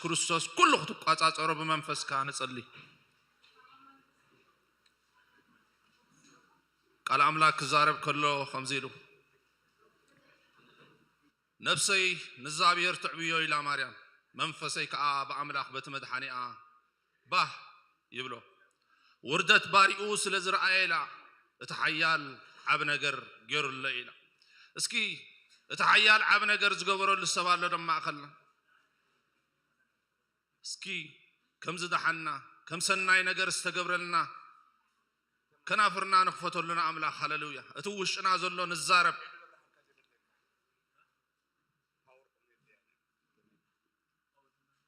ክርስቶስ ኩሉ ክትቋጻጸሮ ብመንፈስካ ንጸሊ። ቃል ኣምላኽ ክዛረብ ከሎ ከምዚ ኢሉ፣ "ነፍሰይ ንእግዚኣብሔር ትዕብዮ" ኢላ ማርያም፣ "መንፈሰይ ከኣ ብኣምላኽ በቲ መድሓኒኣ ባህ ይብሎ። ውርደት ባሪኡ ስለ ዝረኣየ" ኢላ፣ "እቲ ሓያል ዓቢ ነገር ገይሩለይ" ኢላ። እስኪ እቲ ሓያል ዓቢ ነገር ዝገበረሉ ሰብ ኣሎ ዶ ማእከልና? እስኪ ከም ዝደሓንና፣ ከም ሰናይ ነገር ዝተገብረልና ከናፍርና ንኽፈተሉ ንኣምላኽ። ሃለሉያ። እቲ ውሽጥና ዘሎ ንዛረብ።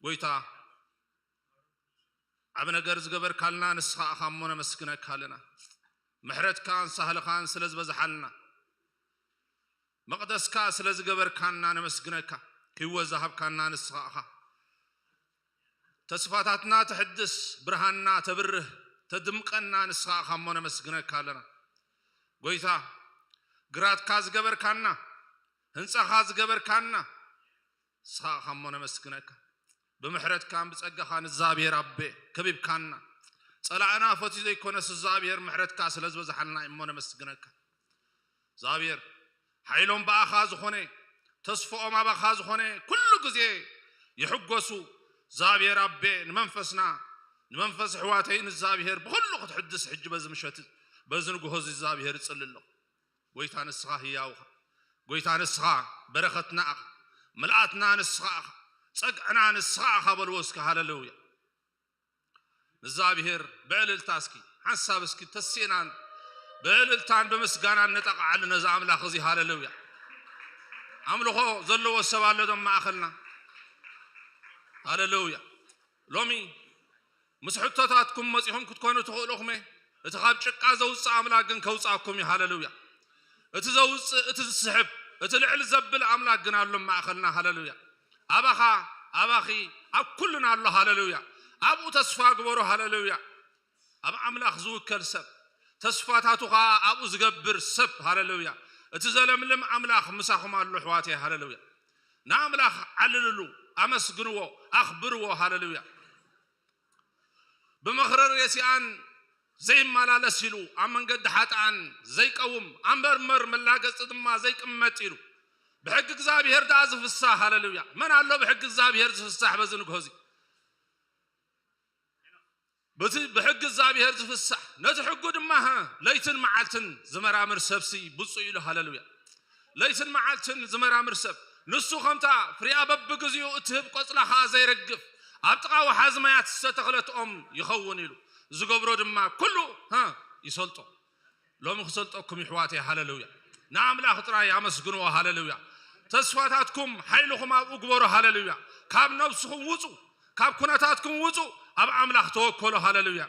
ጎይታ፣ ዓቢ ነገር ዝገበርካልና ንስኻ ኢኻ እሞ ነመስግነካ ኣለና። ምሕረትካን ሳህልኻን ስለ ዝበዝሓልና፣ መቕደስካ ስለ ዝገበርካና ነመስግነካ። ህይወት ዝሃብካና ንስኻ ኢኻ። ተስፋታትና ተሕድስ፣ ብርሃንና ተብርህ፣ ተድምቐና ንስኻ ኢኻ እሞ ነመስግነካ ኣለና። ጎይታ፣ ግራትካ ዝገበርካና፣ ህንጻኻ ዝገበርካና ንስኻ ኢኻ እሞ ነመስግነካ። ብምሕረትካን ብጸጋኻን እግዚኣብሔር ኣቤ ከቢብካና። ጸላእና ፈትዩ ዘይኮነስ እግዚኣብሔር ምሕረትካ ስለ ዝበዝሓልና እሞ ነመስግነካ። እግዚኣብሔር ሓይሎም ብኣኻ ዝኾነ፣ ተስፍኦም ኣባኻ ዝኾነ፣ ኩሉ ግዜ ይሕጎሱ። እግዚኣብሔር ኣቤ ንመንፈስና፣ ንመንፈስ ኣሕዋተይ ንእግዚኣብሔር ብኹሉ ክትሕድስ ሕጂ በዚ ምሸት፣ በዚ ንግሆ እዚ እግዚኣብሔር እጽሊ ኣለኹ። ጎይታ ንስኻ ህያውኻ፣ ጎይታ ንስኻ በረኸትና ኢኻ፣ ምልኣትና ንስኻ ኢኻ፣ ጸግዕና ንስኻ ኢኻ በልዎ እስኪ። ሃለሉያ። ንእግዚኣብሔር ብዕልልታ እስኪ ሓንሳብ እስኪ ተሲእናን ብዕልልታን ብምስጋናን ነጠቓዓሉ ነዚ ኣምላኽ እዚ። ሃለሉያ። ኣምልኾ ዘለዎ ሰብ ኣሎ ዶ ማእኸልና? ሃለሉያ። ሎሚ ምስ ሕቶታትኩም መጺኹም ክትኮኑ ትኽእሉ ኢኹም። እቲ ካብ ጭቃ ዘውጽእ ኣምላኽ ግን ከውጽኣኩም እዩ። ሃለሉያ። እቲ ዘውጽእ፣ እቲ ዝስሕብ፣ እቲ ልዕል ዘብል ኣምላኽ ግን ኣሎ ማእኸልና። ሃለሉያ። ኣባኻ፣ ኣባኺ፣ ኣብ ኩሉና ኣሎ። ሃለሉያ። ኣብኡ ተስፋ ግበሩ። ሃለሉያ። ኣብ ኣምላኽ ዝውከል ሰብ፣ ተስፋታቱ ኸኣ ኣብኡ ዝገብር ሰብ። ሃለሉያ። እቲ ዘለምልም ኣምላኽ ምሳኹም ኣሎ ኣሕዋተይ። ሃለሉያ። ንኣምላኽ ዓልልሉ፣ ኣመስግንዎ፣ ኣኽብርዎ። ሃለሉያ። ብመኽረር የሲኣን ዘይመላለስ ኢሉ፣ ኣብ መንገዲ ሓጥኣን ዘይቀውም፣ ኣብ መርመር መላገጺ ድማ ዘይቅመጥ ኢሉ፣ ብሕጊ እግዚኣብሔር ደኣ ዝፍሳህ። ሃለሉያ። መን ኣሎ ብሕጊ እግዚኣብሔር ዝፍሳህ በዚ ንግሆ እዚ? በቲ ብሕጊ እግዚኣብሔር ዝፍሳህ፣ ነቲ ሕጉ ድማ፣ ሀ፣ ለይትን መዓልትን ዝመራምር ሰብሲ ብፁዕ ኢሉ። ሃለሉያ። ለይትን መዓልትን ዝመራምር ሰብ፣ ንሱ ከምታ ፍሬኣ በብግዜኡ እትህብ ቆጽላ ኸኣ ዘይረግፍ፣ ኣብ ጥቓ ወሓዚ ማያት ዝተተኽለት ኦም ይኸውን ኢሉ። ዝገብሮ ድማ ኩሉ፣ ሀ፣ ይሰልጦ። ሎሚ ክሰልጠኩም ይሕዋተይ። ሃለሉያ። ንኣምላኽ ጥራይ ኣመስግንዎ። ሃለሉያ። ተስፋታትኩም፣ ሓይልኹም ኣብኡ ግበሩ። ሃለሉያ። ካብ ነብስኹም ውጹ፣ ካብ ኩነታትኩም ውጹ፣ ኣብ ኣምላኽ ተወከሉ። ሃለሉያ።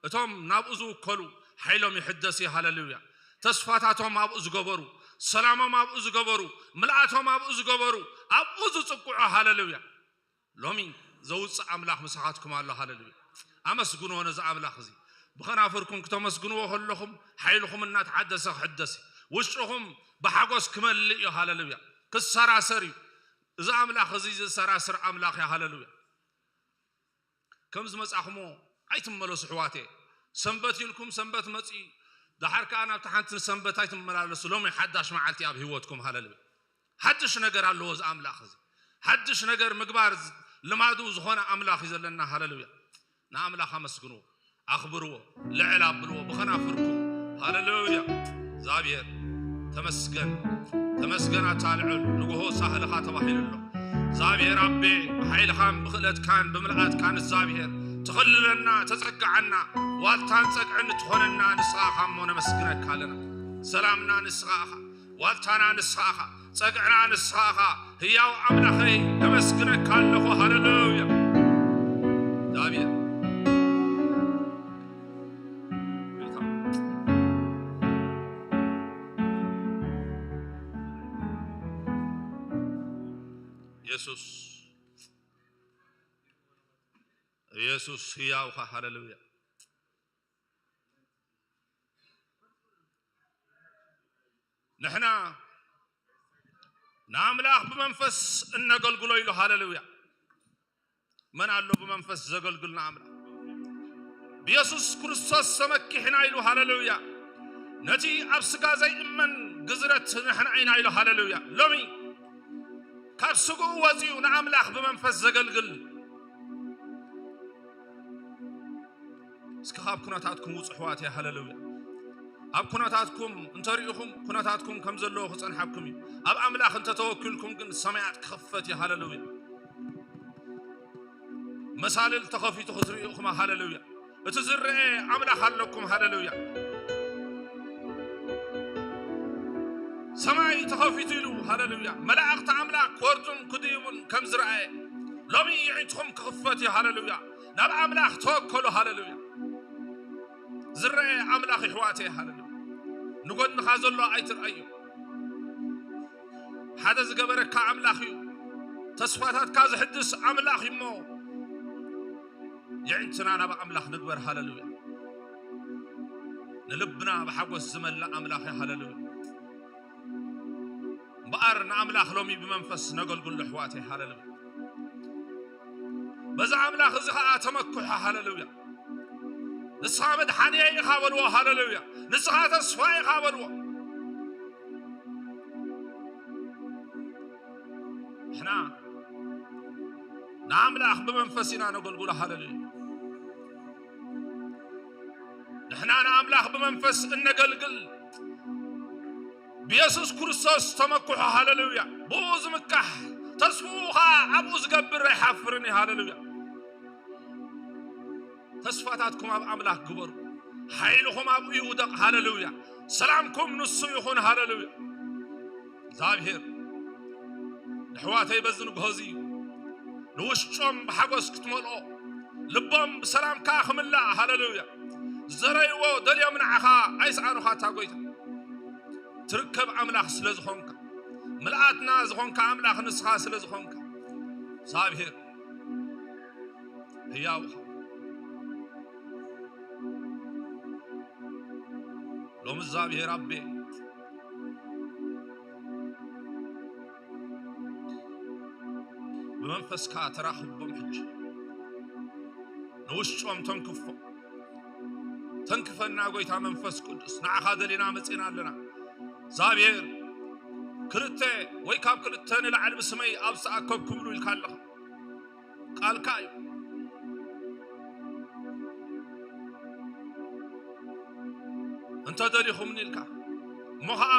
እቶም ናብኡ ዝውከሉ ሓይሎም ይሕደስ እዩ። ሃለሉያ። ተስፋታቶም ኣብኡ ዝገበሩ፣ ሰላሞም ኣብኡ ዝገበሩ፣ ምልኣቶም ኣብኡ ዝገበሩ፣ ኣብኡ ዝጽቅዑ። ሃለሉያ። ሎሚ ዘውጽእ ኣምላኽ ምሳኻትኩም ኣሎ። ሃለሉያ። ኣመስግንዎ ነዚ ኣምላኽ እዚ። ብኸናፍርኩም ክተመስግንዎ ከለኹም፣ ሓይልኹም እናተሓደሰ ክሕደስ እዩ። ውሽጥኹም ብሓጎስ ክመልእ እዩ። ሃለሉያ። ክሰራሰር እዩ። እዚ ኣምላኽ እዚ ዝሰራስር ኣምላኽ እዩ። ሃለሉያ። ከም ዝመጻኹሞ ኣይትመለሱ ኣሕዋተይ። ሰንበት ኢልኩም ሰንበት መጺኡ፣ ደሓር ከኣ ናብቲ ሓንቲ ሰንበት ኣይትመላለሱ። ሎሚ ሓዳሽ መዓልቲ ኣብ ህይወትኩም። ሃለሉያ። ሓድሽ ነገር ኣለዎ እዚ ኣምላኽ እዚ። ሓድሽ ነገር ምግባር ዝ-፣ ልማዱ ዝኾነ ኣምላኽ እዩ ዘለና። ሃለሉያ። ንኣምላኽ ኣመስግንዎ፣ ኣኽብርዎ፣ ልዕል ኣብልዎ ብኸናፍርኩም። ሃለሉያ። እግዚኣብሔር ተመስገን፣ ተመስገን ኣታ ልዑል፣ ንግሆ ሳህልኻ ተባሂሉ ኣሎ። እግዚኣብሔር ኣቤ፣ ብሓይልኻን ብኽእለትካን ብምልኣትካን እግዚኣብሔር ትኸልለና፣ ተጸግዓና፣ ዋልታን ጸግዕን ትኾነና ንስኻ ኢኻ እሞ ነመስግነካ ኣለና። ሰላምና ንስኻ ኢኻ፣ ዋልታና ንስኻ ኢኻ፣ ጸግዕና ንስኻ ኢኻ። ህያው ኣምላኸይ ነመስግነካ ኣለኹ። ሃለሉያ። እግዚኣብሔር የሱስ፣ የሱስ ህያው ኢኻ። ሃለሉያ። ንሕና ንኣምላኽ ብመንፈስ እነገልግሎ ኢሉ። ሃለሉያ። መን ኣሎ ብመንፈስ ዘገልግል ንኣምላኽ? ብየሱስ ክርስቶስ ተመኪሕና ኢሉ፣ ሃለሉያ። ነቲ ኣብ ስጋ ዘይእመን ግዝረት ንሕና ኢና ኢሉ፣ ሃለሉያ። ሎሚ ካብ ስግኡ ወጺኡ ንኣምላኽ ብመንፈስ ዘገልግል፣ እስኪ ካብ ኩነታትኩም ውጹ ኣሕዋተይ፣ ሃለሉያ። ኣብ ኩነታትኩም እንተሪኢኹም፣ ኩነታትኩም ከም ዘለዎ ክጸንሓኩም እዩ። ኣብ ኣምላኽ እንተተወኪልኩም ግን ሰማያት ክኽፈት እዩ፣ ሃለሉያ። መሳልል ተኸፊቱ ክትርእዩ ኢኹም፣ ሃለሉያ። እቲ ዝረአ ኣምላኽ ኣለኩም፣ ሃለሉያ። ሰማይ ተኸፊቱ ኢሉ፣ ሃለሉያ። መላእኽቲ ኣምላኽ ክወርዱን ክድይቡን ከም ዝረኣየ፣ ሎሚ የዒንትኹም ክኽፈት እዩ፣ ሃለሉያ። ናብ ኣምላኽ ተወከሉ፣ ሃለሉያ። ዝረአ ኣምላኽ ይሕዋተይ፣ ሃለሉያ። ንጎንኻ ዘሎ ኣይትርኣዮ። ሓደ ዝገበረካ ኣምላኽ እዩ። ተስፋታትካ ዝሕድስ ኣምላኽ እዩ እሞ፣ የዒንትና ናብ ኣምላኽ ንግበር፣ ሃለሉያ። ንልብና ብሓጎስ ዝመልእ ኣምላኽ እዩ፣ ሃለሉያ። እምበኣር ንኣምላኽ ሎሚ ብመንፈስ ነገልግሎ፣ ኣሕዋተይ፣ ሃለሉያ። በዛ ኣምላኽ እዚ ኸኣ ተመክሖ፣ ሃለሉያ። ንስኻ መድሓንየይ ኢኻ በልዎ፣ ሃለሉያ። ንስኻ ተስፋ ኢኻ በልዎ። ንሕና ንኣምላኽ ብመንፈስ ኢና ነገልግሎ፣ ሃለሉያ። ንሕና ንኣምላኽ ብመንፈስ እነገልግል፣ ብየሱስ ክርስቶስ ተመክሖ፣ ሃለሉያ። ብኡ ዝምካሕ፣ ተስፍኡ ኸኣ ኣብኡ ዝገብር ኣይሓፍርን እዩ፣ ሃለሉያ። ተስፋታትኩም ኣብ ኣምላኽ ግበሩ፣ ሓይልኹም ኣብኡ ይውደቕ፣ ሃለሉያ። ሰላምኩም ንሱ ይኹን፣ ሃለሉያ። እግዚኣብሔር ንኣሕዋተይ በዚ ንግሆ እዚ ንውሽጦም ብሓጎስ ክትመልኦ፣ ልቦም ብሰላምካ ክምላእ፣ ሃለሉያ። ዝዘረይዎ ደልዮም ንዓኻ ኣይስኣኑኻ፣ ኣታ ጐይታ። ትርከብ ኣምላኽ ስለ ዝኾንካ፣ ምልኣትና ዝኾንካ ኣምላኽ ንስኻ ስለ ዝኾንካ፣ እግዚኣብሔር ህያው ኢኻ። ሎሚ እግዚኣብሔር ኣቤ፣ ብመንፈስካ ተራኽቦም ሕጂ፣ ንውሽጦም ተንክፎም። ተንክፈና ጐይታ መንፈስ ቅዱስ፣ ንዓኻ ደሊና መጺና ኣለና። እግዚኣብሔር፣ ክልተ ወይ ካብ ክልተ ንላዕሊ ብስመይ ኣብ ዝተኣከብኩምሉ ኢልካ ኣለኻ። ቃልካ እዩ። እንተ ደሊኹምኒ ኢልካ፣ እሞ ኸዓ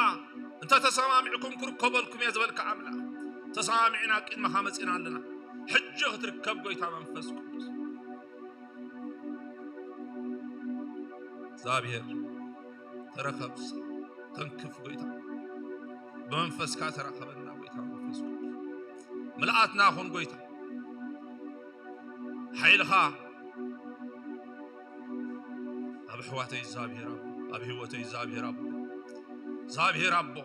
እንተ ተሰማሚዕኩም ክርከበልኩም እየ ዝበልካ ኣምላኽ፣ ተሰማሚዕና ኣብ ቅድመኻ መጺና ኣለና። ሕጂ ክትርከብ ጐይታ መንፈስ ቅዱስ። እግዚኣብሔር ተረኸብ፣ ተንክፍ ጐይታ። ብመንፈስካ ተራኸበና ጐይታ መንፈስ ቅዱስ። ምልኣትና ኹን ጐይታ። ሓይልኻ ኣብ ኣሕዋተይ እግዚኣብሔር ኣቦ፣ ኣብ ህይወተይ እግዚኣብሔር ኣቦ፣ እግዚኣብሔር ኣቦ።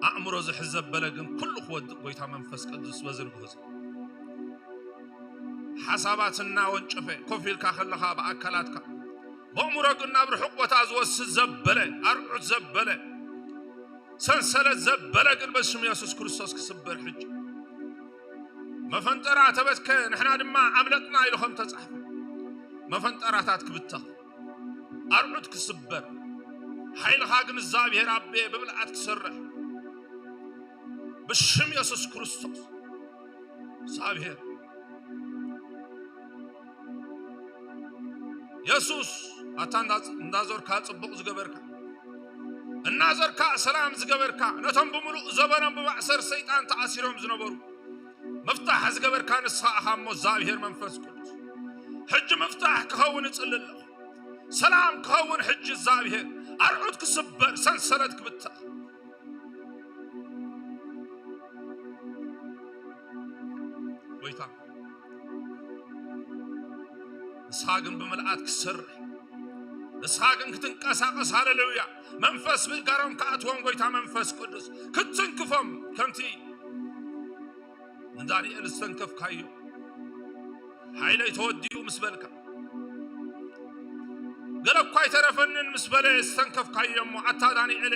ኣእምሮ ዝሕዝ ዘበለ ግን ኩሉ ክወድቕ ጐይታ መንፈስ ቅዱስ በዚ ንግሆ እዚ። ሓሳባት እናወንጨፈ ኮፍ ኢልካ ከለኻ ብኣካላትካ፣ በእምሮ ግን ናብ ርሑቕ ቦታ ዝወስድ ዘበለ፣ ኣርዑት ዘበለ፣ ሰንሰለት ዘበለ ግን በስም የሱስ ክርስቶስ ክስበር ሕጂ። መፈንጠራ ተበትከ፣ ንሕና ድማ ኣምለጥና ኢሉ ከም ተጻሕፈ፣ መፈንጠራታት ክብተኽ፣ ኣርዑት ክስበር፣ ሓይልኻ ግን እግዚኣብሔር ኣቤ ብምልኣት ክሰርሕ ብሽም የሱስ ክርስቶስ። እግዚኣብሔር የሱስ፣ ኣታ እንዳ-፣ እንዳዞርካ ጽቡቕ ዝገበርካ፣ እናዞርካ ሰላም ዝገበርካ፣ ነቶም ብምሉእ ዘበኖም ብማእሰር ሰይጣን ተኣሲሮም ዝነበሩ ምፍታሕ ዝገበርካ ንስኻ ኢኻ እሞ እግዚኣብሔር መንፈስ ቅዱስ፣ ሕጂ ምፍታሕ ክኸውን እጽሊ ኣለኹ። ሰላም ክኸውን ሕጂ እግዚኣብሔር፣ ኣርዑት ክስበር፣ ሰንሰለት ክብተኽ። ጐይታ፣ ንስኻ ግን ብምልኣት ክትሰርሕ፣ ንስኻ ግን ክትንቀሳቐስ፣ ሃሌሉያ፣ መንፈስ ብእጋሮም ክኣትዎም፣ ጐይታ መንፈስ ቅዱስ ክትትንክፎም፣ ከምቲ ንዳንኤል ዝተንከፍካዮ፣ ሓይለይ ተወዲኡ ምስ በልካ፣ ገለ እኳ ኣይተረፈንን ምስ በለ ዝተንከፍካዮ እሞ፣ ኣታ ዳንኤል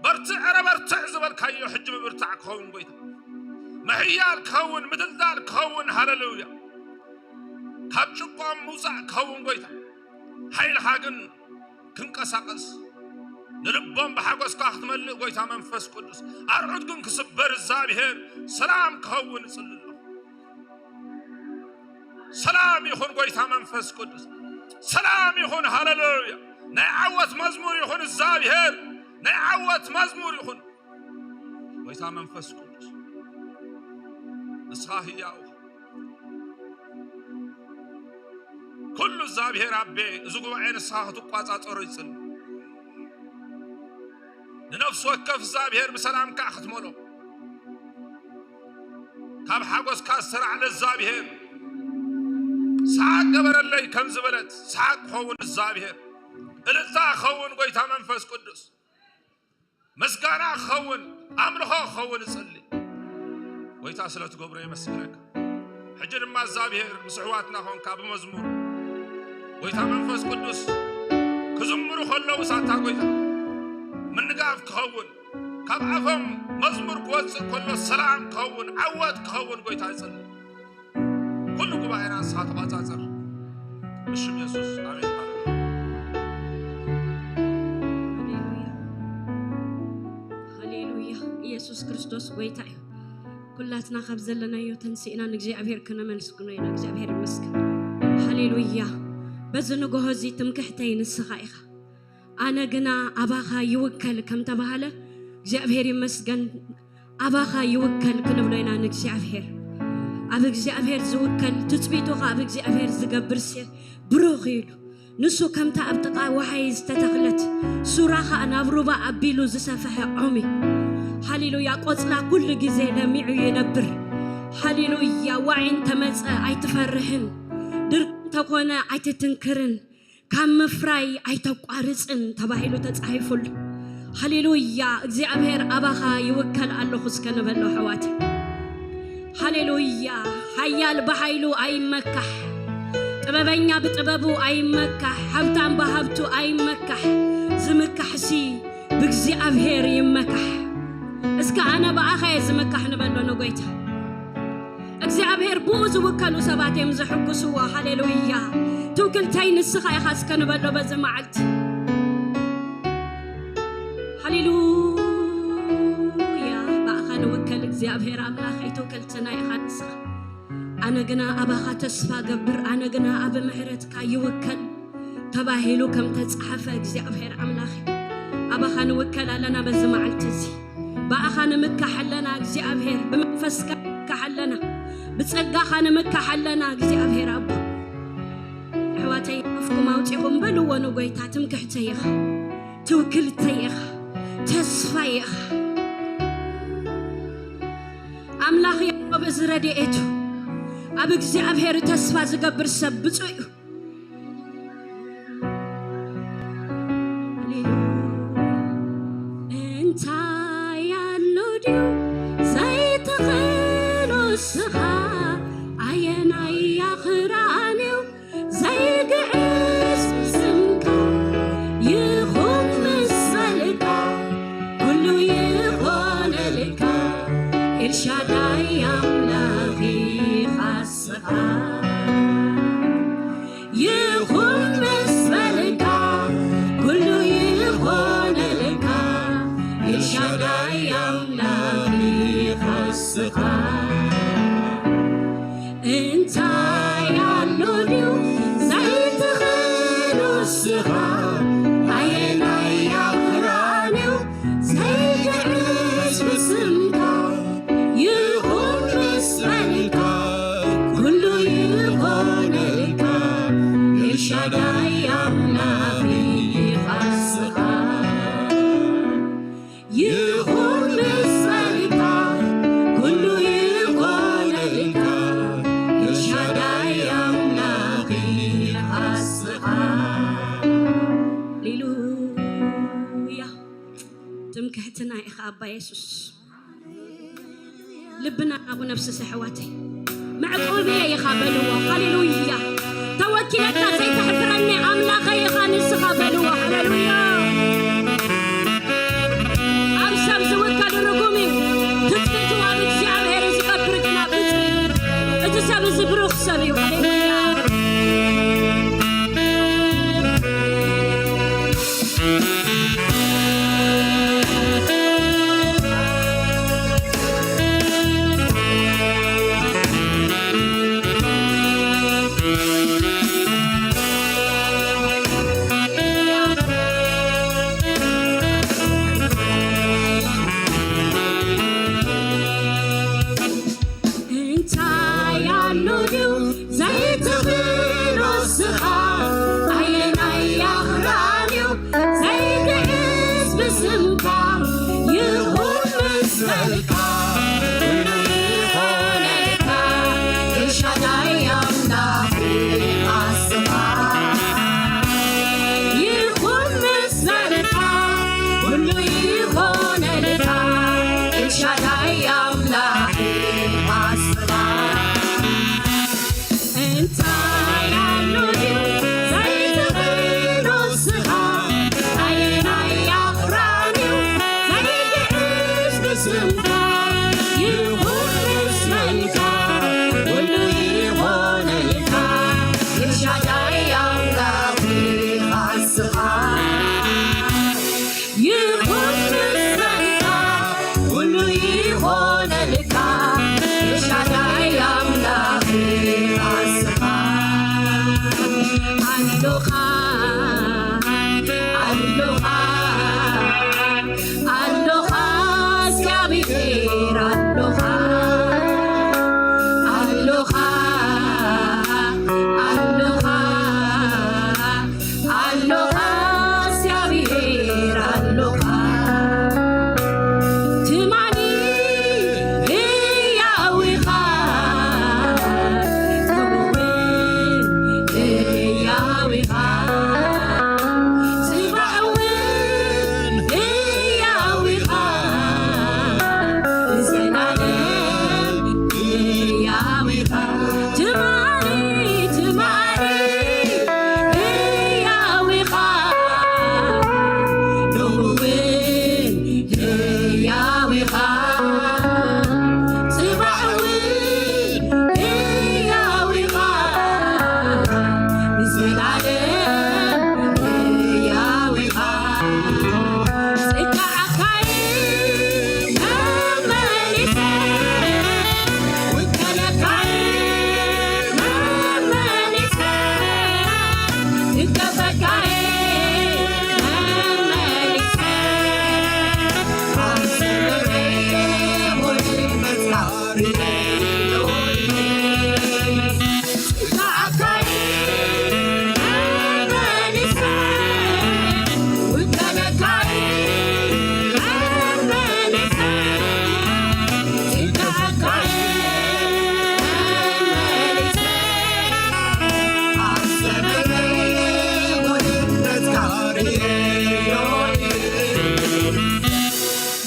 በርትዕ፣ ኧረ በርትዕ ዝበልካዮ ሕጂ ምብርታዕ ክኸውን ጐይታ። ምሕያል ክኸውን፣ ምድልዳል ክኸውን፣ ሃሌሉያ፣ ካብ ጭቆም ምውፃእ ክኸውን ጎይታ፣ ሓይልኻ ግን ክንቀሳቐስ፣ ንልቦም ብሓጎስካ ክትመልእ ጎይታ መንፈስ ቅዱስ፣ ኣርዑት ግን ክስበር እግዚኣብሔር ሰላም ክኸውን እጽሊ ኣለኹ። ሰላም ይኹን ጎይታ መንፈስ ቅዱስ፣ ሰላም ይኹን። ሃሌሉያ። ናይ ዓወት መዝሙር ይኹን እግዚኣብሔር፣ ናይ ዓወት መዝሙር ይኹን። ጎይታ መንፈስ ቅዱስ፣ ንስኻ ህያው ኢኻ። ኩሉ እግዚኣብሔር ኣቤ፣ እዚ ጉባኤ ንስኻ ክትቋጻጸሮ ይጽሊ። ንነፍሲ ወከፍ እግዚኣብሔር ብሰላምካ ክትመሎ፣ ካብ ሓጎስካ ዝተራዕለ እግዚኣብሔር፣ ሰሓቅ ገበረለይ ከም ዝበለት ሰሓቅ ክኸውን እግዚኣብሔር፣ እልልታ ክኸውን ጎይታ መንፈስ ቅዱስ፣ ምስጋና ክኸውን፣ ኣምልኾ ክኸውን እጽሊ። ጎይታ ስለ ትገብሮ የመስግነካ። ሕጂ ድማ እግዚኣብሔር ምስ ኣሕዋትና ኾንካ ብመዝሙር፣ ጎይታ መንፈስ ቅዱስ ክዝምሩ ከለዉ፣ ሳታ ጎይታ ምንጋፍ ክኸውን፣ ካብ ኣፎም መዝሙር ክወጽእ ከሎ ሰላም ክኸውን፣ ዓወት ክኸውን ጎይታ ይጽሊ። ኩሉ ጉባኤና ንስኻ ተቋጻጸር። ብሽም የሱስ ኣሜን። ሃሌሉያ። ሃሌሉያ። ኢየሱስ ክርስቶስ ጎይታ እዩ። ኩላትና ካብ ዘለናዮ ተንሲእና ንእግዚኣብሔር ክነመስግኖ ኢና። እግዚኣብሔር ይመስገን። ሃሌሉያ። በዚ ንግሆ እዚ ትምክሕተይ ንስኻ ኢኻ። ኣነ ግና ኣባኻ ይውከል ከም ተባህለ፣ እግዚኣብሔር ይመስገን፣ ኣባኻ ይውከል ክንብሎ ኢና ንእግዚኣብሔር። ኣብ እግዚኣብሔር ዝውከል፣ ትጽቢቱ ኸኣ ኣብ እግዚኣብሔር ዝገብር ሴ ብሩኽ እዩ ኢሉ። ንሱ ከምታ ኣብ ጥቓ ወሓይ ዝተተኽለት ሱራ ኸኣ ናብ ሩባ ኣቢሉ ዝሰፍሐ ኦም እዩ። ሃሌሉያ! ቆጽላ ኩሉ ግዜ ለሚዑ ይነብር። ሃሌሉያ! ዋዒ እንተመጸ ኣይትፈርህን፣ ድርቂ እንተኾነ ኣይትትንክርን፣ ካብ ምፍራይ ኣይተቋርጽን ተባሂሉ ተጻሒፉሉ። ሃሌሉያ! እግዚኣብሔር ኣባኻ ይውከል ኣለኹ እስከ ንበሎ ኣሕዋት። ሃሌሉያ! ሓያል ብሓይሉ ኣይመካሕ፣ ጥበበኛ ብጥበቡ ኣይመካሕ፣ ሃብታም ብሃብቱ ኣይመካሕ። ዝምካሕሲ ብእግዚኣብሔር ይመካሕ። እስከ ኣነ ብኣኻ እየ ዝምካሕ ንበሎ ንጎይታ። እግዚኣብሔር ብኡ ዝውከሉ ሰባት እዮም ዝሕጉስዎ። ሃሌሉያ! ትውክልተይ ንስኻ ኢኻ እስከ ንበሎ በዚ መዓልቲ። ሃሌሉያ! ብኣኻ ንውከል እግዚኣብሔር ኣምላኸይ፣ ትውክልትና ኢኻ ንስኻ። ኣነ ግና ኣባኻ ተስፋ ገብር፣ ኣነ ግና ኣብ ምሕረትካ ይውከል ተባሂሉ ከም ተጻሕፈ እግዚኣብሔር ኣምላኸይ፣ ኣባኻ ንውከል ኣለና በዚ መዓልቲ እዚ። ብኣኻ ንምካሕ ኣለና እግዚኣብሔር፣ ብመንፈስካ ንምካሕ ኣለና፣ ብጸጋኻ ንምካሕ ኣለና እግዚኣብሔር ኣቦ። ኣሕዋተይ ኣፍኩም ኣውጺኹም በልዎ ንጎይታ፣ ትምክሕተይ ኢኻ፣ ትውክልተይ ኢኻ፣ ተስፋይ ኢኻ። ኣምላኽ ያዕቆብ እዚ ረድኤቱ፣ ኣብ እግዚኣብሔር ተስፋ ዝገብር ሰብ ብፁዕ እዩ። ሃሌሉያ። እንታይ ኣሎ ድዩ ዘይትኽእሎ ንስኻ? ኣየናይ ኣኽራን እዩ ዘይግዕዝ ስምካ? ይኹን ምስ በልካ ኩሉ ይኾነልካ። ኤልሻዳይ ኣምላኽ ኢኻ ንስኻ። ይኹን ምስ በልካ ኩሉ ይኾነልካ። ኤልሻዳይ ኣምላኽ ኢኻ ንስኻ። እንታይ ኣሎ ድዩ ዘይትኽእሎ ንስኻ? ኣየናይ ኣኽራን እዩ ዘይግዕዝ ብስምካ? ይኹን ምስ በልካ ኩሉ ይኾነልካ። ኤልሻዳይ ኣምላኽ ኢኻ ንስኻ። ይኹን ምስ በልካ ኩሉ ይኾነልካ። ኤልሻዳይ ኣምላኽ ኢኻ ንስኻ። ሃሌሉያ። ትምክሕትና ኢኻ ኣባ የሱስ። ልብና ናብኡ ነፍስስ ኣሕዋተይ። መዕቆብየ ኢኻ በልዎ። ሃሌሉያ። ተወኪለካ ዘይተሕፍረኒ ኣምላኸይ ኢኻ ንስኻ በልዎ። ሃሌሉያ። ኣብ ሰብ ዝውከል ርጉም እዩ። ትጽቢቱ ኣብ እግዚኣብሔር እዩ ዝገብር። እቲ ሰብ እዚ ብሩኽ ሰብ እዩ። ሃሌሉያ። እንታይ ኣሎ ድዩ ዘይትኽእሎ ስኻ? ኣየናይ ኣኽራን እዩ ዘይግዕዝ ብስምካ? ይኹን ምስልካ፣ ኩሉ ይኾነልካ፣ ኤልሻዳይ ኣምላኽ ኣስኻ። ይኹን ምስልካ፣ ኩሉ ይኾነልካ፣ ኤልሻዳይ ኣምላኽ ኣስኻ። እንታይ ኣሎ ድዩ ዘይትኽእሎ ስኻ? ኣየናይ ኣኽራን እዩ ዘይግዕዝ ብስምካ? ይኹን ምስልካ፣ ኩሉ ይኾነልካ፣ ኤልሻዳይ ኣምላኽ ኣስኻ። ይኹን ምስልካ፣ ኩሉ ይኾነልካ፣ ኤልሻዳይ ኣምላኽ ኣስኻ። ኣሎኻ፣ ኣሎኻ፣ ኣሎኻ፣ እግዚኣብሔር ኣሎኻ፣ ኣሎኻ፣ ኣሎኻ። ኣሎኻ እግዚኣብሔር ኣሎኻ፣ ትማሊ ህያው ኢኻ፣ ሎሚ እውን ህያው ኢኻ፣ ጽባሕ እውን ህያው ኢኻ፣ ንዘላለም ህያው ኢኻ። ትማሊ፣ ትማሊ ህያው ኢኻ፣ ሎሚ እውን ህያው ኢኻ፣ ጽባሕ እውን ህያው ኢኻ፣ ንዘላለም ህያው ኢኻ። ጽጋዕካይ መመሊሰ፣ ውከለካይ መመሊሰ፣ ውከለካይ መመሊሰ፣ ኣብ ሰማይ ሙሉእ መጽሓፍ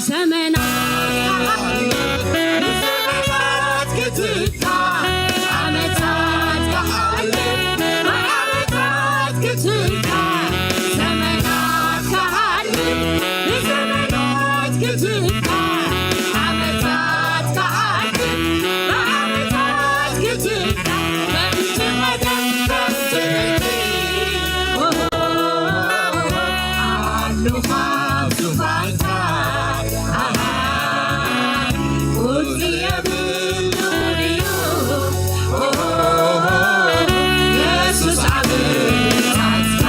ዘመናት ክዓልም፣ ንዘመናት ክትካ፣ ዓመታት ክዓልም፣ ብዓመታት ክትካ። ዘመናት ክዓልም፣ ንዘመናት ክትካ፣ ዓመታት ክዓልም፣ ብዓመታት ክትካ። ከምቲ ቀደም፣ ከምቲ ጥንቲ፣ ኣሉኻ ዙፋንካ። ኣሃ፣ ቁጽሪ የብሉን እዩ። ኦ፣ የሱስ ዓመታትካ።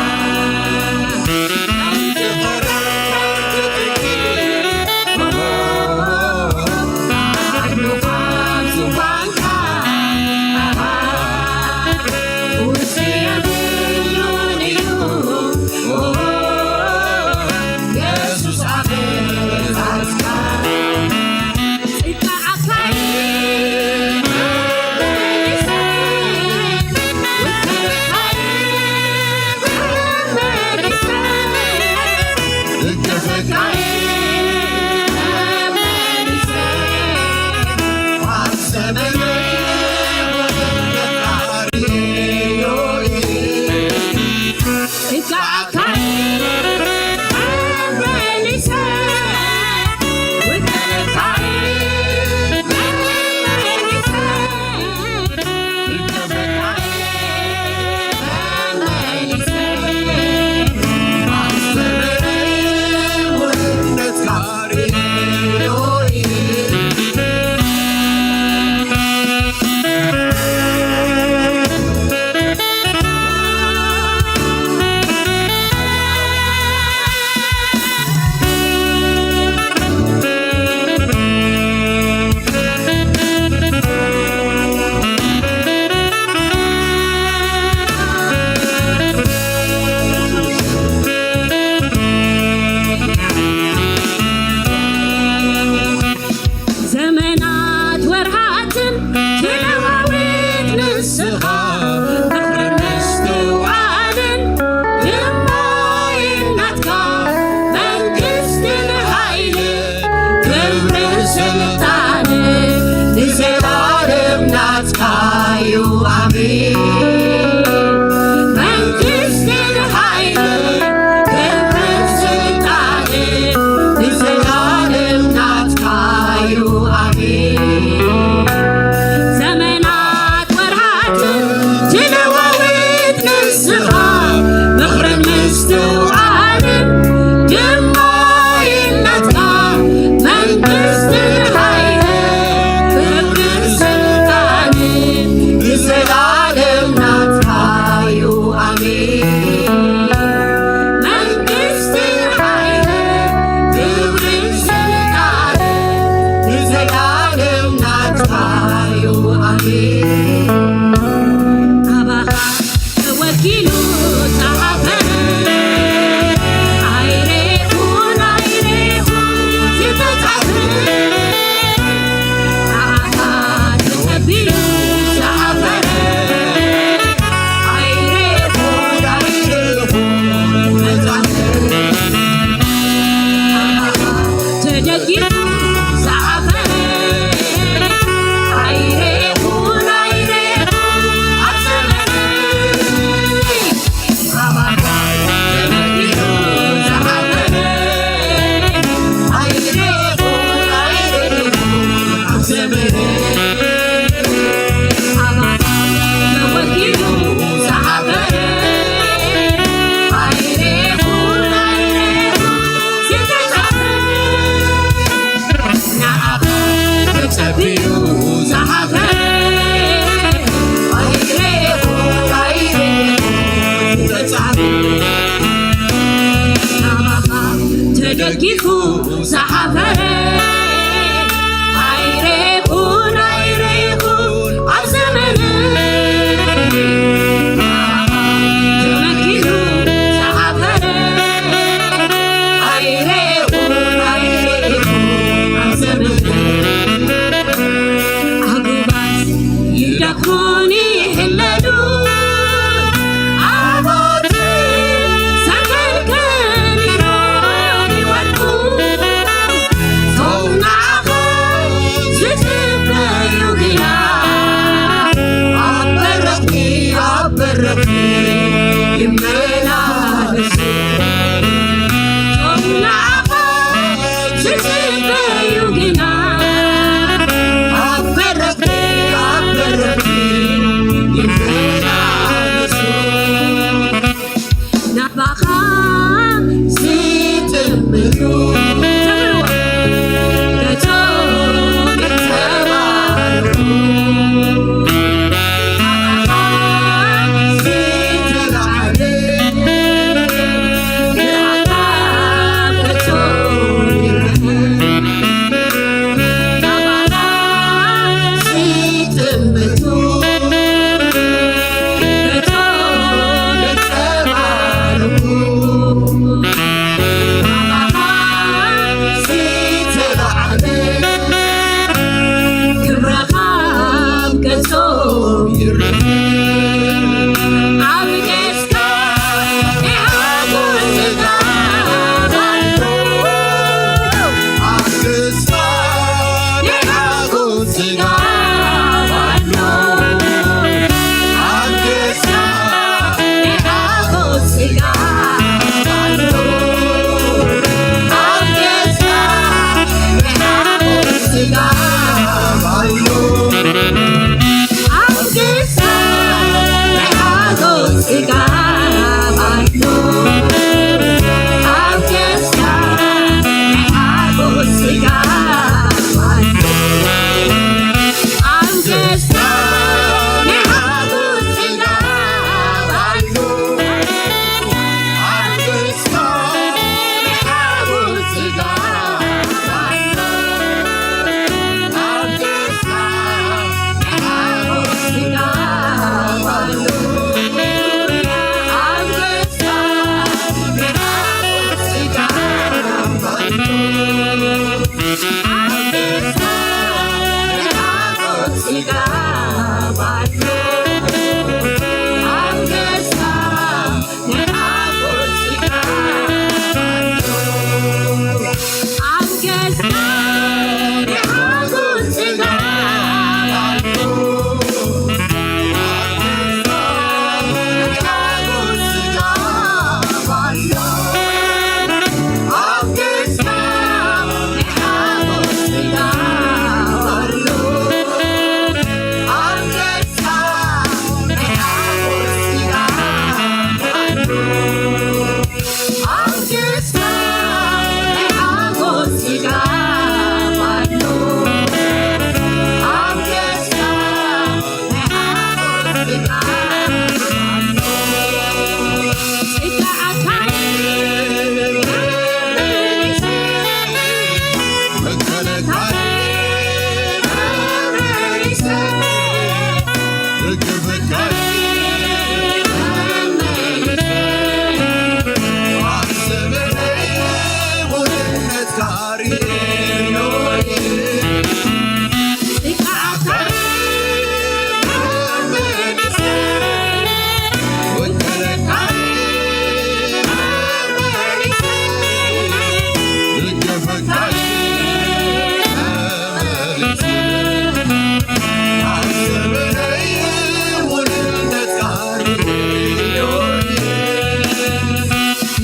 ከምቲ ቀደም፣ ከምቲ ጥንቲ፣ ኣሉኻ ዙፋንካ። ኣሃ፣ እዩ። ኣሜን። መንግስትን ሓይልን ክብርን ስልጣንን ንዘላለም ናትካ እዩ። ኣሜን። ዘመናት ወርሓትን ትለዋወጥ ንስኻ፣ ምኽርን ምስትውዓልን ድማ ይነትካ። መንግስትን ሓይልን ክብርን ስልጣንን ንዘላለም ናትካ እዩ። ኣሜን። መንግስትን ሓይልን ክብርን ስልጣንን ንዘላለም ናትካ እዩ። ኣሜን። ካባኻ ተወኪሉ ዝሓፈረ፣ ኣይሬኹን ኣይሬኹን ዝተጻሕፈ፣ ንዓኻ ተቐቢሉ ዝሓፈረ፣ ኣይሬኹን ኣይሬኹን ዝተጻሕፈ፣ ተደጊፉ ዝሓፈረ፣ ኣይሬኹን ኣይሬኹን ኣብ ዘመነይ። ተደጊፉ ዝሓፈረ፣ ኣይሬኹን ኣይሬኹን ኣብ ዘመነ ተመኪሩ ዝሓፈረ፣ ኣይሬኹን ኣይሬኹን ኣብ ዘመነ ኣጉባዝ ይደክሙን ይሕለሉ፣ ኣቦት ሰከንከን ኢሎም ይወድቁ። ቶም ንዓኻ ዝጽበዩ ግና፣ ኣብ በረኽቲ፣ ኣብ በረኽቲ ይመላለሱ። ቶም ንዓኻ ዝጽበዩ ግና፣ ኣብ በረኽቲ፣ ኣብ በረኽቲ ይመላለሱ። ናባኻ ዝጥምቱ፣ ዘምርዎ፣ ገጾም ይንጸባረቑ። ናባኻ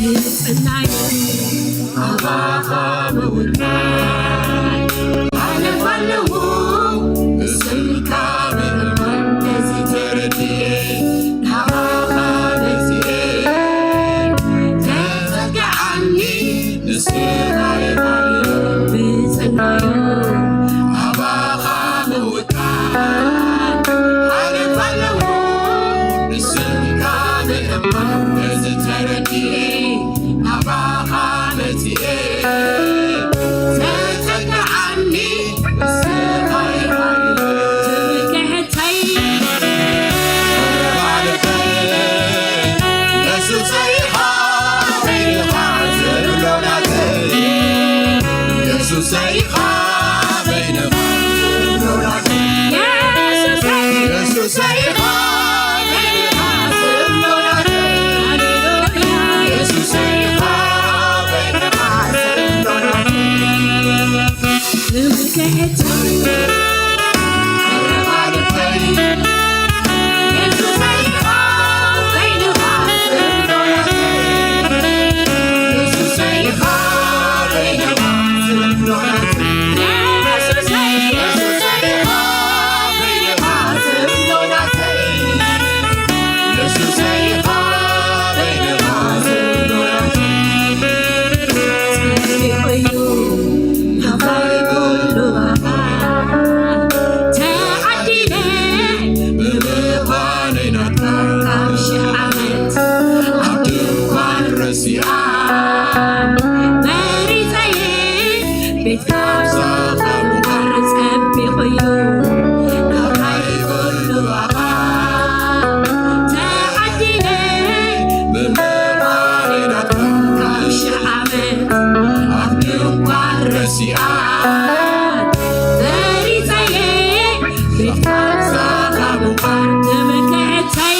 ንጽናዩ ኣባኻ ምውናን ሓለፍ ኣለዎ። ንስምካ ምእማን ነዚ ተረዲኤ ናባኻ መጺኤ። ተጸግዓኒ ንስኻ ኢኻ ብጽናዩ ኣባኻ ምውናን ሓለፍ ኣለዎ። ንስምካ ምእማን ነዚ ተረዲኤ ናባኻ መጺኤ። ተጸግዓኒ ንስኻ ኢኻ ትምክሕተይ። የሱሰይ ኢኻ በይንኻ ዘሎ ናተይ። የሱሰይ ኢኻ በይንኻ ዘሎ ናተይ። የሱሰይ ኢኻ በይንኻ ዘሎ ናተይ። የሱሰይ ኢኻ በይንኻ ዘሎ ናተይ። ቤትካ ምዃር ጸቢቑ እዩ። ናብራይ ኩሉ ኣኻ ተዓዲለ ብምዃረይ ናትካ ካብ ሺሕ ዓመት ኣብ ድንኳን ረሲኣ ፈሪሰየ ቤትካ ምዃር ትምክሕተይ።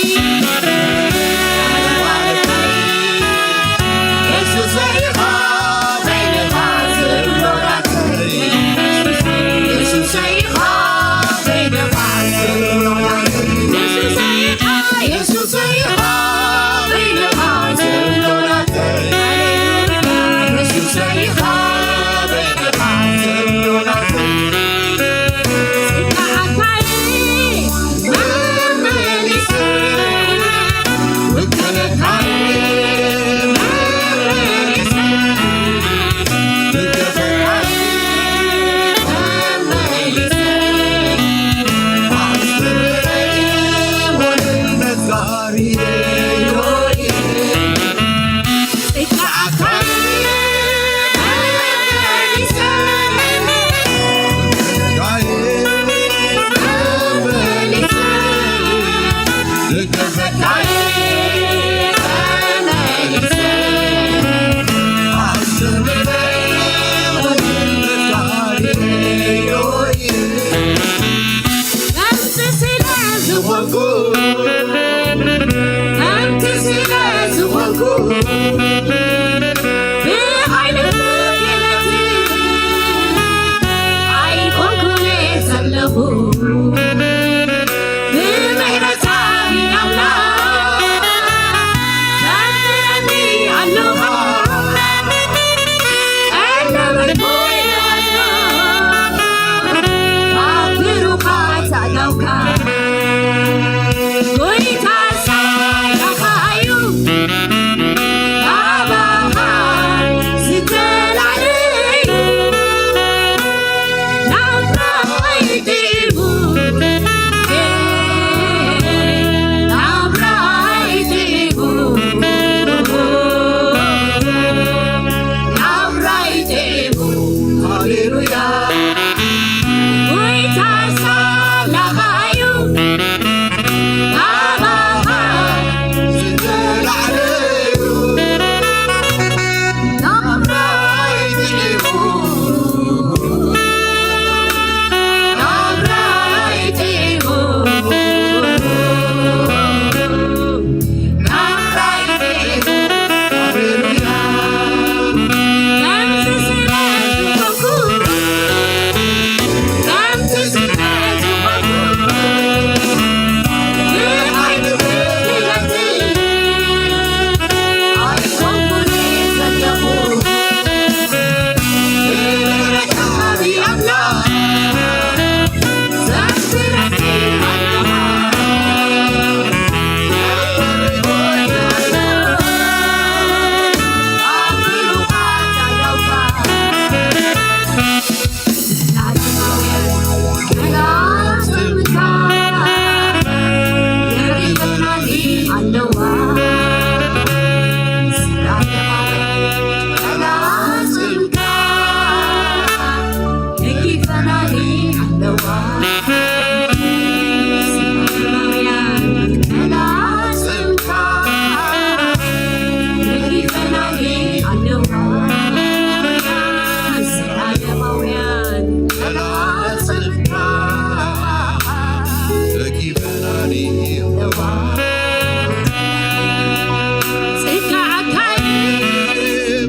ጽጋዕካይ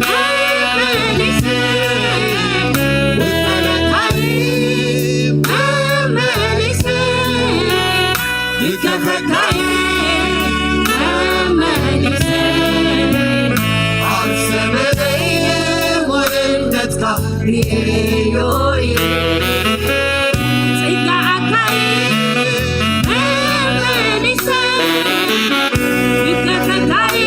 መመሊሰ፣ ውከለካይ መመሊሰ፣ ይገፈካይ መመሊሰ፣ ኣብ ዘመነይ ውዕለትካ ርእየዮ እየ። ጽጋዕካይ መመሊሰ፣ ይገፈካይ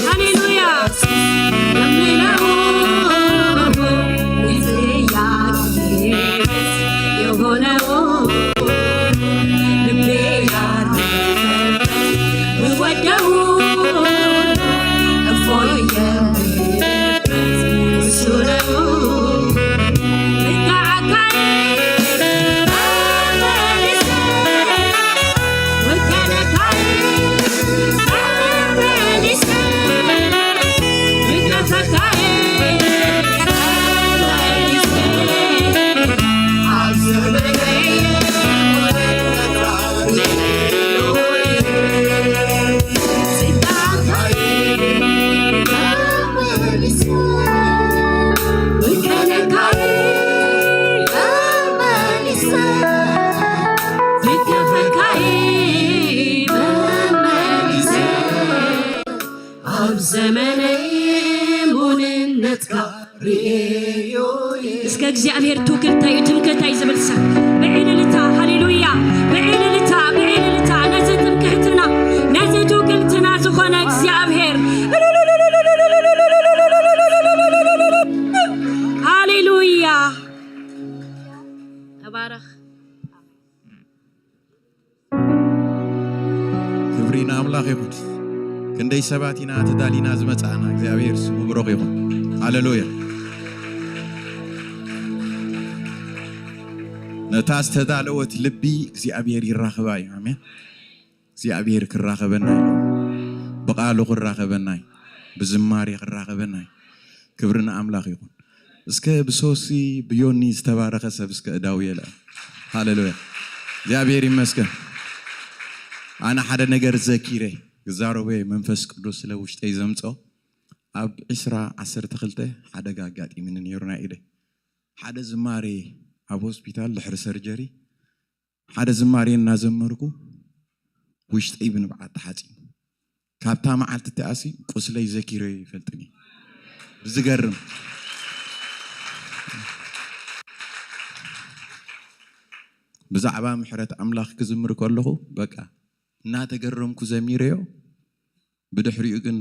ሃሌሉያ። ኣብ ዘመነይ ሙንነትካ ርእየዮ እየ። እስከ እግዚኣብሔር ትውክልታይ እዩ፣ ትምክህታይ ዝብል ሰብ ብዕልልታ፣ ሃሌሉያ፣ ብዕልልታ፣ ብዕልልታ ነዚ ትምክህትና፣ ነዚ ትውክልትና ዝኾነ እግዚኣብሔር። ሃሌሉያ። ተባረኽ። ክብሪ ንኣምላኽ ይኹን። ክንደይ ሰባት ኢና ተዳሊና ዝመጻእና። እግዚኣብሔር ስሙ ብሩኽ ይኹን። ሃሌሉያ። ነታ ዝተዳለወት ልቢ እግዚኣብሔር ይራኽባ እዩ። ኣሜን። እግዚኣብሔር ክራኸበና እዩ። ብቓሉ ክራኸበና እዩ። ብዝማሬ ክራኸበና እዩ። ክብሪ ንኣምላኽ ይኹን። እስከ ብሶሲ ብዮኒ ዝተባረኸ ሰብ እስከ እዳውየ ለኣ። ሃሌሉያ። እግዚኣብሔር ይመስገን። ኣነ ሓደ ነገር ዘኪረ፣ ክዛረቦ እየ፣ መንፈስ ቅዱስ ስለ ውሽጠይ ዘምጾ። ኣብ ዕስራ ዓሰርተ ክልተ ሓደጋ ኣጋጢምኒ ነይሩ ናይ ኢደይ። ሓደ ዝማሬ ኣብ ሆስፒታል ድሕሪ ሰርጀሪ፣ ሓደ ዝማሬ እናዘመርኩ ውሽጠይ ብንብዓት ተሓጺቡ። ካብታ መዓልቲ እቲኣሲ ቁስለይ ዘኪረዮ ይፈልጥን እየ። ብዝገርም፣ ብዛዕባ ምሕረት ኣምላኽ ክዝምር ከለኹ በቃ እናተገረምኩ ዘሚረዮ። ብድሕሪኡ ግን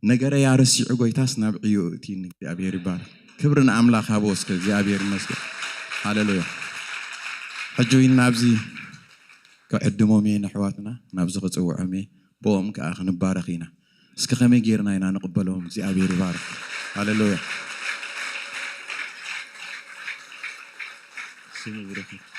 ነገረይ ኣረሲዑ ጎይታስ ናብ ዕዮ እእትይኒ። እግዚኣብሔር ይባረክ። ክብሪ ንኣምላኽ ሃቦ እስከ። እግዚኣብሔር ይመስገን። ሃሌሉያ። ሕጂ እውን ናብዚ ክዕድሞም እየ ንኣሕዋትና፣ ናብዚ ክጽውዖም እየ። ብኦም ከኣ ክንባረኽ ኢና። እስኪ ከመይ ጌርና ኢና ንቕበሎም? እግዚኣብሔር ይባረክ። ሃሌሉያ። ስሙ ብሩክ ይኹን።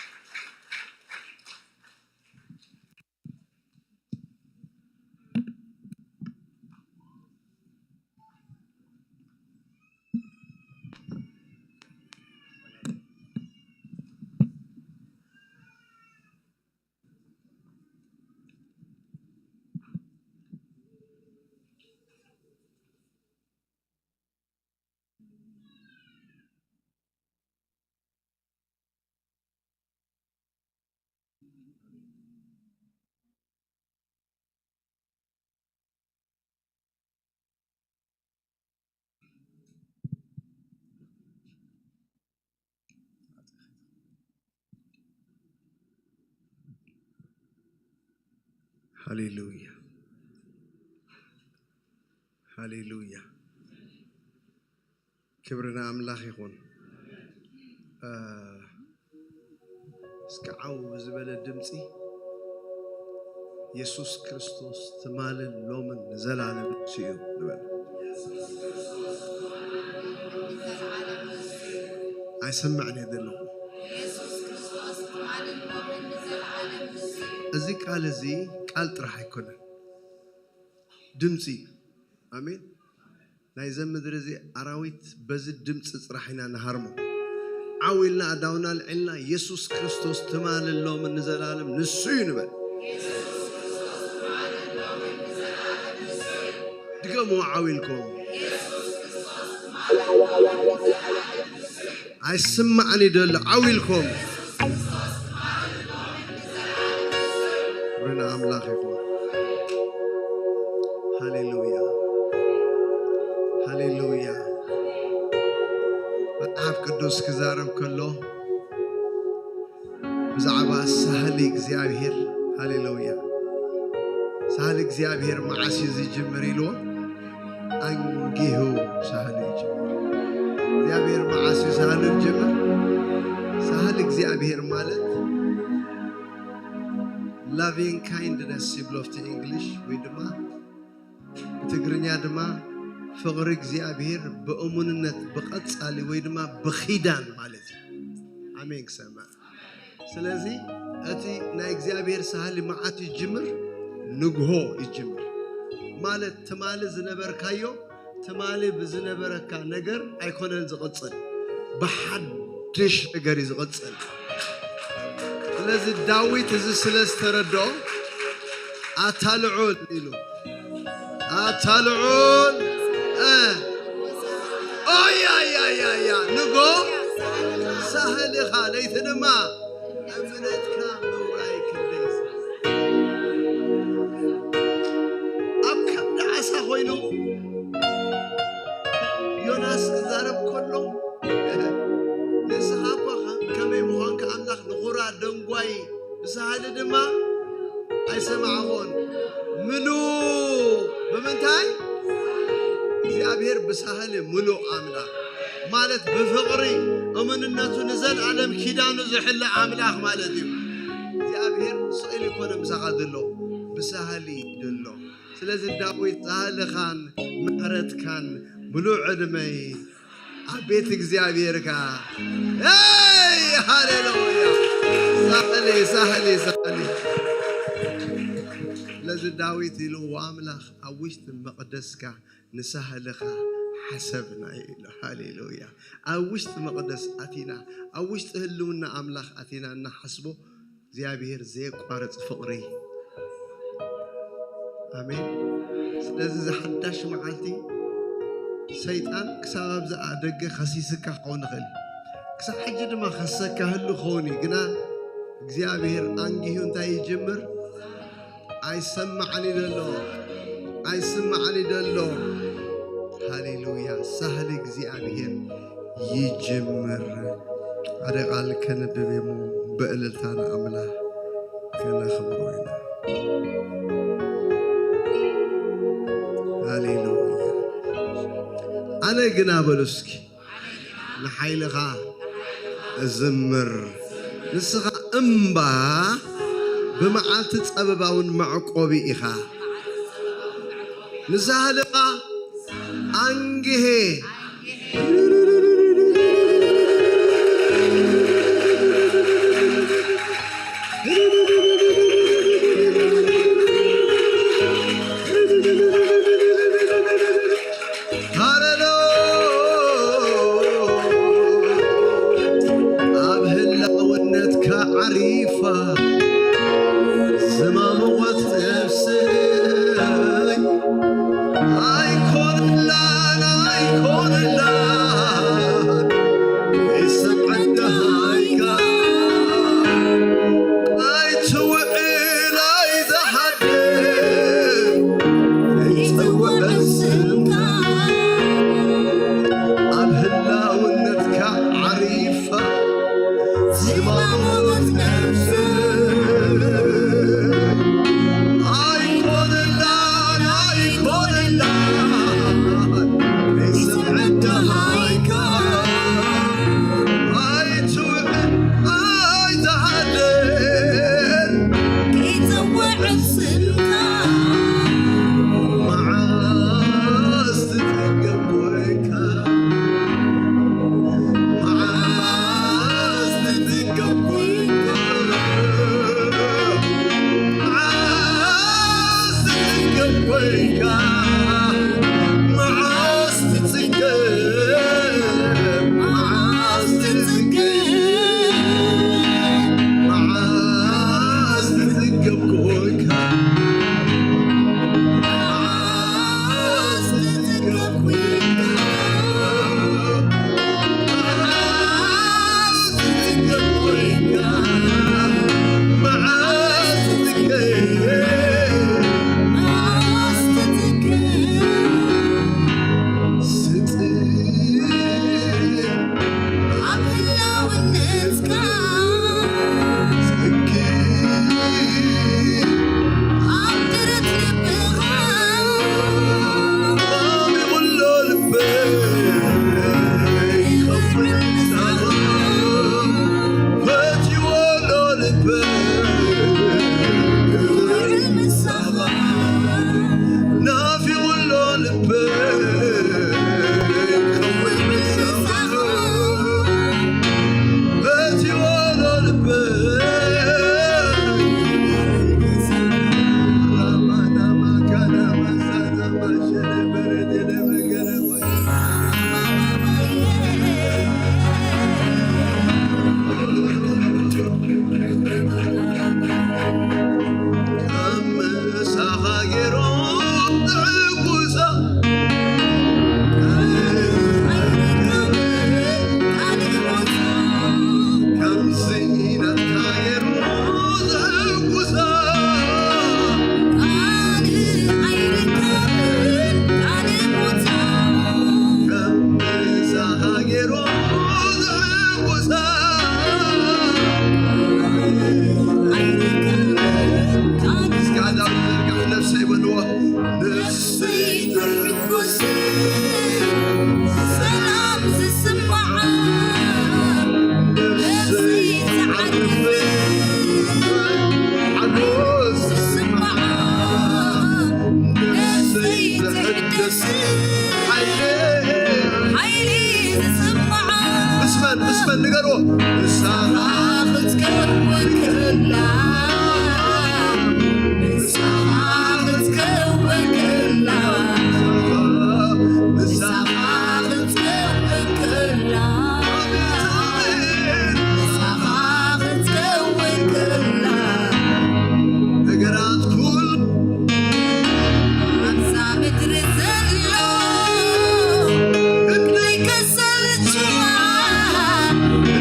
ሃሌሉያ፣ ሃሌሉያ። ክብሪ ንኣምላኽ ይኹን። እ፣ እስኪ ዓው ብዝበለ ድምፂ፣ "የሱስ ክርስቶስ ትማልን ሎምን ንዘላለም ንሱ እዩ" ንበል። ኣይሰምዕን እየ ዘለኹ። እዚ ቃል እዚ ቃል ጥራሕ ኣይኮነን፣ ድምፂ እዩ። ኣሜን። ናይዘ ምድሪ እዚ ኣራዊት በዚ ድምፂ ጥራሕ ኢና ንሃርሞ። ዓው ኢልና ኣእዳውና ኣልዒልና፣ "የሱስ ክርስቶስ ትማልን ሎምን ንዘላለም ንሱ እዩ" ንበል። ድገምዎ ዓው ኢልኩም። ኣይስማዕን እዩ ደሎ፣ ዓው ኢልኩም። ክብሪ ንኣምላኽ ይኹን። ሃሌሉያ፣ ሃሌሉያ። መጽሓፍ ቅዱስ ክዛረብ ከሎ ብዛዕባ ሳህሊ እግዚኣብሔር፣ ሃሌሉያ፣ ሳህሊ እግዚኣብሔር መዓስ እዩ ዝጅምር ኢልዎ? ኣንጊሁ ሳህሊ ይጅምር። እግዚኣብሔር መዓስ እዩ ሳህሊ ዝጅምር? ሳህሊ እግዚኣብሔር ማለት loving kindness ይብሎ ኣብቲ እንግሊሽ፣ ወይ ድማ ብትግርኛ ድማ ፍቕሪ እግዚኣብሔር ብእሙንነት፣ ብቐጻሊ ወይ ድማ ብኺዳን ማለት እዩ። ኣሜን ክሰማዕ። ስለዚ እቲ ናይ እግዚኣብሔር ሳህሊ መዓት ይጅምር፣ ንግሆ ይጅምር። ማለት ትማሊ ዝነበርካዮ፣ ትማሊ ብዝነበረካ ነገር ኣይኮነን ዝቕጽል፣ ብሓድሽ ነገር እዩ ዝቕጽል። ስለዚ ዳዊት እዚ ስለ ዝተረድኦ፣ "ኣታ ልዑል" ኢሉ፣ "ኣታ ልዑል"፣ እ፣ ኦያያያያ፣ ንጎ ሳህልኻ፣ ለይቲ ድማ እምነትካ ምውራይ ክንደይ። ኣብ ከብዲ ዓሳ ኮይኑ ዮናስ ክዛረብ ከሎ፣ "ንስኻ እኳ ከመይ ምዃንካ ኣምላኽ ንኹራ ደንጓይ ብሳህሊ ድማ ኣይሰማዕኹን." ምሉእ ብምንታይ? እግዚኣብሔር ብሳህሊ ምሉእ ኣምላኽ ማለት ብፍቕሪ እምንነቱ ንዘለኣለም ኪዳኑ ዝሕለ ኣምላኽ ማለት እዩ። እግዚኣብሔር ስቕ ኢሉ ይኮነ ምሳኻ ዘሎ፣ ብሳህሊ ዘሎ። ስለዚ ዳዊት ሳህልኻን ምሕረትካን ምሉእ ዕድመይ ኣብ ቤት እግዚኣብሔር ከኣ። ኤይ! ሃሌሉያ! ሳህሊ፣ ሳህሊ፣ ሳህሊ። ስለዚ ዳዊት ኢሉ፣ "ኣምላኽ ኣብ ውሽጢ መቕደስካ ንሳህልኻ ሓሰብና" ኢሉ። ሃሌሉያ! ኣብ ውሽጢ መቕደስ ኣቲና፣ ኣብ ውሽጢ ህልውና ኣምላኽ ኣቲና እናሓስቦ፣ እግዚኣብሔር ዘየቋርጽ ፍቕሪ። ኣሜን። ስለዚ እዚ ሓዳሽ መዓልቲ ሰይጣን ክሳብ ኣብዚ ደገ ከሲስካ ክኸውን ይኽእል እዩ። ክሳብ ሕጂ ድማ ከሰካ ህሉ ክኸውን እዩ። ግና እግዚኣብሔር ኣንጊሁ እንታይ ይጅምር? ኣይሰማዕን እዩ ዘሎ። ኣይስማዕን እዩ ዘሎ። ሃሌሉያ። ሳህሊ እግዚኣብሔር ይጅምር። ሓደ ቃል ከነብብ እሞ ብእልልታ ንኣምላኽ ከነኽብሮ ኢና። ሃሌሉያ። ኣነ ግና በሉ እስኪ ንሓይልኻ እዝምር። ንስኻ እምባ ብመዓልቲ ጸበባውን መዕቆቢ ኢኻ። ንሳህልኻ ኣንግሄ። ሃለሎ ኣብ ህላውነትካ ዓሪፋ ዝማምወት ነፍሰይ ኣይኮንላን ኣይኮንላን ምስመን ምስመን ንገርዎ። ንሳኻ ክትከውን ከላ ንሳኻ ክትከውን ከላ ንሳኻ ክትከውን ከላ ንሳኻ ክትከውን ከላ ነገራት ኩሉ ኣብዛ ምድሪ ዘሎ ክንደይ ከሰልችዋ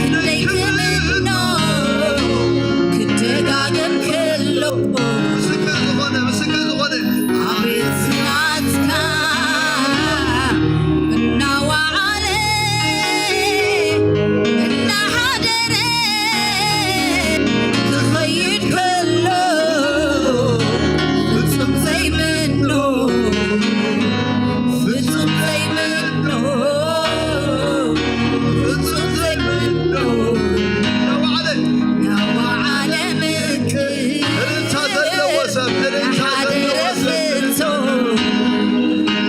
ክንደይ ክምኖ ክደጋገም ከሎ ምስክር ዝኾነ ምስክር ዝኾነ ኣቤት ናትካ እናወዓለ እናሓደረ ክኸይድ ከሎ ፍጹም ዘይምኖ ፍጹም ዘይምኖ ፍጹም ዘይምኖ ናባዓለ ናባዓለ ምክር እልልታ ዘለዎ ሰብ እልልታ ዘለዎ ሰብ እልልታ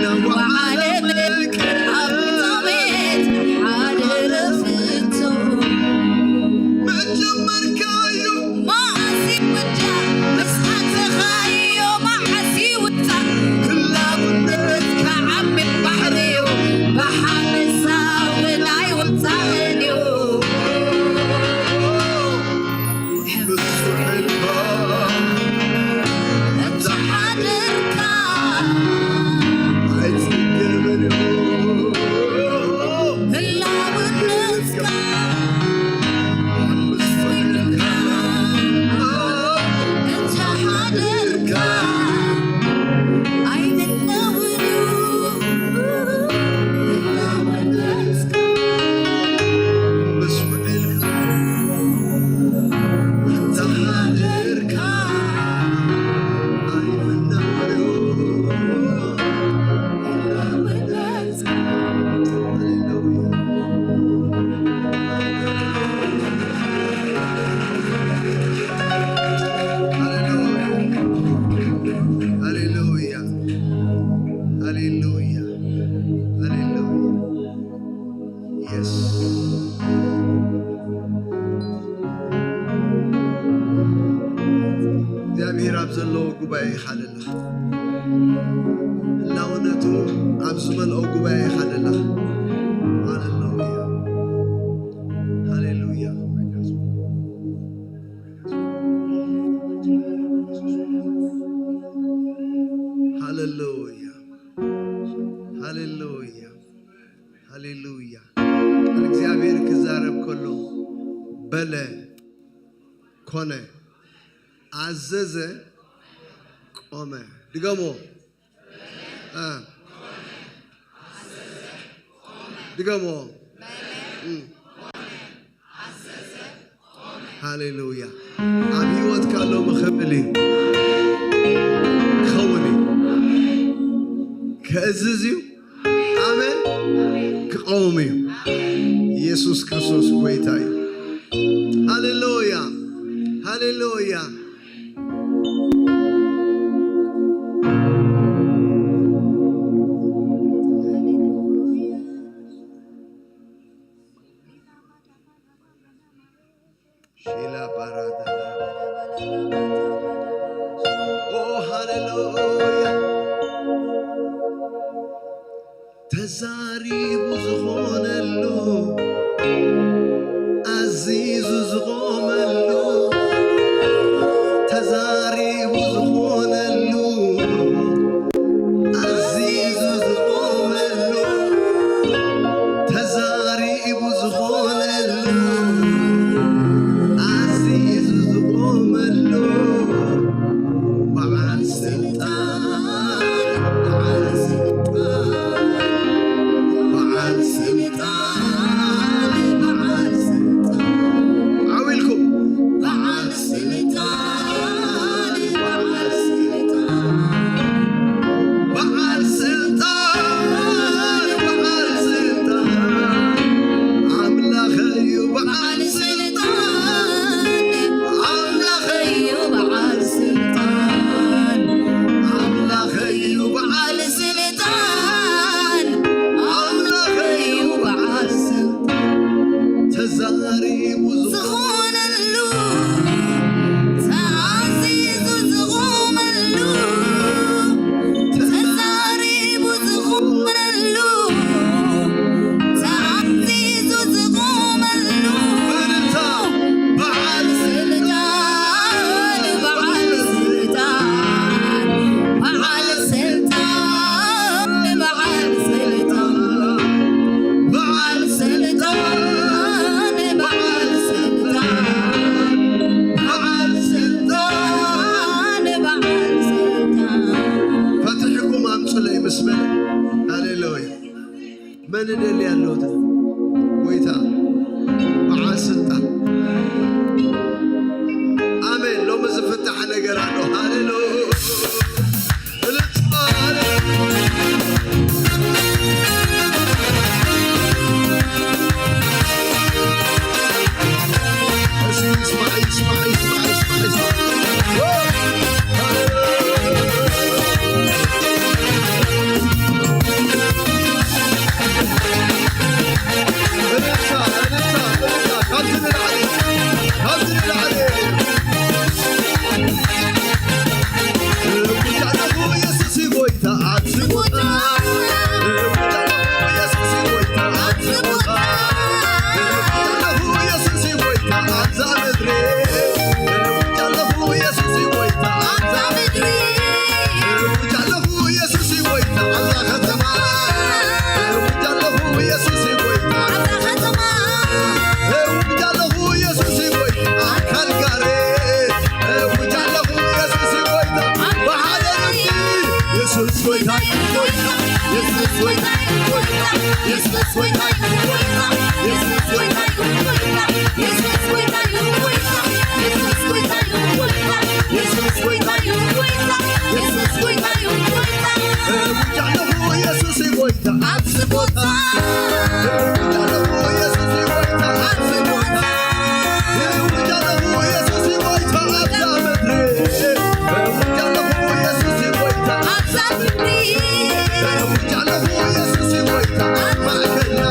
ናባዓለ ምክር ኣብ ቤት ሓደረ ፍጹም መጀመርካዩ መዓስ ይውዳእ ምስ ኣተኻዮ መዓስ ይውጻእ ህላውነትካ ዓሚቕ ባሕሪዩ ብሓንሳብ ናይ ውጻእንዩ ሕፍርካ እተሓደርካ ኣይጽገብንዩ ህላውነትካ ሃሌሉያ ሃሌሉያ ሃሌሉያ። የስ እግዚኣብሔር ኣብ ዘለዎ ጉባኤ ይኻለለኻ። ህላውነቱ ኣብ ዝመልኦ ጉባኤ ይኻለለኻ። ሃሌሉያ ሃሌሉያ። ሃሌሉያ፣ ሃሌሉያ፣ ሃሌሉያ። ቃል እግዚኣብሔር ክዛረብ ከሎ በለ፣ ኮነ፣ ኣዘዘ፣ ቆመ። ድገሞ። እ። ድገሞ። እ። ሃሌሉያ። ኣብ ህይወትካ ሎሚ ክብል እዩ። ክኸውን እዩ። ከእዝዝ እዩ። ኣሜን። ክቐውም እዩ። ኢየሱስ ክርስቶስ ጎይታ እዩ። ሃሌሉያ። ሃሌሉያ። ሺላ ባራዳ። ኦ፣ ሃሌሉያ። ተዛሪቡ ዝኾነሉ፣ ኣዚዙ ዝኾመሉ፣ ተዛሪቡ ዝኾነሉ፣ ኣዚዙ ዝኾመሉ፣ ተዛሪቡ ዝኾነሉ፣ ኣዚዙ ዝኾመሉ፣ በዓል ስልጣን፣ በዓል ስልጣን፣ በዓል ስልጣን፣ በዓል ስልጣን። ዓው ኢልኩም። በዓል ስልጣን፣ በዓል ስልጣን፣ በዓል ስልጣን፣ በዓል ስልጣን። ኣምላኸይ እዩ በዓል ስልጣን፣ ኣምላኸይ እዩ በዓል ስልጣን፣ ኣምላኸይ እዩ በዓል ስልጣን፣ ኣምላኸይ እዩ በዓል ስልጣን። ተዛሪቡ ዝኾነሉ፣ ተኣዚዙ ዝኾመሉ፣ ተዛሪቡ ዝኾነሉ፣ ተኣዚዙ ዝኾመሉ፣ በዓል ስልጣን፣ በዓል ስልጣን፣ በዓል ስልጣን፣ በዓል ስልጣን፣ በዓል ስልጣን፣ በዓል ስልጣን፣ በዓል ስልጣን፣ በዓል ስልጣን። ፈትሕኩም ኣምጹለይ ምስ በለ። ሃሌሉያ። መን እደሊ ኣለዎ? ጎይታ በዓል ስልጣን። ኣሜን። ሎሚ ዝፍታሕ ነገር ኣሎ። ሃሌሉያ። እልልታ፣ ሃሌሉያ። እስኪ ይስማዕ፣ ይስማዕ፣ ይስማዕ፣ ይስማዕ፣ ይስማዕ። እልልታ፣ እልልታ፣ እልልታ፣ ካብዚ ንላዕሊ፣ ካብዚ ንላዕሊ። እውጅ ኣለኹ ኢየሱስ እዩ ጎይታ ኣብዚ ቦታ። እውጅ ኣለኹ ኢየሱስ እዩ ጎይታ ኣብዚ ቦታ። እውጅ ኣለኹ ኢየሱስ እዩ ጎይታ ኣብዛ ምድሪ። እውጅ ኣለኹ ኢየሱስ እዩ ጎይታ ኣብዛ ምድሪ። እውጅ ኣለኹ ኢየሱስ እዩ ጎይታ ኣብዛ ከተማ። እውጅ ኣለኹ ኢየሱስ እዩ ጎይታ ኣብዛ ከተማ። እውጅ ኣለኹ ኢየሱስ እዩ ጎይታ ኣብ ካልጋሪ። እውጅ ኣለኹ ኢየሱስ እዩ ጎይታ ብሓደ ድምፂ። ኢየሱስ ጎይታ እዩ ጎይታ። ኢየሱስ ጎይታ እዩ ጎይታ። ኢየሱስ ጎይታ እዩ ጎይታ። ኢየሱስ ጎይታ እዩ ጎይታ። ኢየሱስ ጎይታ እዩ ጎይታ። ኢየሱስ ጎይታ እዩ ጎይታ። ኢየሱስ ጎይታ እዩ ጎይታ። ኢየሱስ ጎይታ እዩ ጎይታ። እውጅ ኣለኹ ኢየሱስ እዩ ጎይታ ኣብዚ ቦታ። እውጅ ኣለኹ ኢየሱስ እዩ ጎይታ ኣብዚ ቦታ። እውጅ ኣለኹ ኢየሱስ እዩ ጎይታ ኣብዛ ምድሪ። እውጅ ኣለኹ ኢየሱስ እዩ ጎይታ ኣብዛ ምድሪ። እውጅ ኣለኹ ኢየሱስ እዩ ጎይታ ኣብ ማእከልና።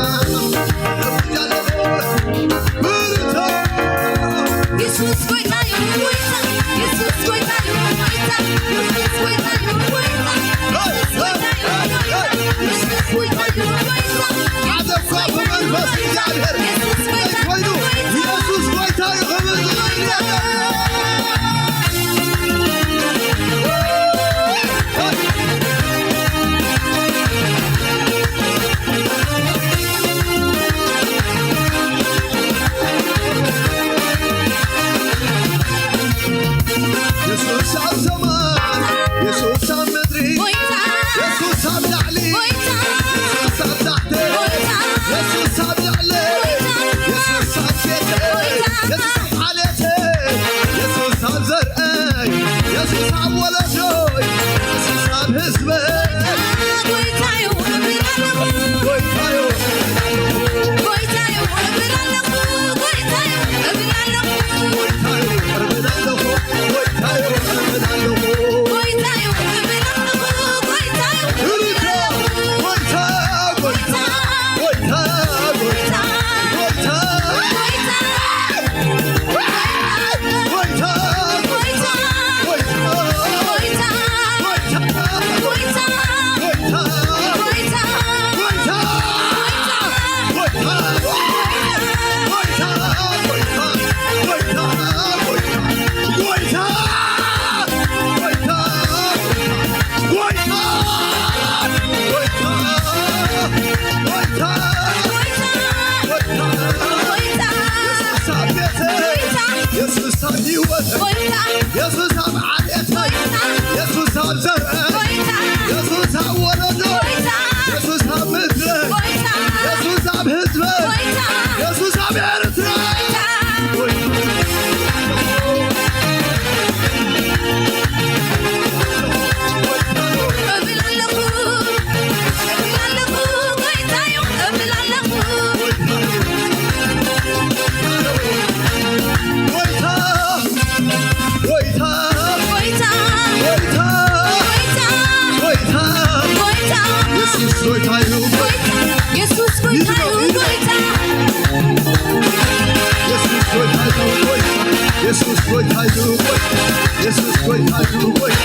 ህይወት ጎይታ፣ የሱስ ኣብ ዓሌተይ፣ ጎይታ፣ የሱስ ኣብ ዘርአ፣ ጎይታ፣ የሱስ ኣብ ወለዶ፣ ጎይታ፣ የሱስ ኣብ ምድረ፣ ጎይታ፣ የሱስ ኣብ ህዝበ፣ ጎይታ፣ የሱስ ኣብ ኤርትራ። ጎይታ፣ እብል ኣለኹ፣ እብል ኣለኹ፣ ጎይታ እዩ፣ እብል ኣለኹ። ጎይታ፣ ጎይታ፣ ጎይታ፣ ጎይታ፣ ጎይታ፣ ጎይታ፣ ጎይታ፣ የሱስ ጎይታ እዩ። ጎይታ፣ የሱስ ጎይታ እዩ፣ ጎይታ። የሱስ ጎይታ እዩ፣ ጎይታ፣ የሱስ ጎይታ እዩ፣ ጎይታ፣ የሱስ ጎይታ እዩ፣ ጎይታ፣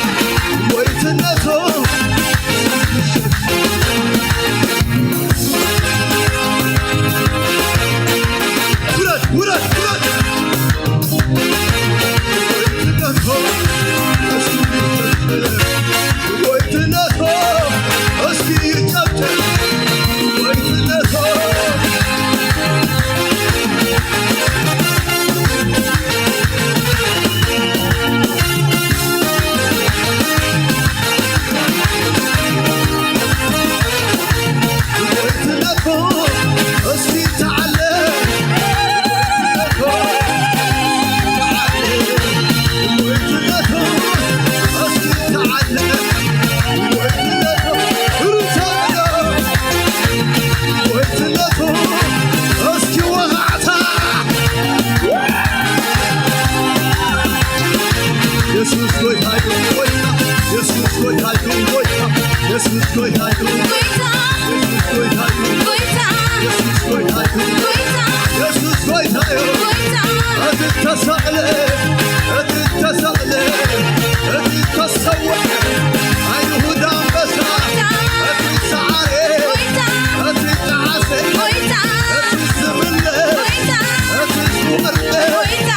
ጎይትነቱ ውረድ፣ ውረድ፣ ውረድ። ጎይትነቱ እስኪ ይጨብጨብ። ጎይትነቱ እስኪ ይጨብጨብ። ጎይትነቱ የሱስ ጎይታ እዩ፣ ጎይታ። የሱስ ጎይታ እዩ፣ ጎይታ። የሱስ ጎይታ እዩ፣ ጎይታ። የሱስ ጎይታ እዩ፣ ጎይታ። የሱስ ጎይታ እዩ፣ ጎይታ። የሱስ ጎይታ እዩ፣ ጎይታ። እቲ ተሰቕለ፣ እቲ ተሰቕለ፣ እቲ ተሰወዐ፣ ኣይሁድ ኣንበሳ፣ ጎይታ። እቲ ሰዓረ፣ ጎይታ። እቲ ጠዓሰ፣ ጎይታ። እቲ ዝምለ፣ ጎይታ። እቲ ዝወርደ፣ ጎይታ።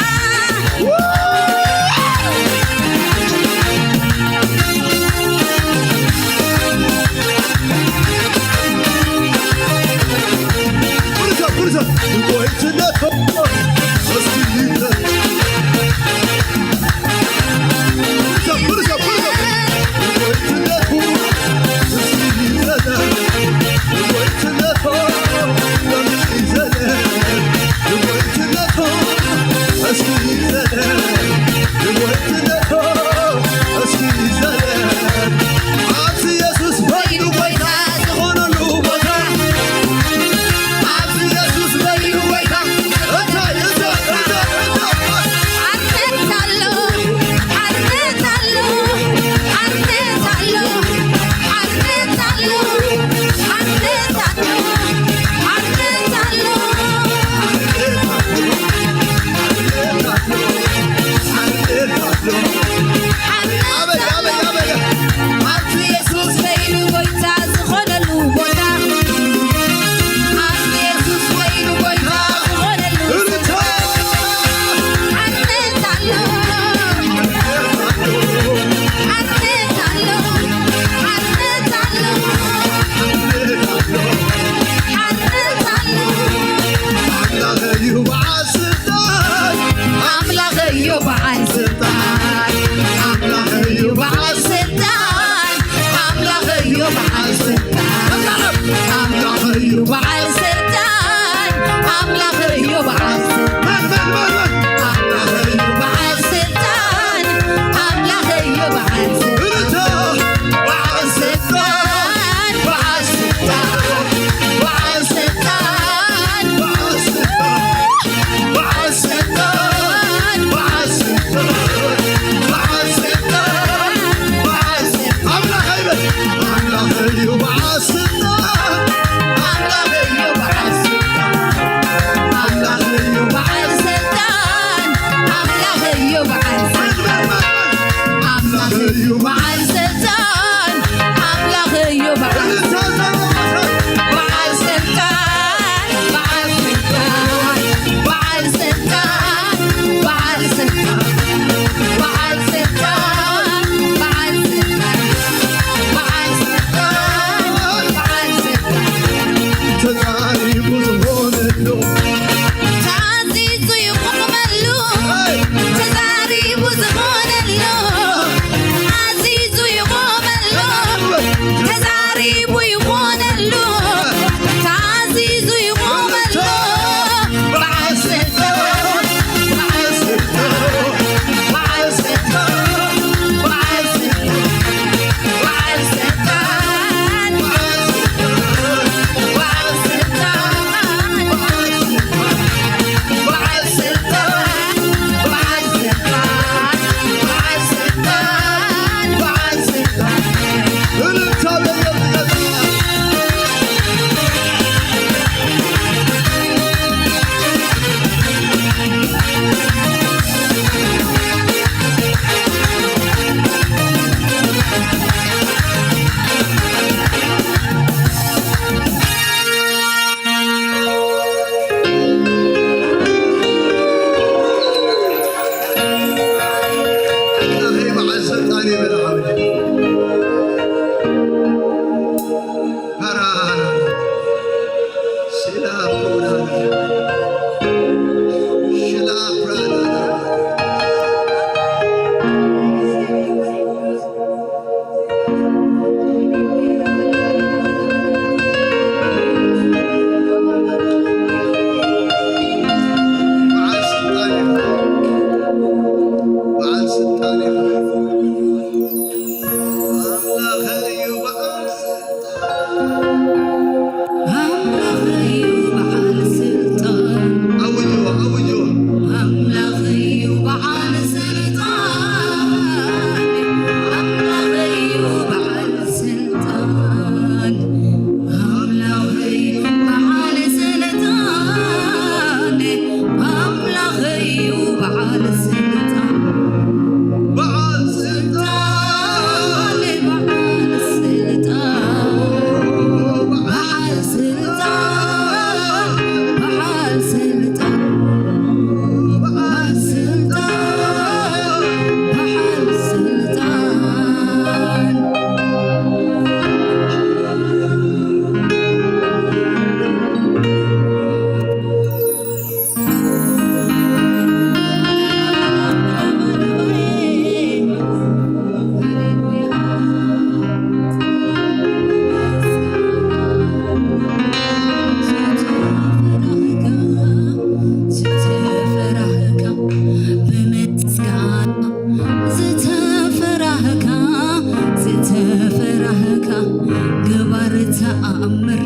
ኣእምር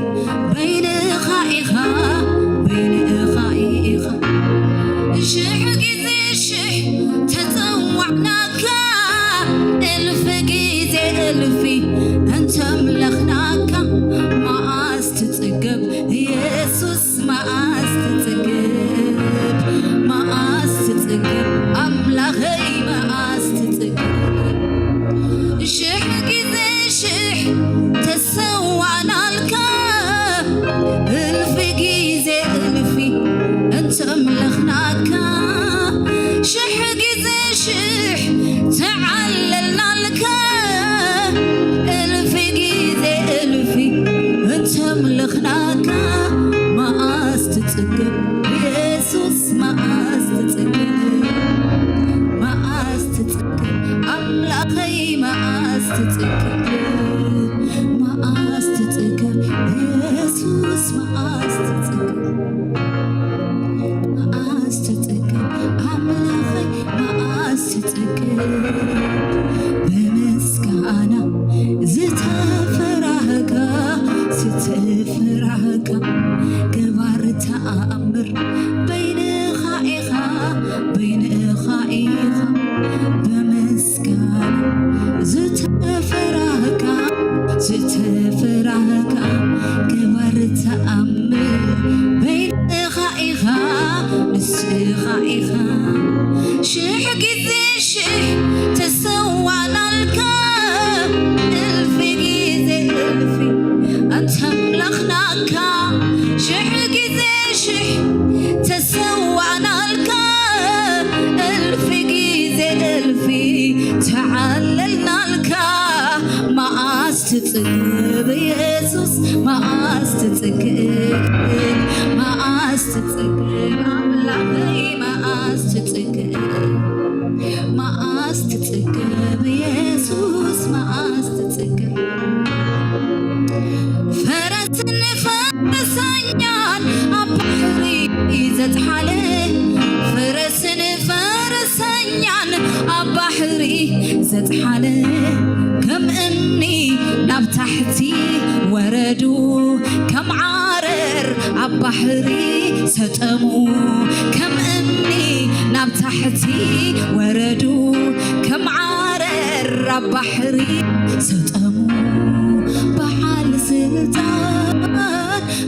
በይንኻ ኢኻ፣ በይንኻ ኢኻ። ሽሕ ግዜ ሽሕ ተጸዋዕናካ፣ እልፍ ግዜ እልፊ እንተምለኽናካ፣ መዓስ ትጽገብ የሱስ፣ መዓስ ትጽገብ፣ መዓስ ትጽገብ ኣምላኸይ፣ መዓስ ትጽገብ። ሽሕ ግዜ ሽሕ ተሰዋእናልካ፣ እልፊ ግዜ እልፊ እንተምለኽናካ፣ ሽሕ ግዜ ሽሕ ተዓለልናልካ፣ እልፊ ግዜ እልፊ እንተምለኽናካ፣ መዓስ ትጽገብ የሱስ፣ መዓስ ትጽገብ፣ መዓስ ትጽገብ ኣምላኸይ፣ መዓስ ትጽገብ፣ መዓስ ትጽገብ የሱስ፣ መዓስ ትጽገብ፣ መዓስ ትጽገብ ኣምላኸይ፣ መዓስ ትጽገብ። ብምስጋና ዝተፈራህካ፣ ዝተፈራህካ ገባር ተኣምር በይንኻ ኢኻ፣ በይንኻ ኢኻ። ብምስጋና ዝተፈራህካ፣ ዝተፈራህካ ገባር ተኣምር በይንኻ ኢኻ፣ ንስኻ ኢኻ። ሽሕ ግዜ ሽሕ ተሰዋእናልካ፣ እልፊ ግዜ እልፊ ኣተምለኽናካ። ሽሕ ግዜ ሽሕ ተሰዋእናልካ፣ እልፊ ግዜ እልፊ ተዓለልናልካ። መዓስ ትጽገብ የሱስ፣ መዓስ ትጽገብ፣ መዓስ ትጽገብ ኣምላኸይ፣ መዓስ ትጽገብ፣ መዓስ ትጽገብ የሱስ፣ መዓስ ትጽገብ። ፈረስን ፈረሰኛን ኣብ ባሕሪ ዘጥሓለ፣ ፈረስን ፈረሰኛን ኣብ ባሕሪ ዘጥሓለ፣ ከም እምኒ ናብ ታሕቲ ወረዱ፣ ከም ዓረር ኣብ ባሕሪ ሰጠሙ፣ ከም እምኒ ናብ ታሕቲ ወረዱ፣ ከም ዓረር ኣብ ባሕሪ ሰጠሙ። በዓል ስልጣን፣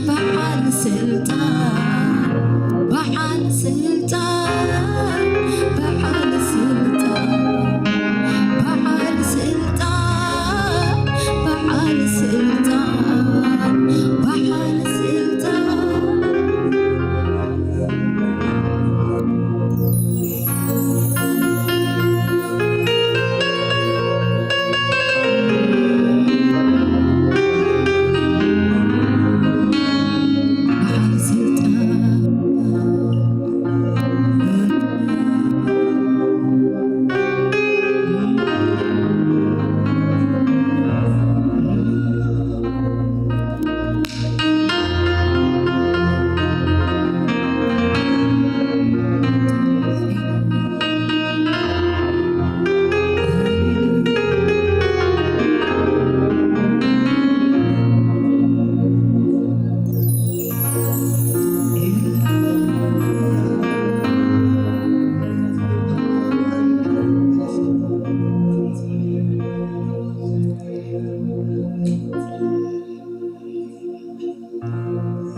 በዓል ስልጣን፣ በዓል ስልጣን፣ በዓል ስልጣን፣ በዓል ስልጣን፣ በዓል ስልጣን፣ በዓል ስልጣን።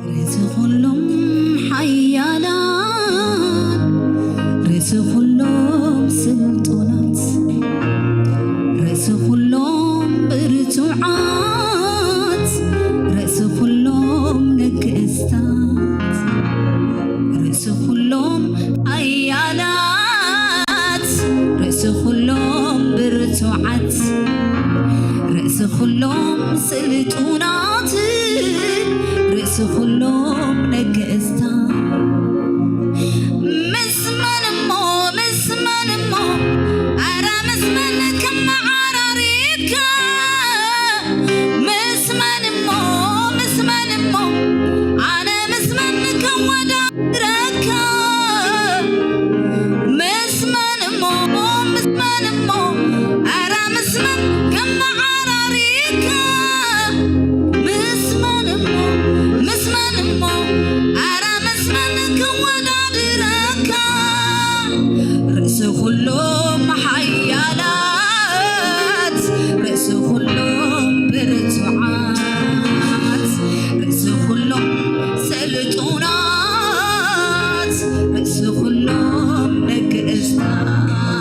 ርእሲ ኩሎም ሓያላን፣ ርእሲ ኩሎም ስልጡናት፣ ርእሲ ኩሎም ብርቱዓት፣ ርእሲ ኩሎም ንግስታት፣ ርእሲ ኩሎም ሓያላት፣ ርእሲ ኩሎም ብርቱዓት፣ ርእሲ ኩሎም ስልጡናት፣ ርእሲ ኩሎም ነገስታት። ምስ መን እሞ፣ ምስ መን እሞ፣ ኣረ ምስ መን ከመዓራሪካ? ምስ መን እሞ፣ ምስ መን እሞ፣ ኣነ ምስ መን ከወዳድረካ? ምስ መን እሞ፣ ምስ መን እሞ፣ ኣረ ምስ መን ከመዓራሪካ? ምስ ርእሲ ኩሎም ብርቱዓት፣ ርእሲ ኩሎም ስልጡናት፣ ርእሲ ኩሎም ነገስታት፣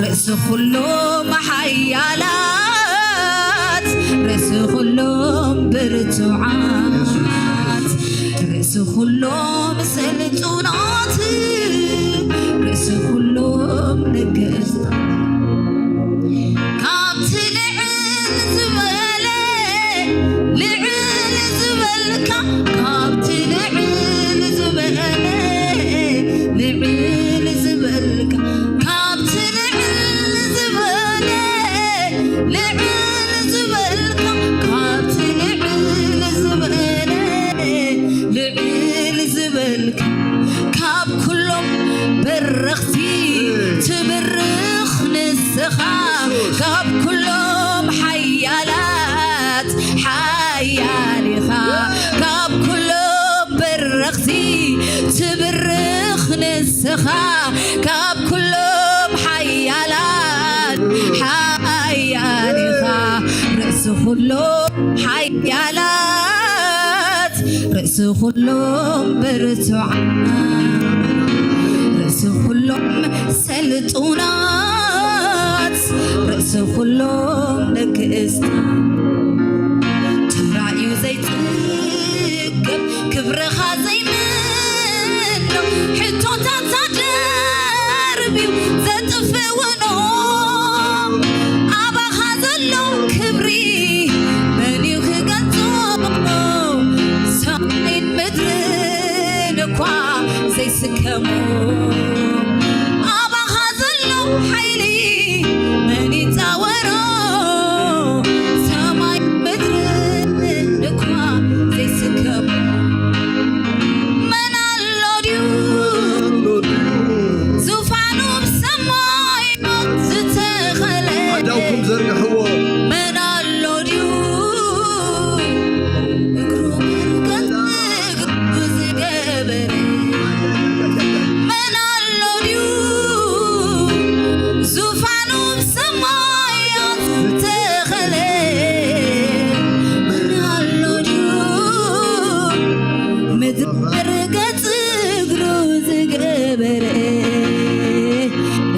ርእሲ ኩሎም ሓያላት፣ ርእሲ ኩሎም ብርቱዓት፣ ርእሲ ኩሎም ስልጡናት፣ ርእሲ ኩሎም ነገስታት፣ ካብቲ ልዕል ዝበለ፣ ልዕል ዝበልካ፣ ካብቲ ልዕል ዝበለ፣ ልዕል ዝበልካ፣ ካብቲ ልዕል ዝበለ፣ ልዕል ዝበልካ፣ ካብቲ ልዕል ዝበለ፣ ልዕል ዝበልካ፣ ካብ ኩሎም በረኽቲ ትብርኽ ንስኻ፣ ካብ ኩሎም ሓያላት ሓያል ኢኻ፣ ካብ ኩሎም በረኽቲ ትብርኽ ንስኻ፣ ካብ ኩሎም ሓያላት ሓያል ኢኻ፣ ርእሲ ኩሎም ሓያላት፣ ርእሲ ኩሎም ብርቱዓት፣ ርእሲ ኩሎም ስልጡናት፣ ርእሲ ኩሎም ነገስታት፣ ተራእዩ ዘይጽገብ ክብርኻ ዘይምኖ፣ ሕቶታታ ደርብዩ ዘጥፍእ ውኖ፣ ኣባኻ ዘሎ ክብሪ መን እዩ ክገልጾ? ሰማይን ምድርን እኳ ዘይስከሞ፣ ኣባኻ ዘሎ ሓይሊ መን ይጻወሮ? ሰማይ ምድርን እኳ ዘይስከሞ፣ መን ኣሎ ድዩ ዙፋኑ ብሰማይ ዝተኸለ? ኣዳውኩም ዘርግሕዎ። መን ኣሎ ድዩ እግሩ መርገጽ እግሩ ዝገበረ? መን ኣሎ ድዩ ዙፋኑ ብሰማያት ዝተኸለ? መን ኣሎ ድዩ ምድሪ መርገጽ እግሩ ዝገበረ?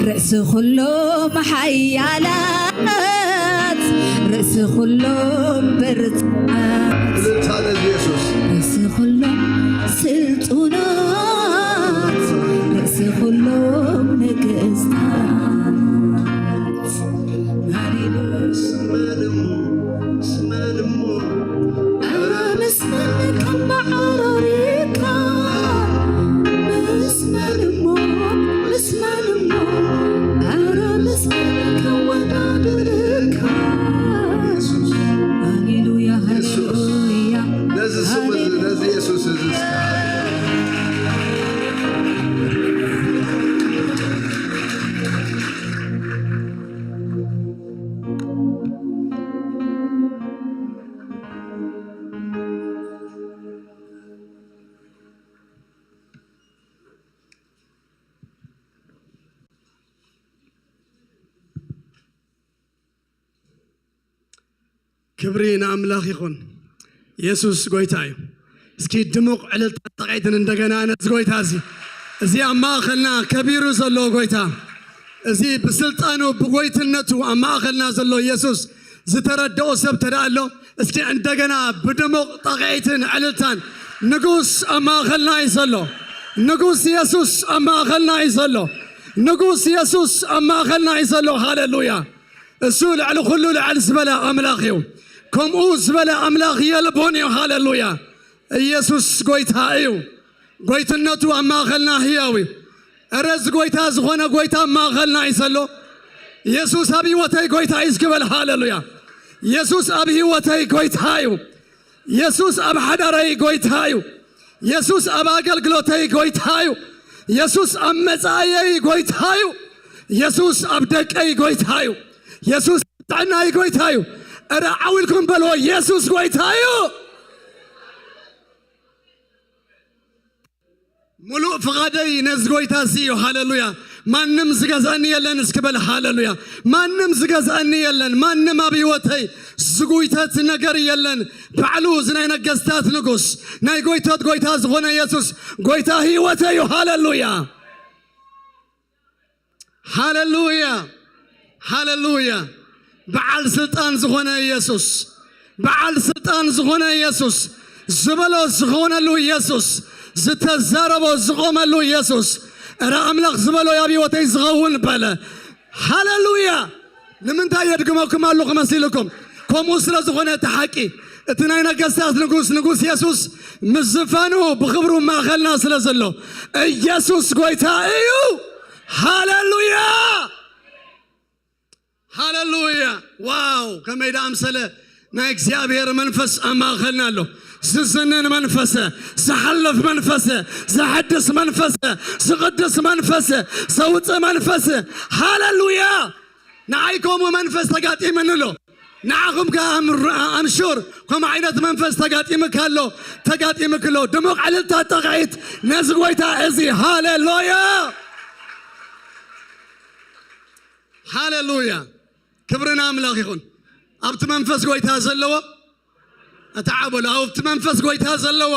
ርእሲ ኩሎም ሓያላት፣ ርእሲ ኩሎም ብርቱዓት፣ እልልታ ንየሱስ። ርእሲ ኩሎም ስልጡናት፣ ርእሲ ኩሎም ነገስታት። ሃሌሉያ። ስመን እሞ፣ ስመን እሞ፣ ኧረ ምስ መን ከመዓራሪካ? ምስ መን እሞ፣ ምስ መን እሞ፣ ኧረ ምስ መን ከወዳድርካ? ሃሌሉያ፣ የሱስ። ሃሌሉያ፣ ነዚ ስም እዚ፣ ሃሌሉያ። ነዚ የሱስ እዚ እስከ ክብሪ ንኣምላኽ ይኹን። የሱስ ጎይታ እዩ። እስኪ ድሙቕ ዕልልታ ጠቒትን እንደገና ነዚ ጎይታ እዚ፣ እዚ ኣብ ማእኸልና ከቢሩ ዘሎ ጎይታ፣ እዚ ብስልጣኑ ብጎይትነቱ ኣብ ማእኸልና ዘሎ የሱስ ዝተረድኦ ሰብ ተደኣ ኣሎ፣ እስኪ እንደገና ብድሙቕ ጠቒትን ዕልልታን፣ ንጉስ ኣብ ማእኸልና እዩ ዘሎ። ንጉስ የሱስ ኣብ ማእኸልና እዩ ዘሎ። ንጉስ የሱስ ኣብ ማእኸልና እዩ ዘሎ። ሃሌሉያ። እሱ ልዕሊ ኩሉ ልዕል ዝበለ ኣምላኽ እዩ። ከምኡ ዝበለ ኣምላኽ የልቦን እዩ። ሃሌሉያ። ኢየሱስ ጎይታ እዩ። ጎይትነቱ ኣብ ማእኸልና ህያው እዩ። እረ እዚ ጎይታ ዝኾነ ጎይታ ኣብ ማእኸልና እዩ ዘሎ። የሱስ ኣብ ህይወተይ ጎይታ እዩ እስኪ በል። ሃሌሉያ። የሱስ ኣብ ህይወተይ ጎይታ እዩ። የሱስ ኣብ ሓዳረይ ጎይታ እዩ። የሱስ ኣብ ኣገልግሎተይ ጎይታ እዩ። የሱስ ኣብ መጻእየይ ጎይታ እዩ። የሱስ ኣብ ደቀይ ጎይታ እዩ። የሱስ ኣብ ጥዕናይ ጎይታ እዩ። እረ ዓው ኢልኩም በልዎ፣ የሱስ ጎይታ እዩ። ሙሉእ ፍቓደይ ነዚ ጎይታ እዚ እዩ። ሃሌሉያ። ማንም ዝገዝኣኒ የለን እስኪ በል። ሃሌሉያ። ማንም ዝገዝኣኒ የለን። ማንም ኣብ ህይወተይ ዝጉይተት ነገር የለን። ባዕሉ እዚ ናይ ነገስታት ንጉስ፣ ናይ ጎይታት ጎይታ ዝኾነ የሱስ ጎይታ ህይወተይ እዩ። ሃሌሉያ። ሃሌሉያ። ሃሌሉያ። በዓል ስልጣን ዝኾነ የሱስ፣ በዓል ስልጣን ዝኾነ የሱስ፣ ዝበሎ ዝኾነሉ የሱስ፣ ዝተዛረቦ ዝቆመሉ የሱስ። እረ ኣምላኽ ዝበሎ ኣብ ህይወተይ ዝኸውን በለ። ሃሌሉያ። ንምንታይ የድግመኩም ኣለኹ መሲልኩም? ከምኡ ስለ ዝኾነ እቲ ሓቂ፣ እቲ ናይ ነገስታት ንጉስ ንጉስ የሱስ ምስ ዝፋኑ ብኽብሩ ማእኸልና ስለ ዘሎ፣ ኢየሱስ ጎይታ እዩ። ሃሌሉያ። ሃሌሉያ። ዋው፣ ከመይ ደኣምሰለ ናይ እግዚኣብሔር መንፈስ ኣብ ማእኸልና ኣሎ። ዝዝንን መንፈሰ፣ ዝሓልፍ መንፈሰ፣ ዘሐድስ መንፈሰ፣ ዝቕድስ መንፈሰ፣ ዘውፅእ መንፈሰ። ሃሌሉያ። ንዓይ ከምኡ መንፈስ ተጋጢመኒ ኣሎ። ንዓኹም ከ ኣምር-፣ ኣምሹር ከምኡ ዓይነት መንፈስ ተጋጢምካ ኣሎ፣ ተጋጢምክ ኣሎ። ድሙቕ ዕልልታ ጣቕዒት ነዚ ጎይታ እዚ። ሃሌሉያ። ሃሌሉያ። ክብሪ ንኣምላኽ ይኹን። ኣብቲ መንፈስ ጎይታ ዘለዎ፣ ኣታ ዓበሉ፣ ኣብቲ መንፈስ ጎይታ ዘለዎ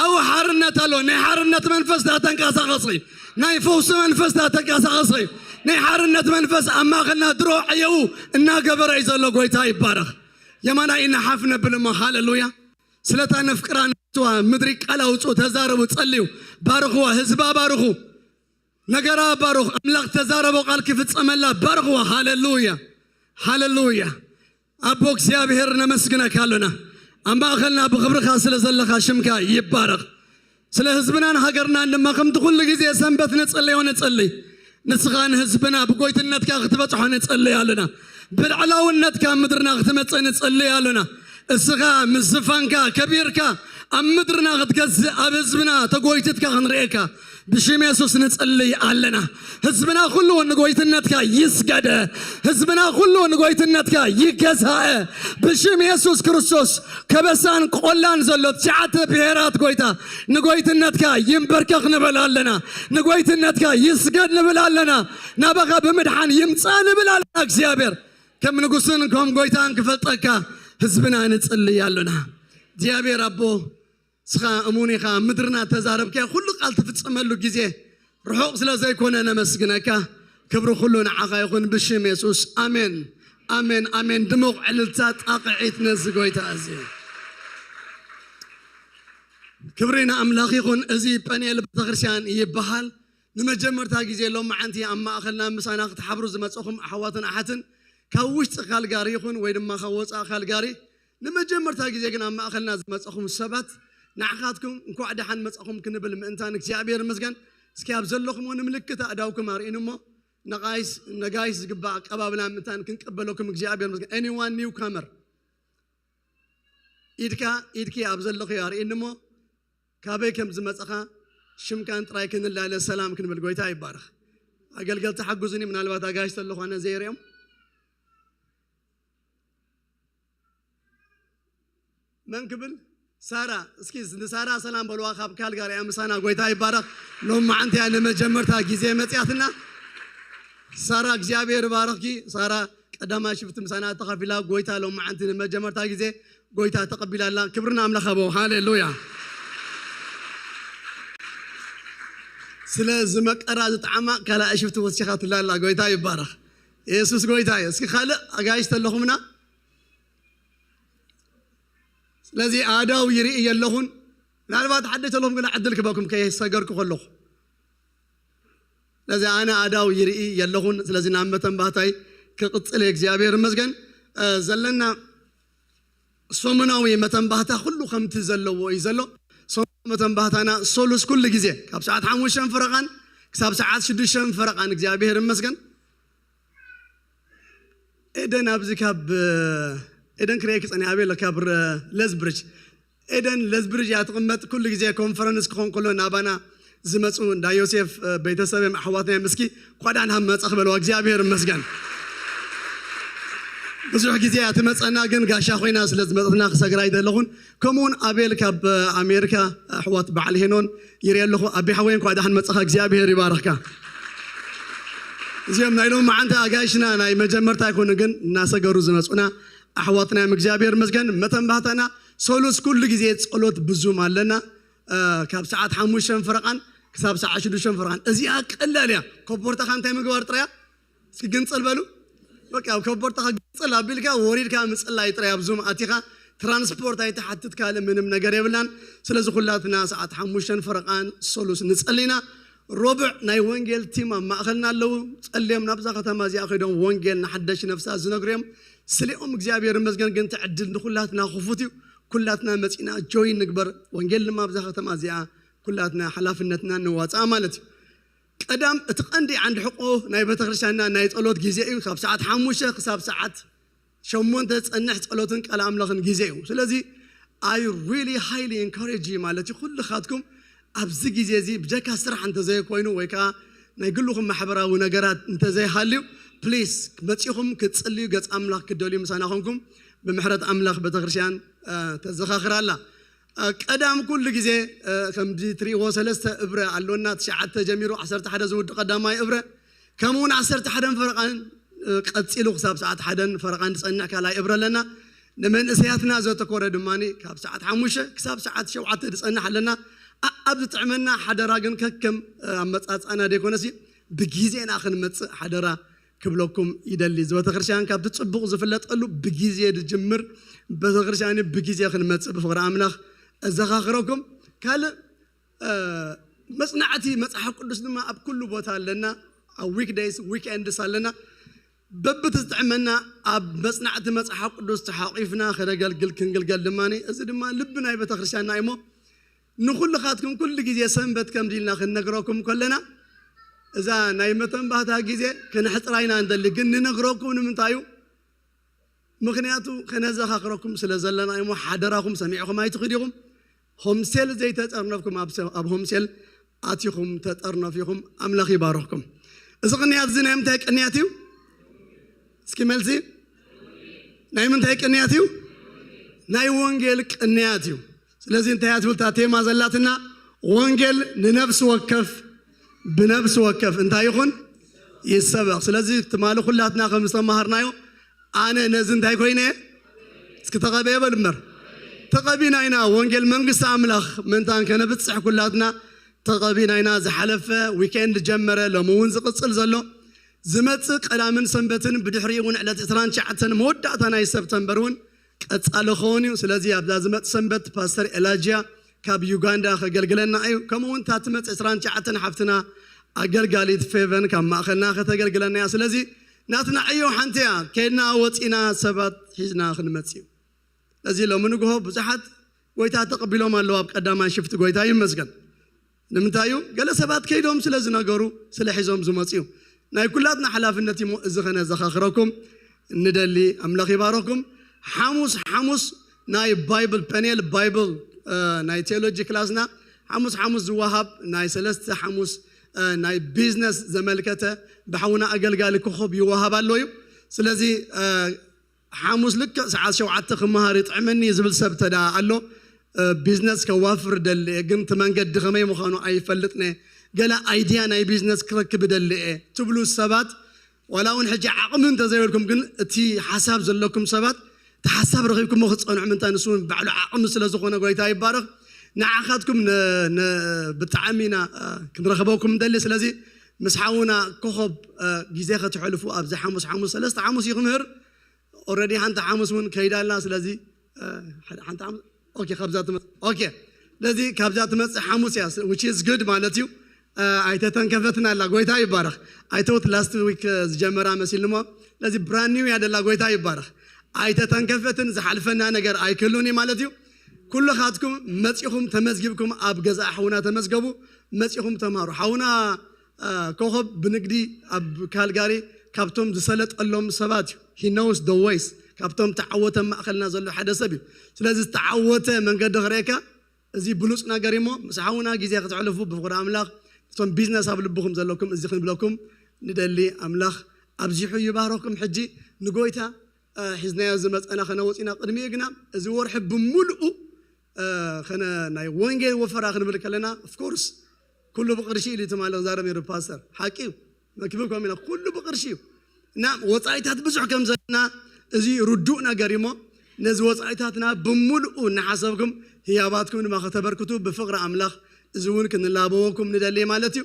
ኣብኡ ሓርነት ኣሎ። ናይ ሓርነት መንፈስ ዳ ተንቀሳቐሲ፣ ናይ ፈውሲ መንፈስ ዳ ተንቀሳቐሲ፣ ናይ ሓርነት መንፈስ ኣብ ማእኸልና ድሮ ዕየው እናገበረ እዩ ዘሎ። ጎይታ ይባረኽ። የማናይ ኢና ሓፍ ነብል እሞ፣ ሃሌሉያ። ስለታ ነፍቅራ ንስዋ ምድሪ ቃል ኣውፅኡ፣ ተዛረቡ፣ ጸልዩ፣ ባርኽዋ፣ ህዝባ ባርኹ። ነገራ ባሩኽ፣ ኣምላኽ ተዛረቦ ቃል ክፍጸመላ ባርኽዋ። ሃሌሉያ፣ ሃሌሉያ። ኣቦ እግዚኣብሔር ነመስግነካ ኣሎና፣ ኣብ ማእኸልና ብኽብርኻ ስለ ዘለኻ ሽምካ ይባረኽ። ስለ ህዝብናን ሃገርናን ድማ ከምቲ ኩሉ ግዜ ሰንበት ንጽልዮ ንጽልይ፣ ንስኻ ንህዝብና ብጎይትነትካ ክትበጽሖ ንጽልይ ኣሎና። ብልዕላውነትካ ኣብ ምድርና ክትመጽእ ንጽልይ ኣሎና። እስኻ ምስ ዝፋንካ ከቢርካ ኣብ ምድርና ክትገዝእ ኣብ ህዝብና ተጎይትትካ ክንርእየካ ብሽም የሱስ ንጽልይ ኣለና። ህዝብና ኩሉ ንጎይትነትካ ይስገደ። ህዝብና ኩሉ ንጎይትነትካ ይገዛእ። ብሽም የሱስ ክርስቶስ ከበሳን ቆላን ዘሎ ትሽዓተ ብሔራት ጎይታ ንጎይትነትካ ይንበርከኽ ንብል ኣለና። ንጎይትነትካ ይስገድ ንብል ኣለና። ናባኻ ብምድሓን ይምጻእ ንብል ኣለና። እግዚኣብሔር ከም ንጉስን ከም ጎይታን ክፈልጠካ ህዝብና ንጽልይ ኣለና። እግዚኣብሔር ኣቦ ንስኻ እሙን ኢኻ፣ ምድርና ተዛረብካዮ ኩሉ ቃል ትፍጸመሉ ግዜ ርሑቕ ስለ ዘይኮነ ነመስግነካ። ክብሪ ኩሉ ንዓኻ ይኹን ብሽም የሱስ። ኣሜን፣ ኣሜን፣ ኣሜን። ድሙቕ ዕልልታ ጣቕዒት ነዚ ጎይታ እዚ። ክብሪ ንኣምላኽ ይኹን። እዚ ጳኒኤል ቤተክርስትያን ይበሃል። ንመጀመርታ ግዜ ሎማዓንቲ ኣብ ማእኸልና ምሳና ክትሓብሩ ዝመጸኹም ኣሕዋትን ኣሓትን ካብ ውሽጢ ካልጋሪ ይኹን ወይ ድማ ካብ ወጻኢ ካልጋሪ ንመጀመርታ ግዜ ግን ኣብ ማእኸልና ዝመጸኹም ሰባት ንዓኻትኩም እንኳዕ ደሓን መጻኹም ክንብል ምእንታን እግዚኣብሔር ይመስገን። እስኪ ኣብ ዘለኹምዎ ንምልክት ኣእዳውኩም ኣርእዩኒ እሞ ነጋይስ ነጋይስ ዝግባእ ኣቀባብላ ምእንታን ክንቀበለኩም እግዚኣብሔር ይመስገን። Anyone newcomer ኢድካ ኢድኪ ኣብ ዘለኹ ኣርእዩኒ እሞ ካበይ ከም ዝመጻኻ ሽምካን ጥራይ ክንላለ ሰላም ክንብል ጎይታ ይባረኽ። ኣገልገልቲ ሓጉዝኒ ምናልባት ኣጋይሽ ተለኹ ኣነ ዘይርእዮም መን ክብል ሳራ እስኪ ንሳራ ሰላም በልዋ ካብ ካልጋሪ እያ ምሳና ጎይታ ይባረኽ። ሎማዓንቲ እያ ንመጀመርታ ግዜ መጽያትና። ሳራ እግዚኣብሔር ይባረኽኪ። ሳራ ቀዳማይ ሽፍቲ ምሳና ተኻፊላ ጎይታ ሎማዓንቲ ንመጀመርታ ግዜ ጎይታ ተቐቢላ ኣላ። ክብሪ ንኣምላኽ ኣቦ። ሃሌሉያ። ስለ ዝመቀራ ዝጠዓማ ካልኣይ ሽፍቲ ወሲኻትላ ኣላ። ጎይታ ይባረኽ። የሱስ ጎይታ እዩ። እስኪ ካልእ ኣጋይሽ ተለኹምና ስለዚ ኣእዳው ይርኢ የለኹን። ምናልባት ሓደሽ ተለኹም ግና ዕድል ክበኩም ከየሰገርኩ ከለኹ ስለዚ ኣነ ኣእዳው ይርኢ የለኹን። ስለዚ ናብ መተንባህታይ ክቕጽል እየ። እግዚኣብሔር ይመስገን። ዘለና ሰሙናዊ መተንባህታ ኩሉ ከምቲ ዘለዎ እዩ ዘሎ። ሰሙናዊ መተንባህታና ሶሉስ ኩሉ ግዜ ካብ ሰዓት ሓሙሽተ ፈረቓን ክሳብ ሰዓት ሽዱሽተ ፈረቓን እግዚኣብሔር ይመስገን። ኤደን ኣብዚ ካብ ኤደን ክርእየኪ ጸኒሓ ኣቤል ካብ ለዝብሪጅ ኤደን ለዝብሪጅ እያ ትቕመጥ። ኩሉ ግዜ ኮንፈረንስ ክኾን ከሎ ናባና ዝመፁ እንዳ ዮሴፍ ቤተሰብ እዮም ኣሕዋትና እዮም። እስኪ ኳዳን ሃብ መፀ ክበልዋ እግዚኣብሔር ይመስገን። ብዙሕ ግዜ እያ ትመፀና ግን ጋሻ ኮይና ስለ ዝመፀትና ክሰግራ ኣይደለኹን። ከምኡውን ኣቤል ካብ ኣሜሪካ ኣሕዋት በዓል ሄኖን ይርኢ ኣለኹ። ኣቤ ሓወይ እንኳዕ ደሓን መፀኻ እግዚኣብሔር ይባርኽካ። እዚኦም ናይ ሎማዓንቲ ኣጋይሽና ናይ መጀመርታ ኣይኮኑ፣ ግን እናሰገሩ ዝመፁና ኣሕዋትና እዮም። እግዚኣብሔር ይመስገን። መተንባህታና ሰሉስ ኩሉ ግዜ ጸሎት ብዙም ኣለና። እ፣ ካብ ሰዓት ሓሙሽተ ፈረቓን ክሳብ ሰዓት ሽዱሽተ ፈረቓን። እዚኣ ቀላል እያ። ኮቦርታኻ እንታይ ምግባር ጥራያ? እስኪ ግንጽል በሉ። በቃ ኣብ ኮቦርታኻ ግንጽል ኣቢልካ ወሪድካ ምጽላይ ጥራይ። ኣብ ዙም ኣቲኻ ትራንስፖርት ኣይትሓትት፣ ካልእ ምንም ነገር የብላን። ስለዚ ኩላትና ሰዓት ሓሙሽተ ፈረቓን ሰሉስ ንጸሊና። ሮብዕ ናይ ወንጌል ቲም ኣብ ማእኸልና ኣለዉ። ጸልዮም ናብዛ ከተማ እዚኣ ከይዶም ወንጌል ንሓደሽ ነፍሳት ዝነግሩ እዮም። ስሊኦም እግዚኣብሔር ይመስገን። ግን እቲ ዕድል ንኹላትና ክፉት እዩ። ኩላትና መጺና ጆይን ንግበር። ወንጌል ድማ ኣብዛ ከተማ እዚኣ ኩላትና ሓላፍነትና ንዋጻእ ማለት እዩ። ቀዳም እቲ ቀንዲ ዓንዲ ሕቆ ናይ ቤተክርስትያንና ናይ ጸሎት ግዜ እዩ። ካብ ሰዓት ሓሙሽተ ክሳብ ሰዓት ሸሞንተ ዝጸንሕ ጸሎትን ቃል ኣምላኽን ግዜ እዩ። ስለዚ I really highly encourage you ማለት እዩ፣ ኩልኻትኩም ኣብዚ ግዜ እዚ ብጀካ ስራሕ እንተዘይኮይኑ ወይ ከዓ ናይ ግልኹም ማሕበራዊ ነገራት እንተዘይሃልዩ፣ ፕሊስ መጺኹም ክትጽልዩ፣ ገጽ ኣምላኽ ክትደልዩ፣ ምሳና ኮንኩም ብምሕረት ኣምላኽ ቤተክርስትያን፣ እ፣ ተዘኻኽር ኣላ። እ፣ ቀዳም ኩሉ ግዜ፣ እ፣ ከምዚ ትርእይዎ ሰለስተ እብረ ኣሎና፣ ትሽዓተ ጀሚሩ ዓሰርተ ሓደ ዝውድእ ቀዳማይ እብረ፣ ከምኡ እውን ዓሰርተ ሓደን ፈረቓን፣ እ፣ ቀጺሉ ክሳብ ሰዓት ሓደን ፈረቓን ዝጸንሕ ካልኣይ እብረ ኣለና። ንመንእሰያትና ዘተኮረ ድማ ካብ ሰዓት ሓሙሽተ ክሳብ ሰዓት ሸውዓተ ዝጸንሕ ኣለና። ኣ-፣ ኣብ ዝጥዕመና ሓደራ ግን ከከም፣ እ፣ ኣመጻጽኣና ደይኮነሲ ብግዜና ክንመጽእ ሓደራ ክብለኩም ይደሊ። እዚ ቤተክርስትያን ካብቲ ጽቡቕ ዝፍለጠሉ ብግዜ ዝጅምር ቤተክርስትያን እዩ። ብግዜ ክንመጽእ ብፍቕሪ ኣምላኽ እዘኻኽረኩም። ካልእ፣ እ፣ መጽናዕቲ መጽሓፍ ቅዱስ ድማ ኣብ ኩሉ ቦታ ኣለና። ኣብ ዊክደይስ፣ ዊክኤንድስ ኣለና። በብቲ ዝጥዕመና ኣብ መጽናዕቲ መጽሓፍ ቅዱስ ተሓቂፍና ከነገልግል ክንግልገል ድማ፣ እዚ ድማ ልቢ ናይ ቤተክርስትያንና እዩ። እሞ ንኹልኻትኩም ኩሉ ግዜ ሰንበት ከምዚ ኢልና ክንነግረኩም ከለና፣ እዛ ናይ መተንባህታ ግዜ ከነሕጽራ ኢና እንደሊ፣ ግን ንነግረኩም ንምንታይ እዩ? ምኽንያቱ ከነዘኻኽረኩም ስለ ዘለና እሞ፣ ሓደራኹም ሰሚዕኹም ኣይትኽዱ ኢኹም። ሆምሴል ዘይተጠርነፍኩም ኣብ ሰ-፣ ኣብ ሆምሴል ኣቲኹም ተጠርነፊኹም። ኣምላኽ ይባርኽኩም። እዚ ቅንያት እዚ ናይ ምንታይ ቅንያት እዩ? እስኪ መልሲ። ናይ ምንታይ ቅንያት እዩ? ናይ ወንጌል ቅንያት እዩ። ስለዚ እንታይ እያ ትብል እታ ቴማ ዘላትና? ወንጌል ንነፍሲ ወከፍ፣ ብነፍሲ ወከፍ እንታይ ይኹን? ይሰበኽ። ስለዚ ትማሊ ኩላትና ከም ዝተማሃርናዮ፣ ኣነ ነዚ እንታይ ኮይነ እየ? እስኪ ተቐበየ በል እምበር። ተቐቢና ኢና ወንጌል መንግስቲ ኣምላኽ ምእንታን ከነብጽሕ ኩላትና ተቐቢና ኢና። ዝሓለፈ ዊኬንድ ጀመረ፣ ሎሚ እውን ዝቕጽል ዘሎ፣ ዝመጽእ ቀዳምን ሰንበትን ብድሕሪኡ እውን ዕለት ዕስራን ትሽዓተን መወዳእታ ናይ ሰብተምበር እውን ቀጻሊ ክኸውን እዩ። ስለዚ ኣብዛ ዝመጽእ ሰንበት ፓስተር ኤላጅያ ካብ ዩጋንዳ ከገልግለና እዩ። ከምኡ እውን እታ ትመጽእ ዕስራን ትሽዓተን ሓፍትና ኣገልጋሊት ፌቨን ካብ ማእኸልና ከተገልግለና እያ። ስለዚ ናትና ዕዮ ሓንቲ እያ፣ ከይድና ወጺና ሰባት ሒዝና ክንመጽእ እዩ። ስለዚ ሎሚ ንግሆ ብዙሓት ጎይታ ተቐቢሎም ኣለዉ ኣብ ቀዳማይ ሽፍቲ። ጎይታ ይመስገን። ንምንታይ እዩ? ገለ ሰባት ከይዶም ስለ ዝነገሩ፣ ስለ ሒዞም ዝመጹ እዩ። ናይ ኩላትና ሓላፍነት እሞ እዚ ከነዘኻኽረኩም እንደሊ። ኣምላኽ ይባረኩም። ሓሙስ ሓሙስ ናይ ባይብል ፓኔል፣ ባይብል፣ እ፣ ናይ ቴዎሎጂ ክላስና ሓሙስ ሓሙስ ዝወሃብ ናይ ሰለስተ ሓሙስ፣ እ፣ ናይ ቢዝነስ ዘመልከተ ብሓውና ኣገልጋሊ ኮኾብ ይወሃብ ኣሎ እዩ። ስለዚ፣ እ፣ ሓሙስ ልክዕ ሰዓት ሸውዓተ ክመሃር ይጥዕመኒ ዝብል ሰብ ተዳ ኣሎ፣ እ፣ ቢዝነስ ከዋፍር ደሊ እየ፣ ግን እቲ መንገዲ ከመይ ምዃኑ ኣይፈልጥን እየ፣ ገለ ኣይድያ ናይ ቢዝነስ ክረክብ ደሊ እየ ትብሉ ሰባት፣ ዋላ እውን ሕጂ ዓቕሚ እንተዘይበልኩም፣ ግን እቲ ሓሳብ ዘለኩም ሰባት፣ እቲ ሓሳብ ረኺብኩሞ ክትጸንዑ ምንታይ፣ ንሱ እውን ባዕሉ ዓቕሚ ስለ ዝኾነ ጎይታ ይባረኽ። ንዓኻትኩም ነ-፣ ነ-፣ ብጣዕሚ ኢና፣ እ፣ ክንረኽበኩም እንደሊ። ስለዚ ምስ ሓውና ኮኾብ፣ እ፣ ግዜ ከተሕልፉ ኣብዚ ሓሙስ ሓሙስ ሰለስተ ሓሙስ እዩ ክምህር። ኦልሬዲ ሓንቲ ሓሙስ እውን ከይዳ ኣላ። ስለዚ፣ እ፣ ሓደ፣ ሓንቲ ሓሙስ፣ ኦኬ፣ ካብዛ ትመጽእ፣ ኦኬ፣ ስለዚ ካብዛ ትመጽእ ሓሙስ እያ፣ which is good ማለት እዩ። እ፣ ኣይተተንከፈትን ኣላ፣ ጎይታ ይባረኽ። I thought last week፣ እ፣ ዝጀመራ መሲልሞ፣ ስለዚ ብራንድ ኒው እያ ደላ፣ ጎይታ ይባረኽ። ኣይተተንከፈትን፣ ዝሓልፈና ነገር ኣይክህሉን እዩ ማለት እዩ። ኩልኻትኩም መጺኹም ተመዝጊብኩም ኣብ ገዛ ሓውና ተመዝገቡ፣ መጺኹም ተምሃሩ። ሓውና እ፣ ኮኾብ ብንግዲ ኣብ ካልጋሪ ካብቶም ዝሰለጠሎም ሰባት እዩ። He knows the ways። ካብቶም ተዓወተ ማእኸልና ዘሎ ሓደ ሰብ እዩ። ስለዚ ዝተዓወተ መንገዲ ክርእየካ እዚ ብሉጽ ነገር እሞ፣ ምስ ሓውና ግዜ ክትሕልፉ ብፍቕሪ ኣምላኽ፣ እቶም ቢዝነስ ኣብ ልብኹም ዘለኩም እዚ ክንብለኩም ንደሊ። ኣምላኽ ኣብዚሑ ይባረኩም። ሕጂ ንጎይታ፣ እ፣ ሒዝናዮ ዝመጸና ከነወጽ ኢና። ቅድሚኡ ግና እዚ ወርሒ ብምሉኡ፣ እ፣ ከነ ናይ ወንጌል ወፈራ ክንብል ከለና፣ of course፣ ኩሉ ብቕርሺ ኢሉ ትማሊ ክዛረብ ነይሩ ፓስተር። ሓቂ እዩ። መክብብ ከም ኢለ ኩሉ ብቕርሺ እዩ። እና ወጻኢታት ብዙሕ ከም ዘለና እዚ ርዱእ ነገር እዩ። እሞ ነዚ ወጻኢታትና ብምሉኡ እናሓሰብኩም ህያባትኩም ድማ ከተበርክቱ ብፍቕሪ ኣምላኽ እዚ እውን ክንላበወኩም ንደሊ ማለት እዩ።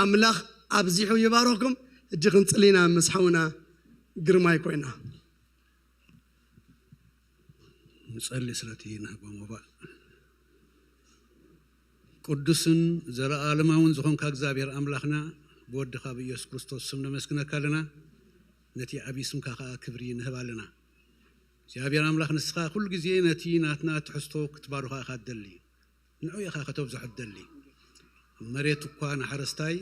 ኣምላኽ ኣብዚሑ ይባርኽኩም። እጂ ክንጽሊና ምስ ሓውና ግርማይ ኮይና ንጸሊ ስለቲ ንህቦ ሞባእ ቅዱስን ዘለኣለማውን ዝኾንካ እግዚኣብሔር ኣምላኽና ብወድኻ ብኢየሱስ ክርስቶስ ስም ነመስግነካ ኣለና። ነቲ ዓብዪ ስምካ ኸዓ ክብሪ ንህብ ኣለና። እግዚኣብሔር ኣምላኽ ንስኻ ኩሉ ግዜ ነቲ ናትና ትሕዝቶ ክትባርኻ ኢኻ ትደሊ። ንዑ ኢኻ ከተብዝሖ ትደሊ። መሬት እኳ ንሓረስታይ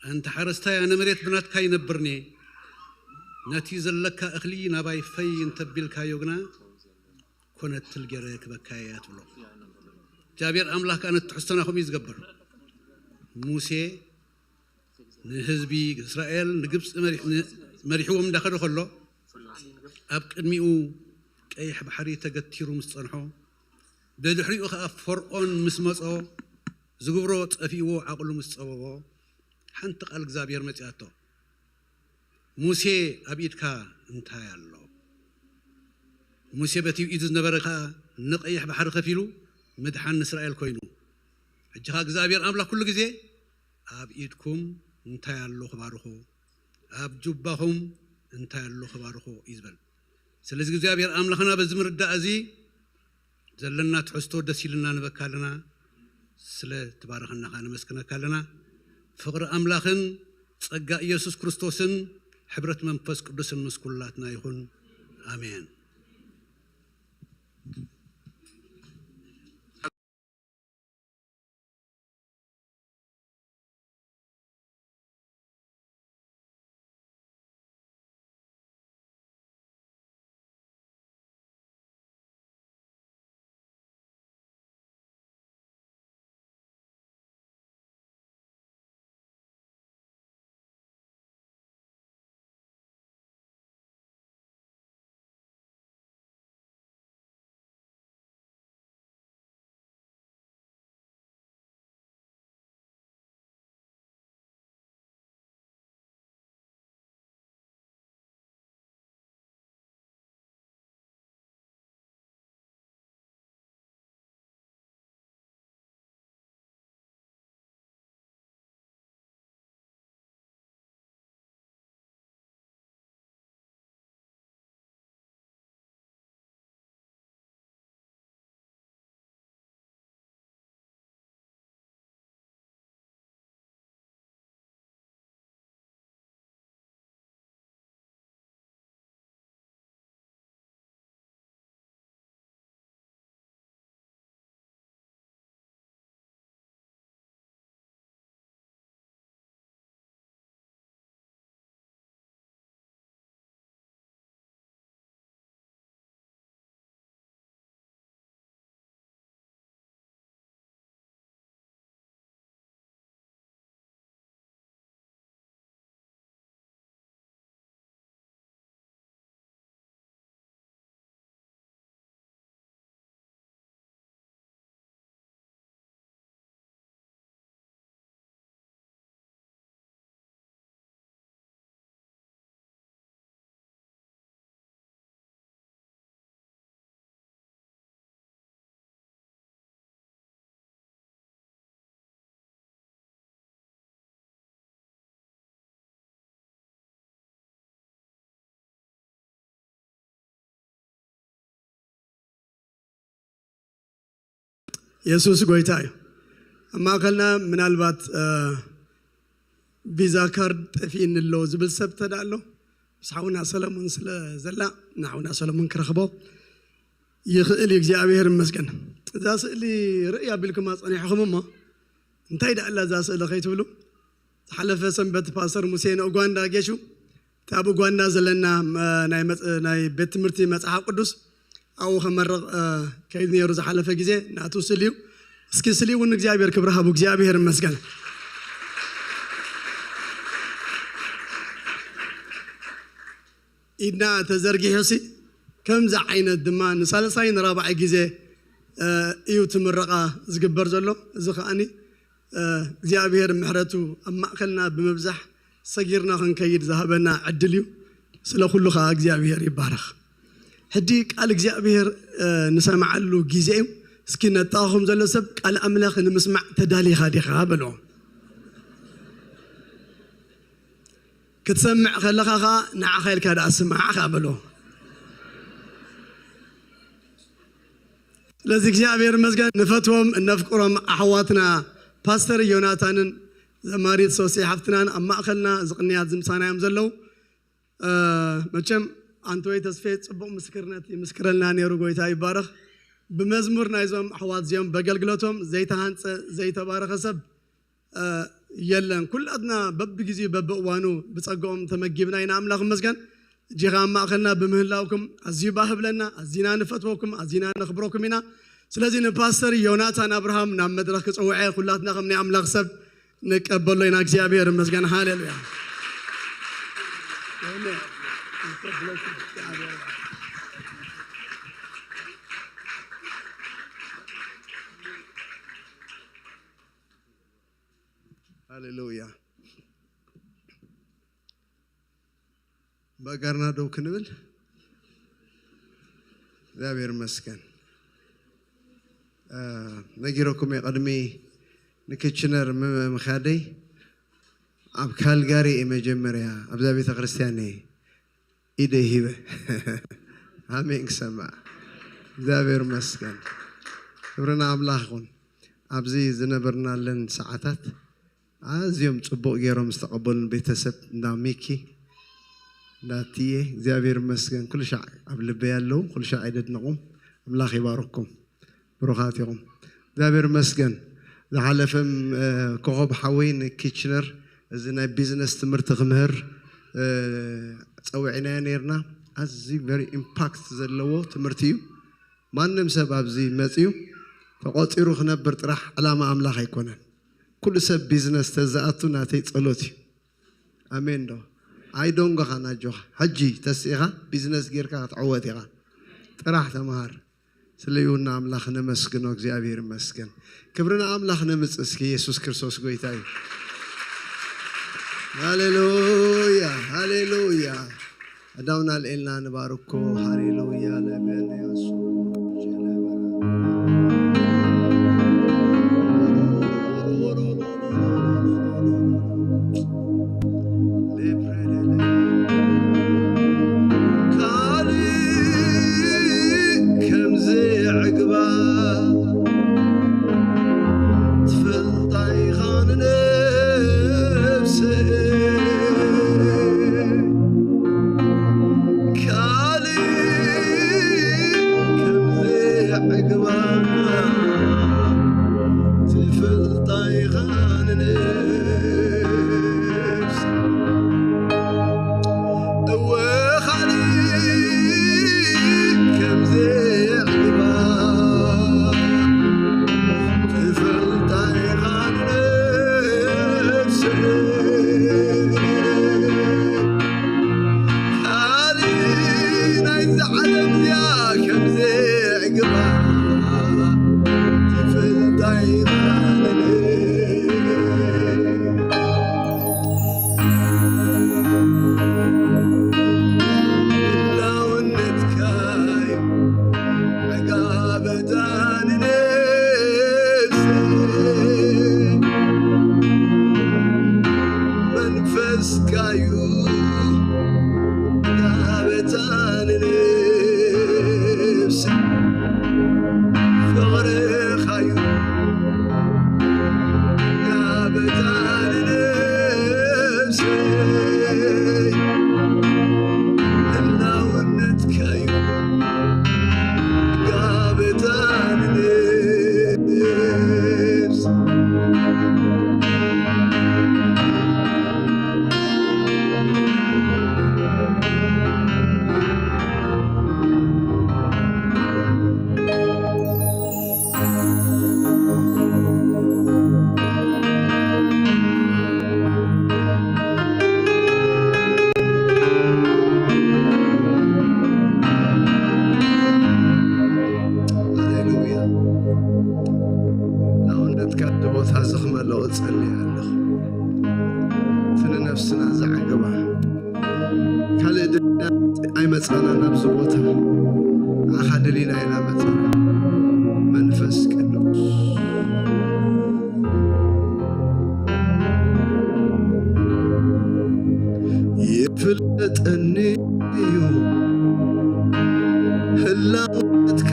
ኣንተ ሓረስታይ ኣነ መሬት ብናትካ ይነብርኔ ነቲ ዘለካ እኽሊ ናባይ ፈይ እንተቢልካዮ ግና ኮነትል ገይረ ክበካየ እያ ትብሎ እግዚኣብሔር ኣምላኽ ከዓ ነቲ ትሕዝቶና ከምኡ እዩ ዝገብር ሙሴ ንህዝቢ እስራኤል ንግብፂ መሪሕዎም እንዳኸደ ከሎ ኣብ ቅድሚኡ ቀይሕ ባሕሪ ተገቲሩ ምስ ፀንሖ ብድሕሪኡ ከዓ ፈርዖን ምስ መፆ ዝግብሮ ጠፊእዎ ዓቕሉ ምስ ፀበቦ ሓንቲ ቃል እግዚኣብሔር መፂኣቶ ሙሴ ኣብ ኢድካ እንታይ ኣሎ ሙሴ በቲ ኢዱ ዝነበረ ከዓ ንቀይሕ ባሕሪ ከፊሉ ምድሓን ንእስራኤል ኮይኑ ሕጂ ከዓ እግዚኣብሔር ኣምላኽ ኩሉ ግዜ ኣብ ኢድኩም እንታይ ኣሎ ክባርኹ ኣብ ጁባኹም እንታይ ኣሎ ክባርኹ እዩ ዝበል ስለዚ እግዚኣብሔር ኣምላኽና በዚ ምርዳእ እዚ ዘለና ትሕዝቶ ደስ ኢልና ንበካ ኣለና ስለ ትባረኸና ከዓ ነመስግነካ ኣለና ፍቕሪ ኣምላኽን ጸጋ ኢየሱስ ክርስቶስን ሕብረት መንፈስ ቅዱስን ምስ ኩላትና ይኹን ኣሜን የሱስ ጎይታ እዩ ኣብ ማእከልና ምናልባት ቪዛ ካርድ ጠፊእኒ ኣሎ ዝብል ሰብ ተዳ ኣሎ ምስ ሓውና ሰለሙን ስለ ዘላ ንሓውና ሰለሙን ክረኽቦ ይኽእል እዩ እግዚኣብሔር ይመስገን እዛ ስእሊ ርእይ ኣቢልኩም ኣፀኒሕኹም እሞ እንታይ ደኣ እዛ ስእሊ ከይትብሉ ዝሓለፈ ሰንበት ፓስተር ሙሴ ንኡጓንዳ ጌሹ እቲ ኣብ ኡጓንዳ ዘለና ናይ ቤት ትምህርቲ መፅሓፍ ቅዱስ ኣብኡ ከመርቕ ከይዱ ነይሩ ዝሓለፈ ግዜ ናቱ ስል እዩ እስኪ ስል እውን እግዚኣብሔር ክብሪ ሃቡ እግዚኣብሔር ይመስገን ኢድና ተዘርጊሑ ሲ ከምዚ ዓይነት ድማ ንሳልሳይ ንራብዓይ ግዜ እዩ ትምረቓ ዝግበር ዘሎ እዚ ከዓኒ እግዚኣብሔር ምሕረቱ ኣብ ማእከልና ብምብዛሕ ሰጊርና ክንከይድ ዝሃበና ዕድል እዩ። ስለ ኩሉ ከዓ እግዚኣብሔር ይባረኽ። ሕጂ ቃል እግዚኣብሔር ንሰምዓሉ ግዜ እዩ። እስኪ ነጣኹም ዘሎ ሰብ ቃል ኣምላኽ ንምስማዕ ተዳሊኻ ዲኻ በሎ። ክትሰምዕ ከለኻ ከዓ ንዓኻ ኢልካ ደኣ ስማዕ ከዓ በሎ። ስለዚ እግዚኣብሔር ይመስገን። ንፈትዎም እነፍቅሮም ኣሕዋትና ፓስተር ዮናታንን ዘማሪት ሶሲ ሓፍትናን ኣብ ማእኸልና ዝቕንያት ዝምሳና እዮም ዘለዉ። መቸም ኣንቶይ ተስፌ ጽቡቕ ምስክርነት ይምስክረልና ነይሩ። ጎይታ ይባረኽ። ብመዝሙር ናይዞም ኣሕዋት እዚኦም በገልግሎቶም ዘይተሃንጸ ዘይተባረኸ ሰብ የለን። ኩላትና በብግዜኡ በብእዋኑ ብጸጋኦም ተመጊብና ኢና። ኣምላኽ ይመስገን። እጂ ኸኣ ኣብ ማእኸልና ብምህላውኩም ኣዝዩ ባህ ብለና። ኣዚና ንፈትወኩም፣ ኣዚና ነኽብረኩም ኢና። ስለዚ ንፓስተር ዮናታን ኣብርሃም ናብ መድረኽ ክጽውዐ ኩላትና ከም ናይ ኣምላኽ ሰብ ንቀበሎ ኢና። እግዚኣብሔር ይመስገን። ሃሌሉያ። ሃሌሉያ። በጋርና ደው ክንብል እግዚኣብሔር ይመስገን። ነጊረኩም የቐድሚ ንክችነር ምምኻደይ ኣብ ካልጋሪ እየ መጀመርያ ኣብዛ ቤተ ክርስቲያን እየ ኢደይ ሂበ። ኣሜን ክሰማዕ። እግዚኣብሔር ይመስገን። ክብርና ኣምላኽ ይኹን። ኣብዚ ዝነበርናለን ሰዓታት ኣዝዮም ጽቡቕ ገይሮም ዝተቐበሉን ቤተሰብ እንዳ ሚኪ፣ እንዳ ትየ፣ እግዚኣብሔር ይመስገን። ኩሉ ሻዕ ኣብ ልበይ ኣለዉ። ኩሉ ሻዕ የደድንቑም። ኣምላኽ ይባርኩም። ብሩኻት ኢኹም። እግዚኣብሔር ይመስገን። ዝሓለፈም ኮኸብ ሓወይ ንኪችነር እዚ ናይ ቢዝነስ ትምህርቲ ክምህር ጸዊዕናዮ ነርና። ኣዝዩ ቨሪ ኢምፓክት ዘለዎ ትምህርቲ እዩ። ማንም ሰብ ኣብዚ መጽዩ ተቖጺሩ ክነብር ጥራሕ ዕላማ ኣምላኽ ኣይኮነን። ኩሉ ሰብ ቢዝነስ ተዝኣቱ ናተይ ጸሎት እዩ። ኣሜን ዶ? ኣይዶንጎኻ ናጆኻ ሕጂ ተስኢኻ ቢዝነስ ጌርካ ክትዕወት ኢኻ። ጥራሕ ተምሃር። ስለይሁና ኣምላኽ ነመስግኖ። እግዚኣብሔር ይመስገን። ክብሪ ንኣምላኽ ነምጽእ እስኪ። ኢየሱስ ክርስቶስ ጎይታ እዩ። ሃሌሉያ፣ ሃሌሉያ። ኣዳውና ልኤልና ንባርኮ። ሃሌሉያ ለበነ ያሱ ካልእ ከምዚ ዕግባ ትፈልጣ ኢኻ ንነብሰይ። ካልእ ኣብዚ ቦታ ንዓኻ ደሊና ኢና መጺና። መንፈስ ቅዱስ ይፍለጠኒ እዩ ህላውነትካ፣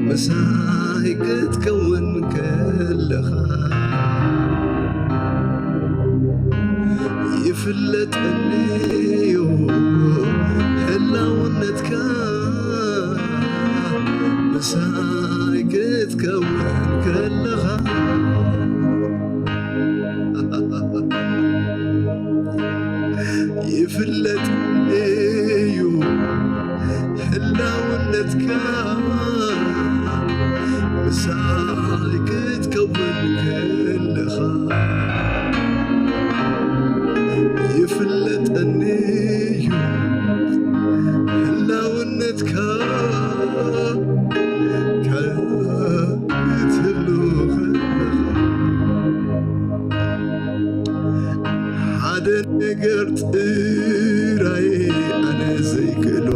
ምሳይ ክትከውን ከለኻ ይፍለጠኒ እዩ ህላውነትካ፣ ምሳይ ክትከውን ከለኻ ይፍለጥ እዩ ህላውነትካ፣ ምሳይ ክትከውን ከለኻ ይፍለጠኒ እዩ ህላውነትካ፣ ክትህሉ ከለኻ ሓደ ነገር ጥራይ ኣነ ዘይክእሎ፣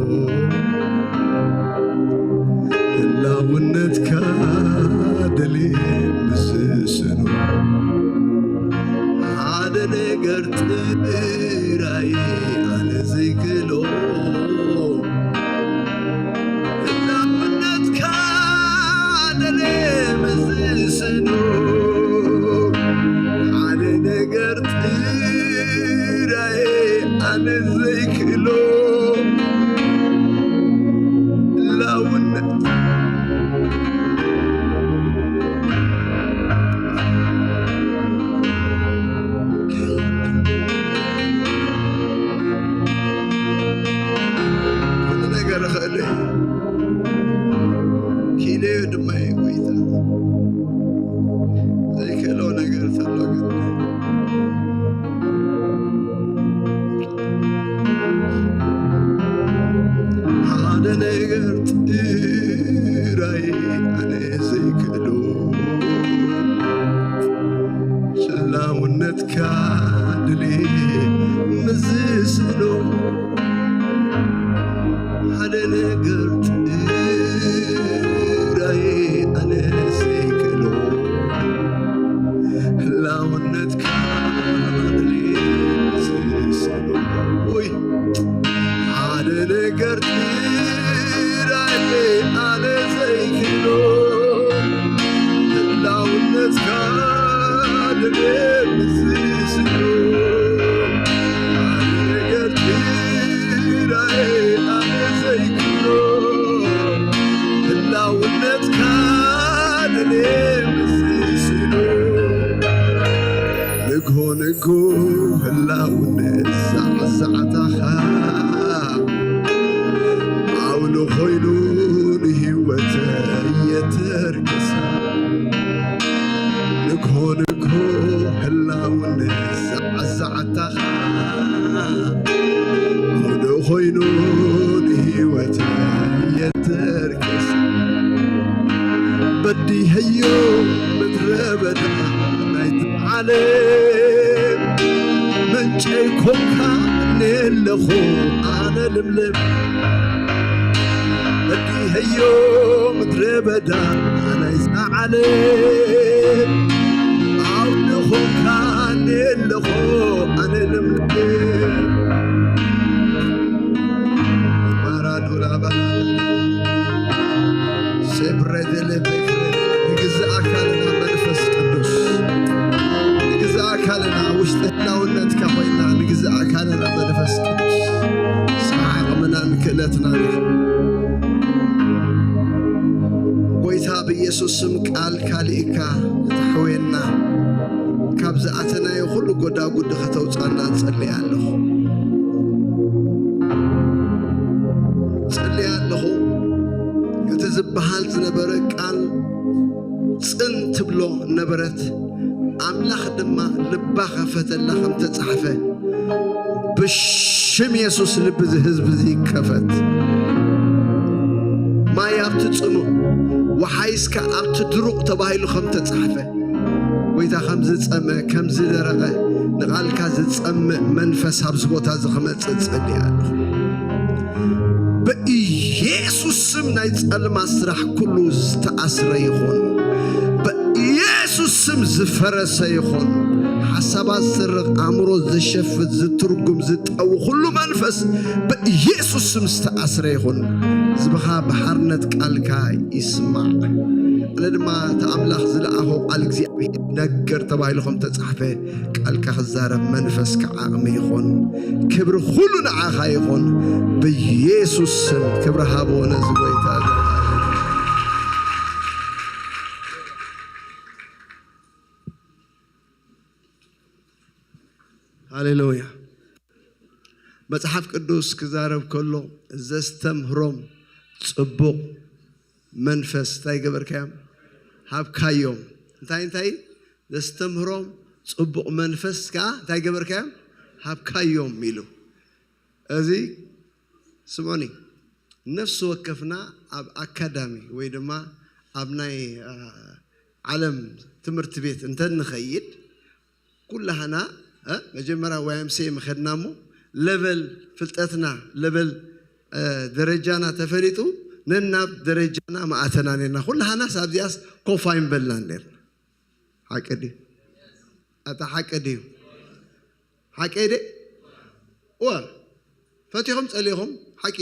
ህላውነትካ ደልየ ምስስኖ። ሓደ ነገር ጥራይ ኣነ ዘይክእሎ፣ ህላውነትካ ደልየ ምስስኖ። ሓደ ነገር ጥራይ ኣነ ዘይክእሎ፣ ህላውነት ኩሉ ነገር እኽእሎ እየ፣ ክኢለዮ ድማ እየ ጎይታ። ዘይክእሎ ነገር ተሎ ግን ሓደ ነገር ጥራይ ኣነ ዘይክእሎ፣ ህላውነትካ ድልየ ምስስኖ። ሓደ ነገር ጥራይ ኣነ ዘይክእሎ፣ ህላውነትካ ድልየ ምስስኖ። ወይ ሓደ ነገር ጥራይ ኣነ ዘይክእሎ፣ ህላውነትካ ድልየ ምስስኖ። ሓደ ነገር ጥራይ ኣነ ዘይክእሎ፣ ህላውነትካ ድልየ ምስስኖ። ንግሆ ንግሆ ህላውነት ዛዕዛዕታኻ፣ ዓውሎ ኮይኑ ንህይወተይ የተርክሳ። ንግሆ ንግሆ ህላውነት ዛዕዛዕታኻ፣ ዓውሎ ኮይኑ ንህይወተይ የተርክሳ። በዲሀዮ ምድረ በዳ ናይቲ ዓለም፣ ምንጨይ ኮንካ እኔ ኣለኹ ኣነ ልምለም። በዲሀዮ ምድረ በዳ ናይዛ ዓለም፣ ዓውዲ ኮንካ እኔ ኣለኹ ኣነ ልምለም። ማራዶላ ባላ ሴብሬቴሌ ቤክሬ። ንግዛእ ኣካልና መንፈስ ቅዱስ፣ ንግዛእ ኣካልና፣ ውሽጢ ህላውነትካ ኮይና ንግዛእ ኣካልና መንፈስ ቅዱስ። ስራሕ ዓቕምናን ክእለትናን ኢኻ። ጎይታ ብኢየሱስ ስም ቃልካ ልኢካ እተሕውየና፣ ካብ ዝኣተናዮ ኩሉ ጎዳጉዲ ከተውጻና እጸልይ ኣለኹ። ጸልይ ኣለኹ። እቲ ዝበሃል ዝነበረ ቃል ጽን ትብሎ ነበረት፣ ኣምላኽ ድማ ልባ ኸፈተላ ከም ተጻሕፈ፣ ብሽም የሱስ ልቢ እዚ ህዝቢ እዚ ይከፈት። ማይ ኣብቲ ጽሙእ፣ ወሓይስካ ኣብቲ ድሩቕ ተባሂሉ ከም ተጻሕፈ፣ ጎይታ ከም ዝጸመ፣ ከም ዝደረቐ፣ ንቓልካ ዝጸምእ መንፈስ ኣብዚ ቦታ እዚ ክመጽእ እጸሊ ኣለኹ። ብኢየሱስ ስም ናይ ጸልማት ስራሕ ኩሉ ዝተኣስረ ይኹን። ብኢየሱስ ስም ዝፈረሰ ይኹን። ሓሳባት ዝስርቕ፣ ኣእምሮ ዝሸፍት፣ ዝትርጉም፣ ዝጠዊ ኩሉ መንፈስ ብኢየሱስ ስም ዝተኣስረ ይኹን። ህዝብኻ ብሓርነት ቃልካ ይስማዕ። ኣነ ድማ እቲ ኣምላኽ ዝለኣኾ ቃል እግዚኣብሔር ነገር ተባሂሉ ከም ተጻሕፈ ቃልካ ክዛረብ መንፈስካ ዓቕሚ ይኹን። ክብሪ ኩሉ ንዓኻ ይኹን። ብኢየሱስ ስም ክብሪ ሃብዎ ነዚ ጎይታ። ሃሌሉያ። መጽሓፍ ቅዱስ ክዛረብ ከሎ ዘስተምህሮም ጽቡቕ መንፈስ እንታይ ገበርካዮም? ሃብካዮም። እንታይ እንታይ? ዘስተምህሮም ጽቡቕ መንፈስ ከኣ እንታይ ገበርካዮም? ሃብካዮም ኢሉ። እዚ ስምዑኒ፣ ነፍሲ ወከፍና ኣብ ኣካዳሚ ወይ ድማ ኣብ ናይ፣ አ፣ ዓለም ትምህርቲ ቤት እንተንኸይድ፣ ኩላህና፣ እ፣ መጀመርያ ዋይ ኤም ሲ ኤ ምኸድና እሞ፣ ለቨል ፍልጠትና፣ ለቨል፣ እ፣ ደረጃና ተፈሊጡ፣ ነናብ ደረጃና መኣተና ኔርና። ኩላህናስ ኣብዚኣስ ኮፍ ኣይምበልናን ኔርና። ሓቂ ድዩ? ኣታ ሓቂ ድዩ? ሓቂ ደ? እወ። ፈቲኹም ጸሊኹም፣ ሓቂ።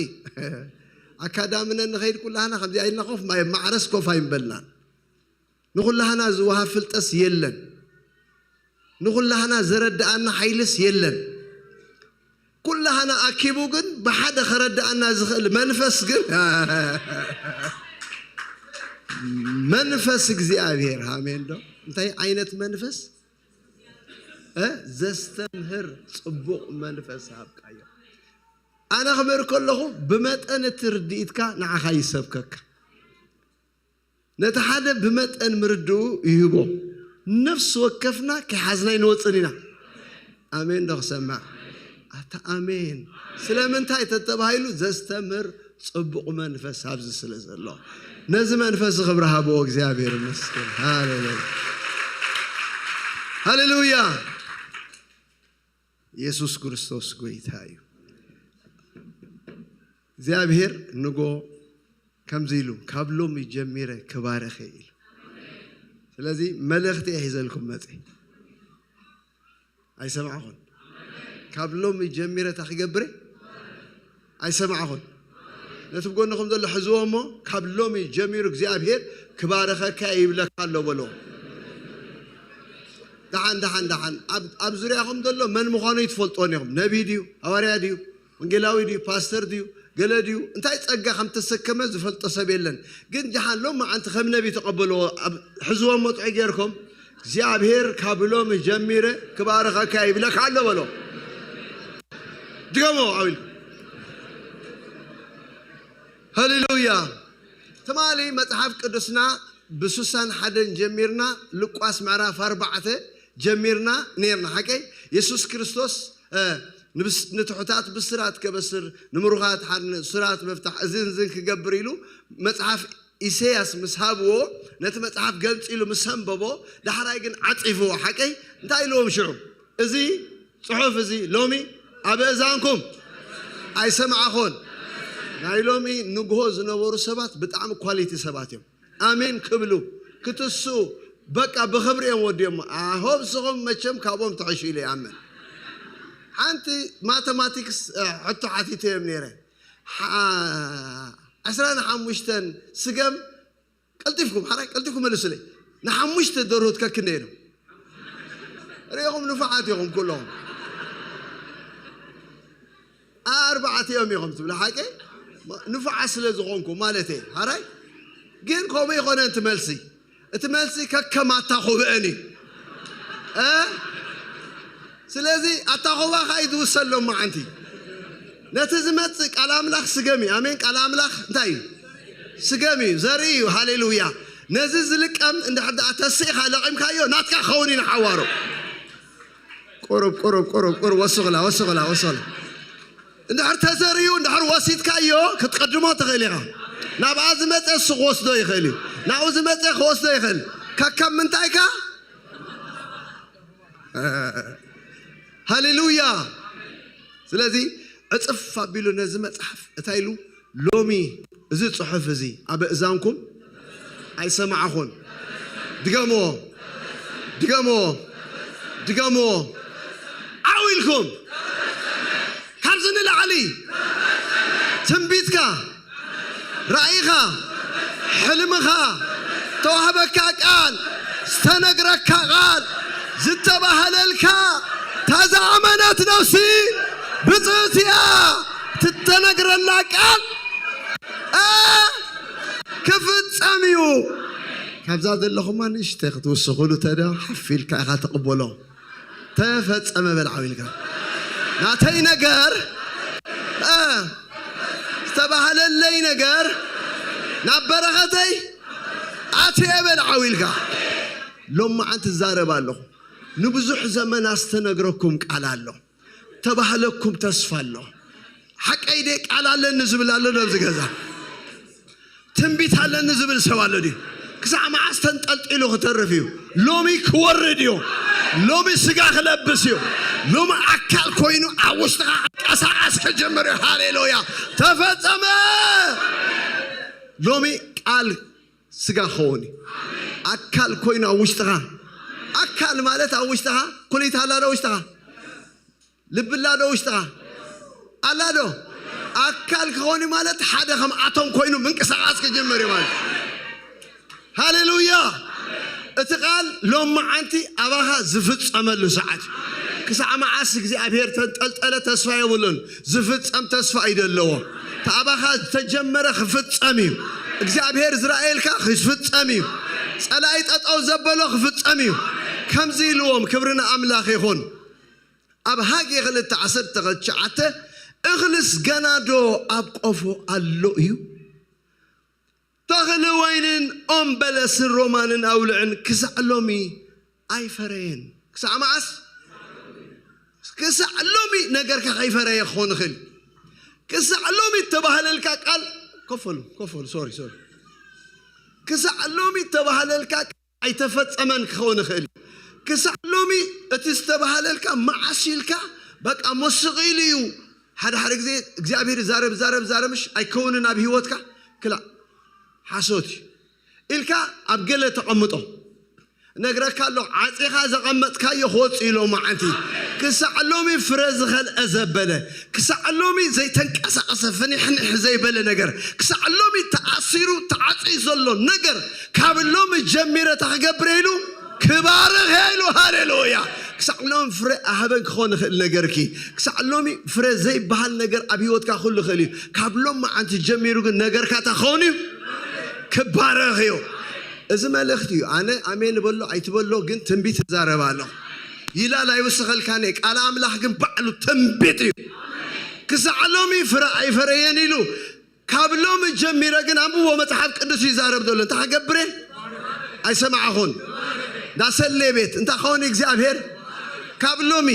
ኣካዳሚ ነንኸይድ ኩላህና ከምዚኣ ኢልና ኮፍ፣ ማይ ማዕረስ ኮፍ ኣይምበልናን። ንኹላህና ዝወሃብ ፍልጠስ የለን። ንኹላህና ዘረድኣና ሓይልስ የለን። ኩላህና ኣኪቡ ግን ብሓደ ከረድኣና ዝኽእል መንፈስ ግን መንፈስ እግዚኣብሔር። ኣሜን ዶ? እንታይ ዓይነት መንፈስ? እ? ዘስተምህር ጽቡቕ መንፈስ ሃብካዮ። ኣነ ክምህር ከለኹ ብመጠን እቲ ርድኢትካ ንዓኻ ይሰብከካ። ነቲ ሓደ ብመጠን ምርድኡ ይህቦ። ነፍሲ ወከፍና ከይሓዝና ኣይንወጽን ኢና። ኣሜን ዶ ክሰማዕ? ኣታ ኣሜን። ስለምንታይ ተተባሂሉ ዘስተምህር ጽቡቕ መንፈስ ኣብዚ ስለ ዘሎ። ነዚ መንፈስ ክብሪ ሃብዎ፣ እግዚኣብሔር ይመስገን። ሃሌሉያ። ሃሌሉያ። ኢየሱስ ክርስቶስ ጎይታ እዩ። እግዚኣብሔር ንጎ ከምዚ ኢሉ፣ "ካብ ሎሚ ጀሚረ ክባርኸ" ኢሉ። ስለዚ መልእኽቲ እየ ሒዘልኩም መጽእ። ኣይሰማዕኹን። ካብ ሎሚ ጀሚረ እታ ክገብረ ኣይሰማዕኹን። ነቲ ብጎንኹም ዘሎ ሕዝዎ እሞ፣ "ካብ ሎሚ ጀሚሩ እግዚኣብሔር ክባርኸካ ይብለካ ኣሎ" በሎ። ደሓን፣ ደሓን፣ ደሓን። ኣብ፣ ኣብ ዙርያኹም ዘሎ መን ምዃኑ ይትፈልጥዎን ኢኹም። ነቢይ ድዩ? ሃዋርያ ድዩ? ወንጌላዊ ድዩ? ፓስተር ድዩ? ገለ ድዩ? እንታይ ጸጋ ከም ተሰከመ ዝፈልጦ ሰብ የለን። ግን ደሓን ሎም መዓንቲ ከም ነቢይ ተቐበልዎ። ኣብ፣ ሕዝዎም መጥዑ ጌርኩም፣ "እግዚኣብሔር ካብ ሎሚ ጀሚረ ክባርኸካ ይብለካ ኣሎ" በሎ። ድገሞ ዓው ኢልኩም። ሃሌሉያ። ትማሊ መጽሓፍ ቅዱስና ብሱሳን ሓደን ጀሚርና፣ ሉቃስ ምዕራፍ ኣርባዕተ ጀሚርና ኔርና። ሓቀይ? የሱስ ክርስቶስ፣ እ፣ ንብስ-፣ ንትሑታት ብስራት ከበስር፣ ንምሩኻት ሓን-፣ ስራት መፍታሕ፣ እዝን እዝን ክገብር ኢሉ መጽሓፍ ኢሳያስ ምስ ሃብዎ፣ ነቲ መጽሓፍ ገንጺሉ ምስ ኣንበቦ፣ ዳሕራይ ግን ዓጺፍዎ። ሓቀይ? እንታይ ኢልዎም ሽዑ? "እዚ ጽሑፍ እዚ ሎሚ ኣብ እዛንኩም ኣይሰማዕኹን?" ናይ ሎሚ ንግሆ ዝነበሩ ሰባት ብጣዕሚ ኳሊቲ ሰባት እዮም። ኣሜን ክብሉ፣ ክትስኡ፣ በቃ ብኽብሪ እዮም ወዲኦሞ። ኣሆ ብስኹም መቸም ካብኦም ትሕሹ ኢለ ይኣምን። ሓንቲ ማተማቲክስ፣ እ፣ ሕቶ ሓቲተዮም ነይረ። ሓ-፣ ዕስራን ሓሙሽተን ስገም፣ ቀልጢፍኩም፣ ሓራይ ቀልጢፍኩም መልሱለይ። ንሓሙሽተ ደርሁት ከክንደይ ነው? ርኢኹም ንፉዓት ኢኹም ኩሎም። ኣርባዕቲኦም ኢኹም ትብሉ ሓቂ? ንፉዓት ስለ ዝኾንኩ ማለት እየ። ሓራይ ግን ከምኡ ይኾነ እቲ መልሲ። እቲ መልሲ ከከም ኣታኹብአን እዩ። እ? ስለዚ ኣታኹባኻ እዩ ዝውሰን ሎማዓንቲ። ነቲ ዝመጽእ ቃል ኣምላኽ ስገም እዩ። ኣሜን። ቃል ኣምላኽ እንታይ እዩ? ስገም እዩ፣ ዘርኢ እዩ። ሃሌሉያ። ነዚ ዝልቀም እንድሕር ደኣ ተስኢኻ ለቒምካዮ ናትካ ክኸውን እዩ ንሓዋሩ። ቁሩብ፣ ቁሩብ፣ ቁሩብ፣ ቁሩብ፣ ወስኽላ፣ ወስኽላ፣ ወስኽላ። እንድሕር ተዘርዩ፣ እንድሕር ወሲድካዮ፣ ክትቀድሞ ትኽእል ኢኻ። ናብኣ ዝመጸ እሱ ክወስዶ ይኽእል እዩ። ናብኡ ዝመጸ ክወስዶ ይኽእል። ከከም ምንታይካ? ሃሌሉያ። ስለዚ ዕፅፍ ኣቢሉ ነዚ መፅሓፍ እንታይ ኢሉ? ሎሚ እዚ ፅሑፍ እዚ ኣብ እእዛንኩም ኣይሰማዕኹን። ድገምዎ፣ ድገምዎ፣ ድገምዎ። ዓው ኢልኩም ካብዚ ንላዕሊ ትንቢትካ፣ ራእይኻ፣ ሕልምኻ፣ ተዋህበካ ቃል፣ ዝተነግረካ ቃል፣ ዝተባህለልካ፣ ታዛ ኣመነት ነፍሲ ብፅእትያ ትተነግረላ ቃል እ ክፍጸም እዩ። ካብዛ ዘለኹማ ንእሽተይ ክትውስኹሉ ተደ ሓፍ ኢልካ ኢኻ ትቕበሎ። ተፈጸመ በል ዓው ኢልካ። ናተይ ነገር እ ዝተባህለለይ ነገር ናብ በረኸተይ ኣትየ በል ዓው ኢልካ። ሎማዓንቲ እዛረብ ኣለኹ። ንብዙሕ ዘመን ኣስተነግረኩም ቃል ኣሎ። ተባህለኩም ተስፋ ኣሎ። ሓቀይ ደ ቃል ኣለኒ ዝብል ኣሎ ዶ ኣብዚ ገዛ? ትንቢት ኣለኒ ዝብል ሰብ ኣሎ ድዩ? ክሳዕ መዓስ ተንጠልጢሉ ክተርፍ እዩ? ሎሚ ክወርድ እዩ። ሎሚ ስጋ ክለብስ እዩ። ሎሚ ኣካል ኮይኑ ኣብ ውሽጥኻ ቀሳቀስ ክጅምር እዩ። ሃሌሉያ! ተፈጸመ። ሎሚ ቃል ስጋ ክኸውን እዩ። ኣካል ኮይኑ ኣብ ውሽጥኻ፣ ኣካል ማለት ኣብ ውሽጥኻ ኩሊት ኣላ ዶ ውሽጥኻ? ልቢ ኣላ ዶ ውሽጥኻ? ኣላ ዶ? ኣካል ክኸውን እዩ ማለት ሓደ ከም ኣቶም ኮይኑ ምንቅስቃስ ክጅምር እዩ ማለት። ሃሌሉያ! እቲ ቃል ሎማዓንቲ ኣባኻ ዝፍጸመሉ ሰዓት እዩ። ክሳዕ መዓስ እግዚኣብሔር ተንጠልጠለ ተስፋ የብሉን። ዝፍጸም ተስፋ እዩ ዘለዎ። እቲ ኣባኻ ዝተጀመረ ክፍጸም እዩ። እግዚኣብሔር ዝረኣየልካ ክፍጸም እዩ። ጸላኢ ጠጠው ዘበሎ ክፍጸም እዩ። ከምዚ ኢልዎም፣ ክብሪ ንኣምላኽ ይኹን። ኣብ ሃጌ ክልተ ዓሰርተ ትሽዓተ፣ እኽልስ ገና ዶ ኣብ ቆፎ ኣሎ እዩ? ተኽሊ ወይንን ኦም በለስን ሮማንን ኣውልዕን ክሳዕ ሎሚ ኣይፈረየን። ክሳዕ መዓስ? ክሳዕ ሎሚ ነገርካ ከይፈረየ ክኸውን ይኽእል። ክሳዕ ሎሚ እተባህለልካ ቃል፣ ኮፈሉ፣ ኮፈሉ፣ ሶሪ፣ ሶሪ። ክሳዕ ሎሚ እተባህለልካ ቃል ኣይተፈጸመን ክኸውን ይኽእል። ክሳዕ ሎሚ እቲ ዝተባህለልካ መዓስ ኢልካ፣ በቃ፣ ሞስቕ ኢሉ እዩ። ሓደ ሓደ ግዜ እግዚኣብሔር ዛረብ፣ ዛረብ፣ ዛረብ፣ ምሽ ኣይከውንን ኣብ ህይወትካ፣ ክላእ ሓሶት እዩ ኢልካ ኣብ ገለ ተቐምጦ። ነግረካ ኣለኹ፣ ዓጺኻ ዘቐመጥካዮ ክወጽእ እዩ ሎማዓንቲ። ክሳዕ ሎሚ ፍረ ዝኸልአ ዘበለ፣ ክሳዕ ሎሚ ዘይተንቀሳቐሰ ፍኒሕኒሕ ዘይበለ ነገር፣ ክሳዕ ሎሚ ተኣሲሩ ተዓጽዩ ዘሎ ነገር፣ ካብ ሎሚ ጀሚረ እንታይ ክገብር እየ ኢሉ? ክባርኽ እየ ኢሉ። ሃሌሉያ! ክሳዕ ሎሚ ፍረ ኣህበን ክኾን ይኽእል ነገርኪ። ክሳዕ ሎሚ ፍረ ዘይበሃል ነገር ኣብ ህይወትካ ኩሉ ይኽእል እዩ። ካብ ሎማዓንቲ ጀሚሩ ግን ነገርካ እንታይ ክኸውን እዩ? ክባረኽ እዩ። እዚ መልእኽቲ እዩ። ኣነ ኣሜን በሎ ኣይትበሎ ግን ትንቢት እዛረብ ኣለኹ። ይላል ኣይውስኸልካን እየ። ቃል ኣምላኽ ግን ባዕሉ ትንቢት እዩ። ክሳዕ ሎሚ ፍረ ኣይፈረየን ኢሉ ካብ ሎሚ ጀሚረ ግን ኣንብቦ መጽሓፍ ቅዱስ ይዛረብ ዘሎ። እንታይ ክገብር እየ? ኣይሰማዕኹን። ዳሰሌ ቤት እንታይ ክኸውን እግዚኣብሔር? ካብ ሎሚ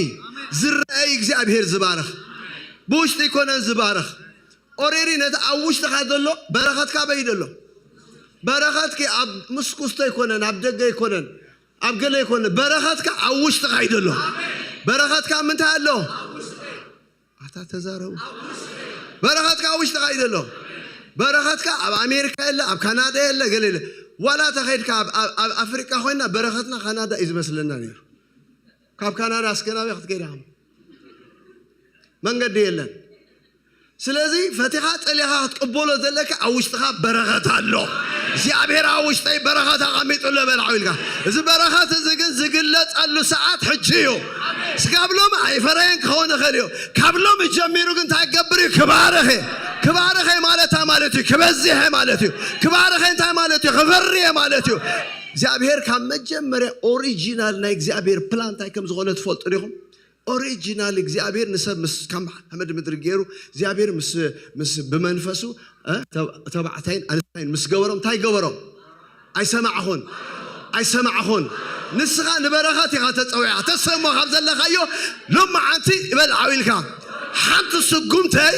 ዝረኣይ እግዚኣብሔር ዝባርኽ። ብውሽጢ ኣይኮነን ዝባርኽ። ኦሬዲ ነቲ ኣብ ውሽጥኻ ዘሎ በረኸትካ በይ ዘሎ። በረኸትኪ ኣብ ምስኩስቶ ኣይኮነን፣ ኣብ ደገ ኣይኮነን፣ ኣብ ገለ ኣይኮነን። በረኸትካ ኣብ ውሽጥኻ እዩ ዘሎ። በረኸትካ ኣብ ምንታይ ኣሎ? ኣታ ተዛረቡ። በረኸትካ ኣብ ውሽጥኻ እዩ ዘሎ። በረኸትካ ኣብ ኣሜሪካ የለ፣ ኣብ ካናዳ የለ፣ ገለ የለ። ዋላ ተኸይድካ ኣብ፣ ኣብ፣ ኣብ ኣፍሪቃ ኮይና በረኸትና ካናዳ እዩ ዝመስለና ነይሩ። ካብ ካናዳ እስከ ናበይ ክትከይድ ኢኻ? መንገዲ የለን። ስለዚ ፈቲኻ ጸሊኻ ክትቅበሎ ዘለካ ኣብ ውሽጥኻ በረኸት ኣሎ። እግዚኣብሔር ኣብ ውሽጠይ በረኸት ኣቐሚጡ ኣሎ በል ዓው ኢልካ። እዚ በረኸት እዚ ግን ዝግለጸሉ ሰዓት ሕጂ እዩ። ስጋብ ሎሚ ኣይፈረየን ክኸውን ይኽእል እዩ። ካብ ሎሚ ጀሚሩ ግን እንታይ ክገብር እዩ? ክባርኽ እየ። ክባርኽ እየ ማለት እንታይ ማለት እዩ? ክበዝሕ እየ ማለት እዩ። ክባርኽ እየ እንታይ ማለት እዩ? ክፈሪ እየ ማለት እዩ። እግዚኣብሔር ካብ መጀመርያ ኦሪጂናል ናይ እግዚኣብሔር ፕላን እንታይ ከም ዝኾነ ትፈልጡ ዲኹም? ኦሪጂናል እግዚኣብሔር ንሰብ ምስ ከም ሓመድ ምድሪ ገይሩ እግዚኣብሔር ምስ፣ ምስ ብመንፈሱ እ፣ ተብ-፣ ተባዕታይን ኣንስታይን ምስ ገበሮም እንታይ ገበሮም? ኣይሰማዕኹን፣ ኣይሰማዕኹን። ንስኻ ንበረኸት ኢኻ ተጸዊዕካ። ተሰሞ ካብ ዘለኻዮ ሎማዓንቲ ይበል ዓው ኢልካ። ሓንቲ ስጉምተይ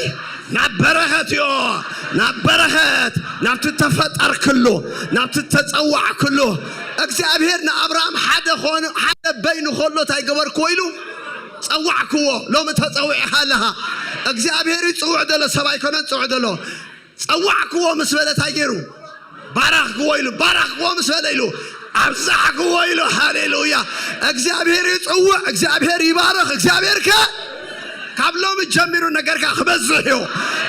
ናብ በረኸት እዮ፣ ናብ በረኸት፣ ናብቲ ተፈጠርክሉ፣ ናብቲ ተጸዋዕክሉ። እግዚኣብሔር ንኣብርሃም ሓደ ኾኑ፣ ሓደ በይኑ ከሎ እንታይ ገበርክዎ ኢሉ? ጸዋዕክዎ። ሎሚ ተጸዊዕኻ ኣለኻ። እግዚኣብሔር እዩ ዝጽውዕ ዘሎ፣ ሰብ ኣይኮነን ዝጽውዕ ዘሎ። ጸዋዕክዎ ምስ በለ እንታይ ገይሩ? ባረኽክዎ ኢሉ። ባረኽክዎ ምስ በለ ኢሉ ኣብዛሕክዎ ኢሉ። ሃሌሉያ! እግዚኣብሔር ይጽውዕ፣ እግዚኣብሔር ይባርኽ። እግዚኣብሔር ከ ካብ ሎሚ ጀሚሩ ነገርካ ክበዝሕ እዩ።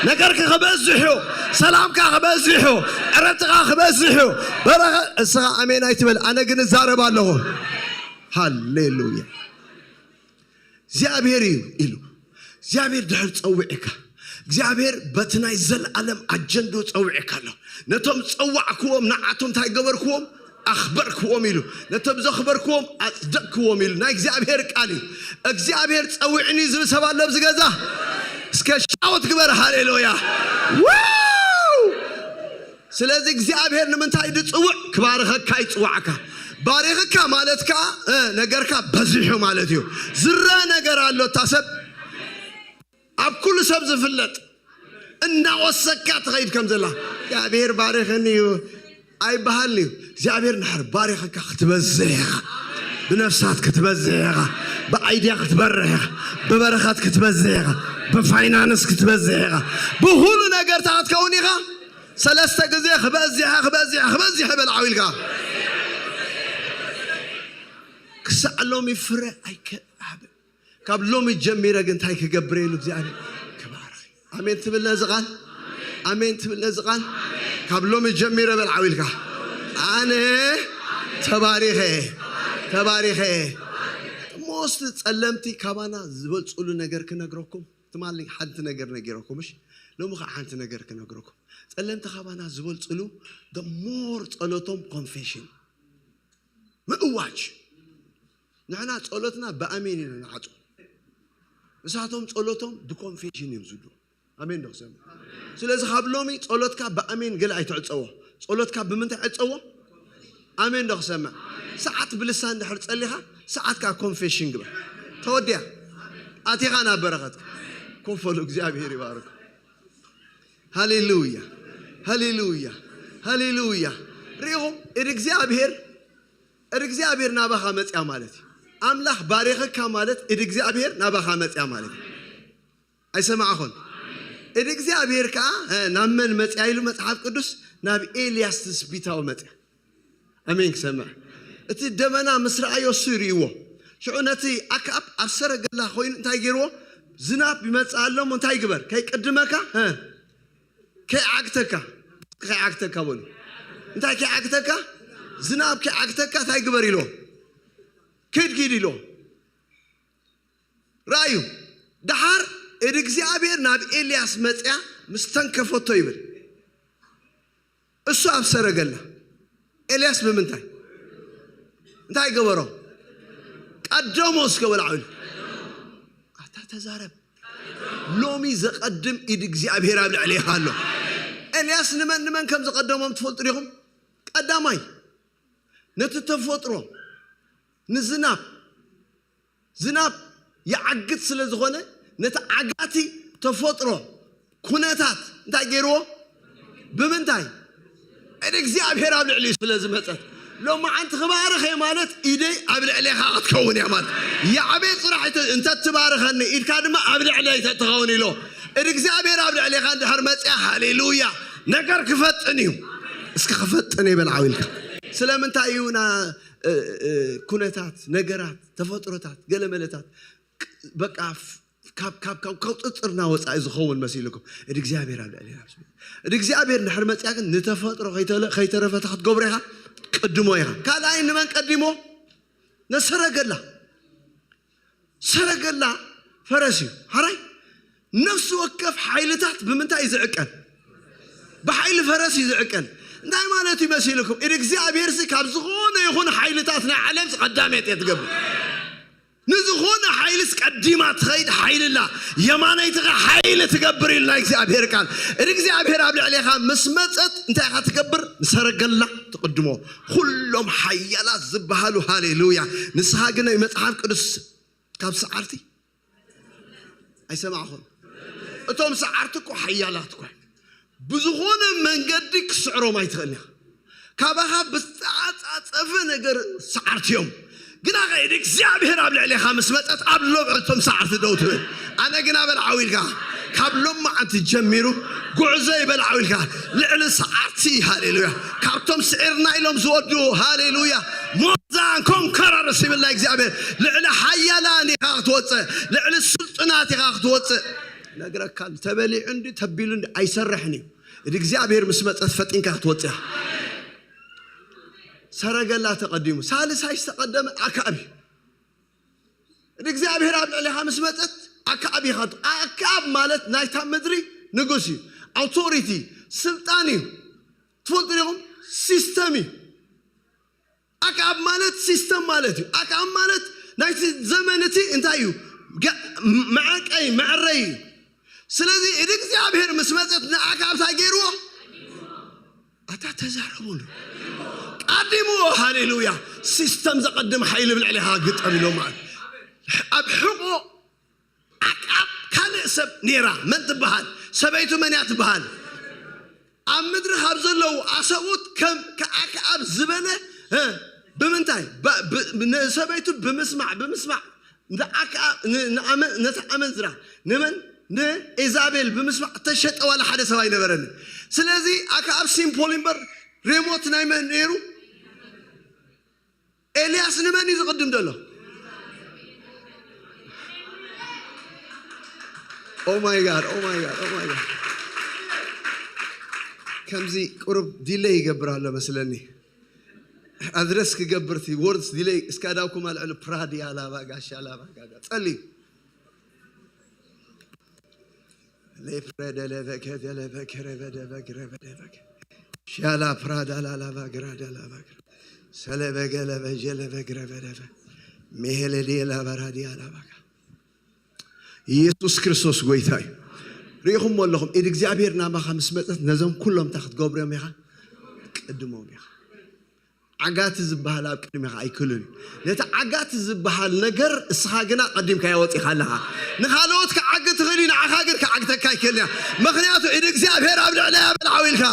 ነገርካ ክበዝሕ እዩ። ሰላምካ ክበዝሕ እዩ። ዕረፍትኻ ክበዝሕ እዩ። በረኸ እስኻ ኣሜን ኣይትበል፣ ኣነ ግን እዛረብ ኣለኹ። ሃሌሉያ! እግዚኣብሔር እዩ ኢሉ። እግዚኣብሔር ድሕር ጸዊዕካ፣ እግዚኣብሔር በቲ ናይ ዘለኣለም ኣጀንዶ ጸዊዕካ ኣሎ። ነቶም ጸዋዕክዎም ንዓቶም እንታይ ገበርክዎም? ኣኽበርክዎም ኢሉ። ነቶም ዘኽበርክዎም ኣጽደቅክዎም ኢሉ። ናይ እግዚኣብሔር ቃል እዩ። እግዚኣብሔር ጸዊዕኒ ዝብል ሰብ ኣሎ ኣብዚ ገዛ? እስከ ሻውት ግበር፣ ሃሌሉያ! ዋው! ስለዚ እግዚኣብሔር ንምንታይ ድጽውዕ? ክባርኸካ ይጽዋዕካ። ባሪኽካ ማለት ከኣ፣ እ፣ ነገርካ በዚሑ ማለት እዩ። ዝረአ ነገር ኣሎ፣ እታ ሰብ ኣብ ኩሉ ሰብ ዝፍለጥ፣ እናወሰካ ትኸይድ ከም ዘላ። እግዚኣብሔር ባሪኽኒ እዩ ኣይበሃልን እዩ። እግዚኣብሔር እንድሕር ባሪኽካ ክትበዝሕ ኢኻ። ብነፍሳት ክትበዝሕ ኢኻ። ብኣይድያ ክትበርሕ ኢኻ። ብበረኸት ክትበዝሕ ኢኻ። ብፋይናንስ ክትበዝሕ ኢኻ። ብኹሉ ነገርታ ክትከውን ኢኻ። ሰለስተ ግዜ ክበዝሕ፣ ክበዝሕ፣ ክበዝሕ በል ዓው ኢልካ። ክሳዕ ሎሚ ፍረ ኣይከ-፣ ካብ ሎሚ ጀሚረ ግን እንታይ ክገብር ኢሉ እግዚኣብሔር ክባርኽ። ኣሜን ትብል ነዚ ቃል? ኣሜን ትብል ነዚ ቃል? ካብ ሎሚ ጀሚረ በል ዓው ኢልካ። ኣነ ተባሪኸ፣ ተባሪኸ። ሞስት ጸለምቲ ካባና ዝበልጽሉ ነገር ክነግረኩም። ትማሊ ሓንቲ ነገር ነጊረኩም፣ እሺ? ሎሚ ኸዓ ሓንቲ ነገር ክነግረኩም። ጸለምቲ ካባና ዝበልጽሉ፣ the more ጸሎቶም ኮንፌሽን። ምእዋጅ። ንሕና ጸሎትና ብኣሜን ኢና ንዓጹ። ንሳቶም ጸሎቶም ብኮንፌሽን እዮም ዝብሉ። ኣሜን ዶ ክሰምዕ? ስለዚ ካብ ሎሚ ጸሎትካ ብኣሜን ገለ ኣይትዕጸዎ። ጸሎትካ ብምንታይ ዕጸዎ? ኣሜን ዶ ክሰምዕ? ሰዓት ብልሳን እንድሕር ጸሊኻ፣ ሰዓት ከኣ ኮንፌሽን ግበር። ተወዲኣ። ኣቲኻ ናብ በረኸትካ። ኮፈሉ፣ እግዚኣብሔር ይባርክ። ሃሌሉያ፣ ሃሌሉያ፣ ሃሌሉያ። ርኢኹም? ኢድ እግዚኣብሔር፣ ኢድ እግዚኣብሔር ናባኻ መጽያ ማለት እዩ። ኣምላኽ ባሪኽካ ማለት ኢድ እግዚኣብሔር ናባኻ መጽያ ማለት እዩ። ኣይሰማዕኹን? ኢድ እግዚኣብሔር ከኣ፣ እ፣ ናብ መን መጽያ ኢሉ መጽሓፍ ቅዱስ? ናብ ኤልያስ ትስቢታዊ መጽያ። ኣሜን ክሰምዕ። እቲ ደመና ምስ ረኣዮ እሱ ይርእይዎ። ሽዑ ነቲ ኣክኣብ ኣብ ሰረገላ ኮይኑ እንታይ ገይርዎ? ዝናብ ይመጽእ ኣሎ እሞ እንታይ ግበር? ከይቅድመካ፣ እ፣ ከይዓግተካ፣ ከይዓግተካ በሉ። እንታይ ከይዓግተካ? ዝናብ ከይዓግተካ እንታይ ግበር ኢልዎ? ኪድ ኪድ ኢልዎ። ረኣዩ። ደሓር ኢድ እግዚኣብሔር ናብ ኤልያስ መጽያ ምስ ተንከፈቶ ይብል። እሱ ኣብ ሰረገላ፣ ኤልያስ ብምንታይ? እንታይ ገበሮ? ቀደሞ እስከ በል ዓው ኢሉ። ኣታ ተዛረብ። ሎሚ ዘቐድም ኢድ እግዚኣብሔር ኣብ ልዕሌኻ ኣሎ። ኤልያስ ንመን ንመን ከም ዝቐደሞም ትፈልጡ ዲኹም? ቀዳማይ፣ ነቲ ተፈጥሮ፣ ንዝናብ፣ ዝናብ ይዓግት ስለ ዝኾነ፣ ነቲ ዓጋቲ ተፈጥሮ ኩነታት እንታይ ገይርዎ? ብምንታይ? ኢድ እግዚኣብሔር ኣብ ልዕሊኡ ስለ ዝመጸት። ሎማዓንቲ ክባርኽ እየ ማለት ኢደይ ኣብ ልዕሌኻ ክትከውን እያ ማለት። ያዕቤ ጽራሕ እንተ-፣ እንተ ትባርኸኒ፣ ኢድካ ድማ ኣብ ልዕለይ ትኸውን ኢሎ። ኢድ እግዚኣብሔር ኣብ ልዕሌኻ እንድሕር መጽያ፣ ሃሌሉያ፣ ነገር ክፈጥን እዩ። እስከ ክፈጥን እየ በል ዓው ኢልካ። ስለምንታይ እዩ ና-፣ እ-፣ እ-፣ ኩነታት፣ ነገራት፣ ተፈጥሮታት፣ ገለመለታት በቃ ፍ-፣ ካብ፣ ካብ፣ ካብ፣ ካብ ቁጽጽርና ወጻኢ ዝኸውን መሲልኩም፣ እድ እግዚኣብሔር ኣብ ልዕሌና ምስ መጸ። እድ እግዚኣብሔር እንድሕር መጽያ ግን ንተፈጥሮ ከይተለ-፣ ከይተረፈ እንታይ ክትገብሮ ኢኻ? ቅድሞ ኢኻ። ካልኣይ ንመን ቀዲሞ? ነሰረገላ። ሰረገላ ፈረስ እዩ። ሓራይ ነፍሲ ወከፍ ሓይልታት ብምንታይ እዩ ዝዕቀን? ብሓይሊ ፈረስ እዩ ዝዕቀን። እንታይ ማለት እዩ መሲልኩም? እድ እግዚኣብሔር ሲ ካብ ዝኾነ ይኹን ሓይልታት ናይ ዓለም ቀዳመይቲ እየ ትገብር። ንዝኾነ ሓይልስ ቀዲማ ትኸይድ ሓይሊ ኣላ፣ የማነይትኻ ሓይሊ ትገብር ኢልና እግዚኣብሔር ቃል። እድ እግዚኣብሔር ኣብ ልዕሌኻ ምስ መጸት እንታይ ኢኻ ትገብር? ንሰረገላ ትቕድሞ። ኩሎም ሓያላት ዝበሃሉ፣ ሃሌሉያ። ንስኻ ግን መጽሓፍ ቅዱስ ካብ ሰዓርቲ ኣይሰማዕኹም። እቶም ሰዓርቲ እኮ ሓያላት እኮ እዮም። ብዝኾነ መንገዲ ክስዕሮም ኣይትኽእልን ኢኻ። ካባኻ ብዝተዓጻጸፈ ነገር ሰዓርቲ እዮም። ግና ከይድ እግዚኣብሔር ኣብ ልዕሌኻ ምስ መጸት ኣብ ሎምዕቶም ሰዓርቲ ደው ትብል። ኣነ ግና በል ዓው ኢልካ፣ ካብ ሎማዓንቲ ጀሚሩ ጉዕዞ ይበል ዓው ኢልካ፣ ልዕሊ ሰዓርቲ። ሃሌሉያ። ካብቶም ስዒርና ኢሎም ዝወዱ፣ ሃሌሉያ፣ ሞዛን ኮንከረርስ ይብል ናይ እግዚኣብሔር። ልዕሊ ሓያላን ኢኻ ክትወፅእ፣ ልዕሊ ስልጡናት ኢኻ ክትወፅእ። ነግረካ፣ ተበሊዑ እንዲ ተቢሉ እንዲ ኣይሰርሕን እዩ። እድ እግዚኣብሔር ምስ መጸት ፈጢንካ ክትወፅእ። ሰረገላ ተቐዲሙ፣ ሳልሳይ ዝተቐደመ ኣክኣብ እዩ። ንእግዚኣብሔር ኣብ ልዕሌኻ ምስ መጸት ኣክኣብ ኢኻ። ኣክኣብ ማለት ናይታ ምድሪ ንጉስ እዩ። ኣውቶሪቲ፣ ስልጣን እዩ። ትፈልጡ ዲኹም? ሲስተም እዩ። ኣክኣብ ማለት ሲስተም ማለት እዩ። ኣክኣብ ማለት ናይቲ ዘመን እቲ እንታይ እዩ? ገ- መዐቀይ፣ መዕረይ እዩ። ስለዚ እድ እግዚኣብሔር ምስ መጸት ንኣክኣብ እንታይ ገይርዎ? ኣታ ተዛረቡ እንዶ። ቀዲምዎ፣ ሃሌሉያ። ሲስተም ዘቐድም ሓይሊ ብልዕሌኻ ግጠም ኢሎም ማለት። ኣብ ሕቖ ኣክኣብ ካልእ ሰብ ነይራ። መን ትበሃል? ሰበይቱ መን እያ ትበሃል? ኣብ ምድሪ ካብ ዘለዉ ኣሰብኡት ከም ኣክኣብ ዝበለ፣ እ፣ ብምንታይ? ባ- ብ- ንሰበይቱ ብምስማዕ፣ ብምስማዕ ንኣክኣብ ን- ንኣመ- ነታ ኣመንዝራ ንመን? ንኤዛቤል ብምስማዕ እተሸጠ ዋላ ሓደ ሰብ ኣይነበረን። ስለዚ ኣክኣብ ሲምፖል እምበር ሬሞት ናይ መን ነይሩ? ኤልያስ ንመን እዩ ዝቕድም ዘሎ? Oh my God, oh my God, oh my God። ከምዚ ቁሩብ ዲለይ ይገብር ኣሎ መስለኒ። ኣድረስ ክገብር እቲ ወርድስ ዲለይ እስካዳውኩም ኣልዕሉ ፕራዲ ኣላባ ጋሻ ኣላባ ጋጋ ጸልዩ። ሌፕረደለበከደለበክረበደበግረበደበግ ሻላ ፕራዳላላባግራዳላባግራ ሰለበገለበጀለበግረበደበ ሜሄለዲየላባራዲያላባጋ ኢየሱስ ክርስቶስ ጎይታ እዩ። ርኢኹምዎ ኣለኹም፣ ኢድ እግዚኣብሔር ናባኻ ምስ መጸት ነዞም ኩሎም እንታይ ክትገብርዮም ኢኻ? ቅድሞም ኢኻ። ዓጋቲ ዝበሃል ኣብ ቅድሜኻ ኣይክእልን እዩ። ነቲ ዓጋቲ ዝበሃል ነገር እስኻ ግና ቀዲምካዮ ወጺኻ ኣለኻ። ንኻልኦት ክዓግ ትኽእል እዩ፣ ንዓኻ ግን ክዓግተካ ኣይክእልን እያ። ምኽንያቱ ኢድ እግዚኣብሔር ኣብ ልዕለያ በልዓው ኢልካ።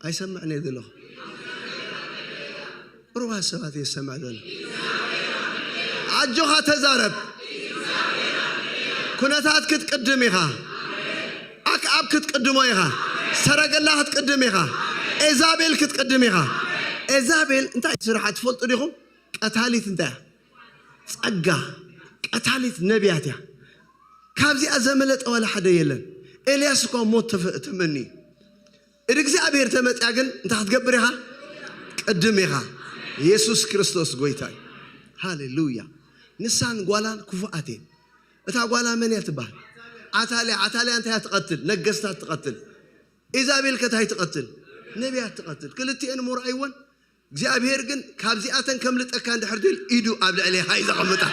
ኣይሰምዕን እየ ዘለኹ። ቁሩባት ሰባት እየ ዝሰምዕ ዘሎ። ኣጆኻ ተዛረብ። ኩነታት ክትቅድም ኢኻ። ኣክኣብ ክትቅድሞ ኢኻ። ሰረገላ ክትቅድም ኢኻ። ኤዛቤል ክትቅድም ኢኻ። ኤዛቤል እንታይ ስርሓ ትፈልጡ ዲኹም? ቀታሊት እንታይ እያ? ጸጋ። ቀታሊት ነቢያት እያ። ካብዚኣ ዘመለጠ ዋላ ሓደ የለን። ኤልያስ እኳ ሞት ተፈ- ተመኒ። እድ እግዚኣብሔር ተመጽያ ግን እንታይ ክትገብር ኢኻ? ቅድም ኢኻ። ኢየሱስ ክርስቶስ ጎይታ እዩ። ሃሌሉያ። ንሳን ጓላን ክፉኣት እየን። እታ ጓላ መን እያ ትበሃል? ዓታልያ። ዓታልያ እንታይ እያ ትቐትል? ነገስታት ትቐትል። ኢዛቤል ከ እንታይ ትቐትል? ነቢያት ትቐትል። ክልቲኤን ምርኣይወን። እግዚኣብሔር ግን ካብዚኣተን ከምልጠካ እንድሕር ድል ኢዱ ኣብ ልዕሌኻ እዩ ዘቐምጣ።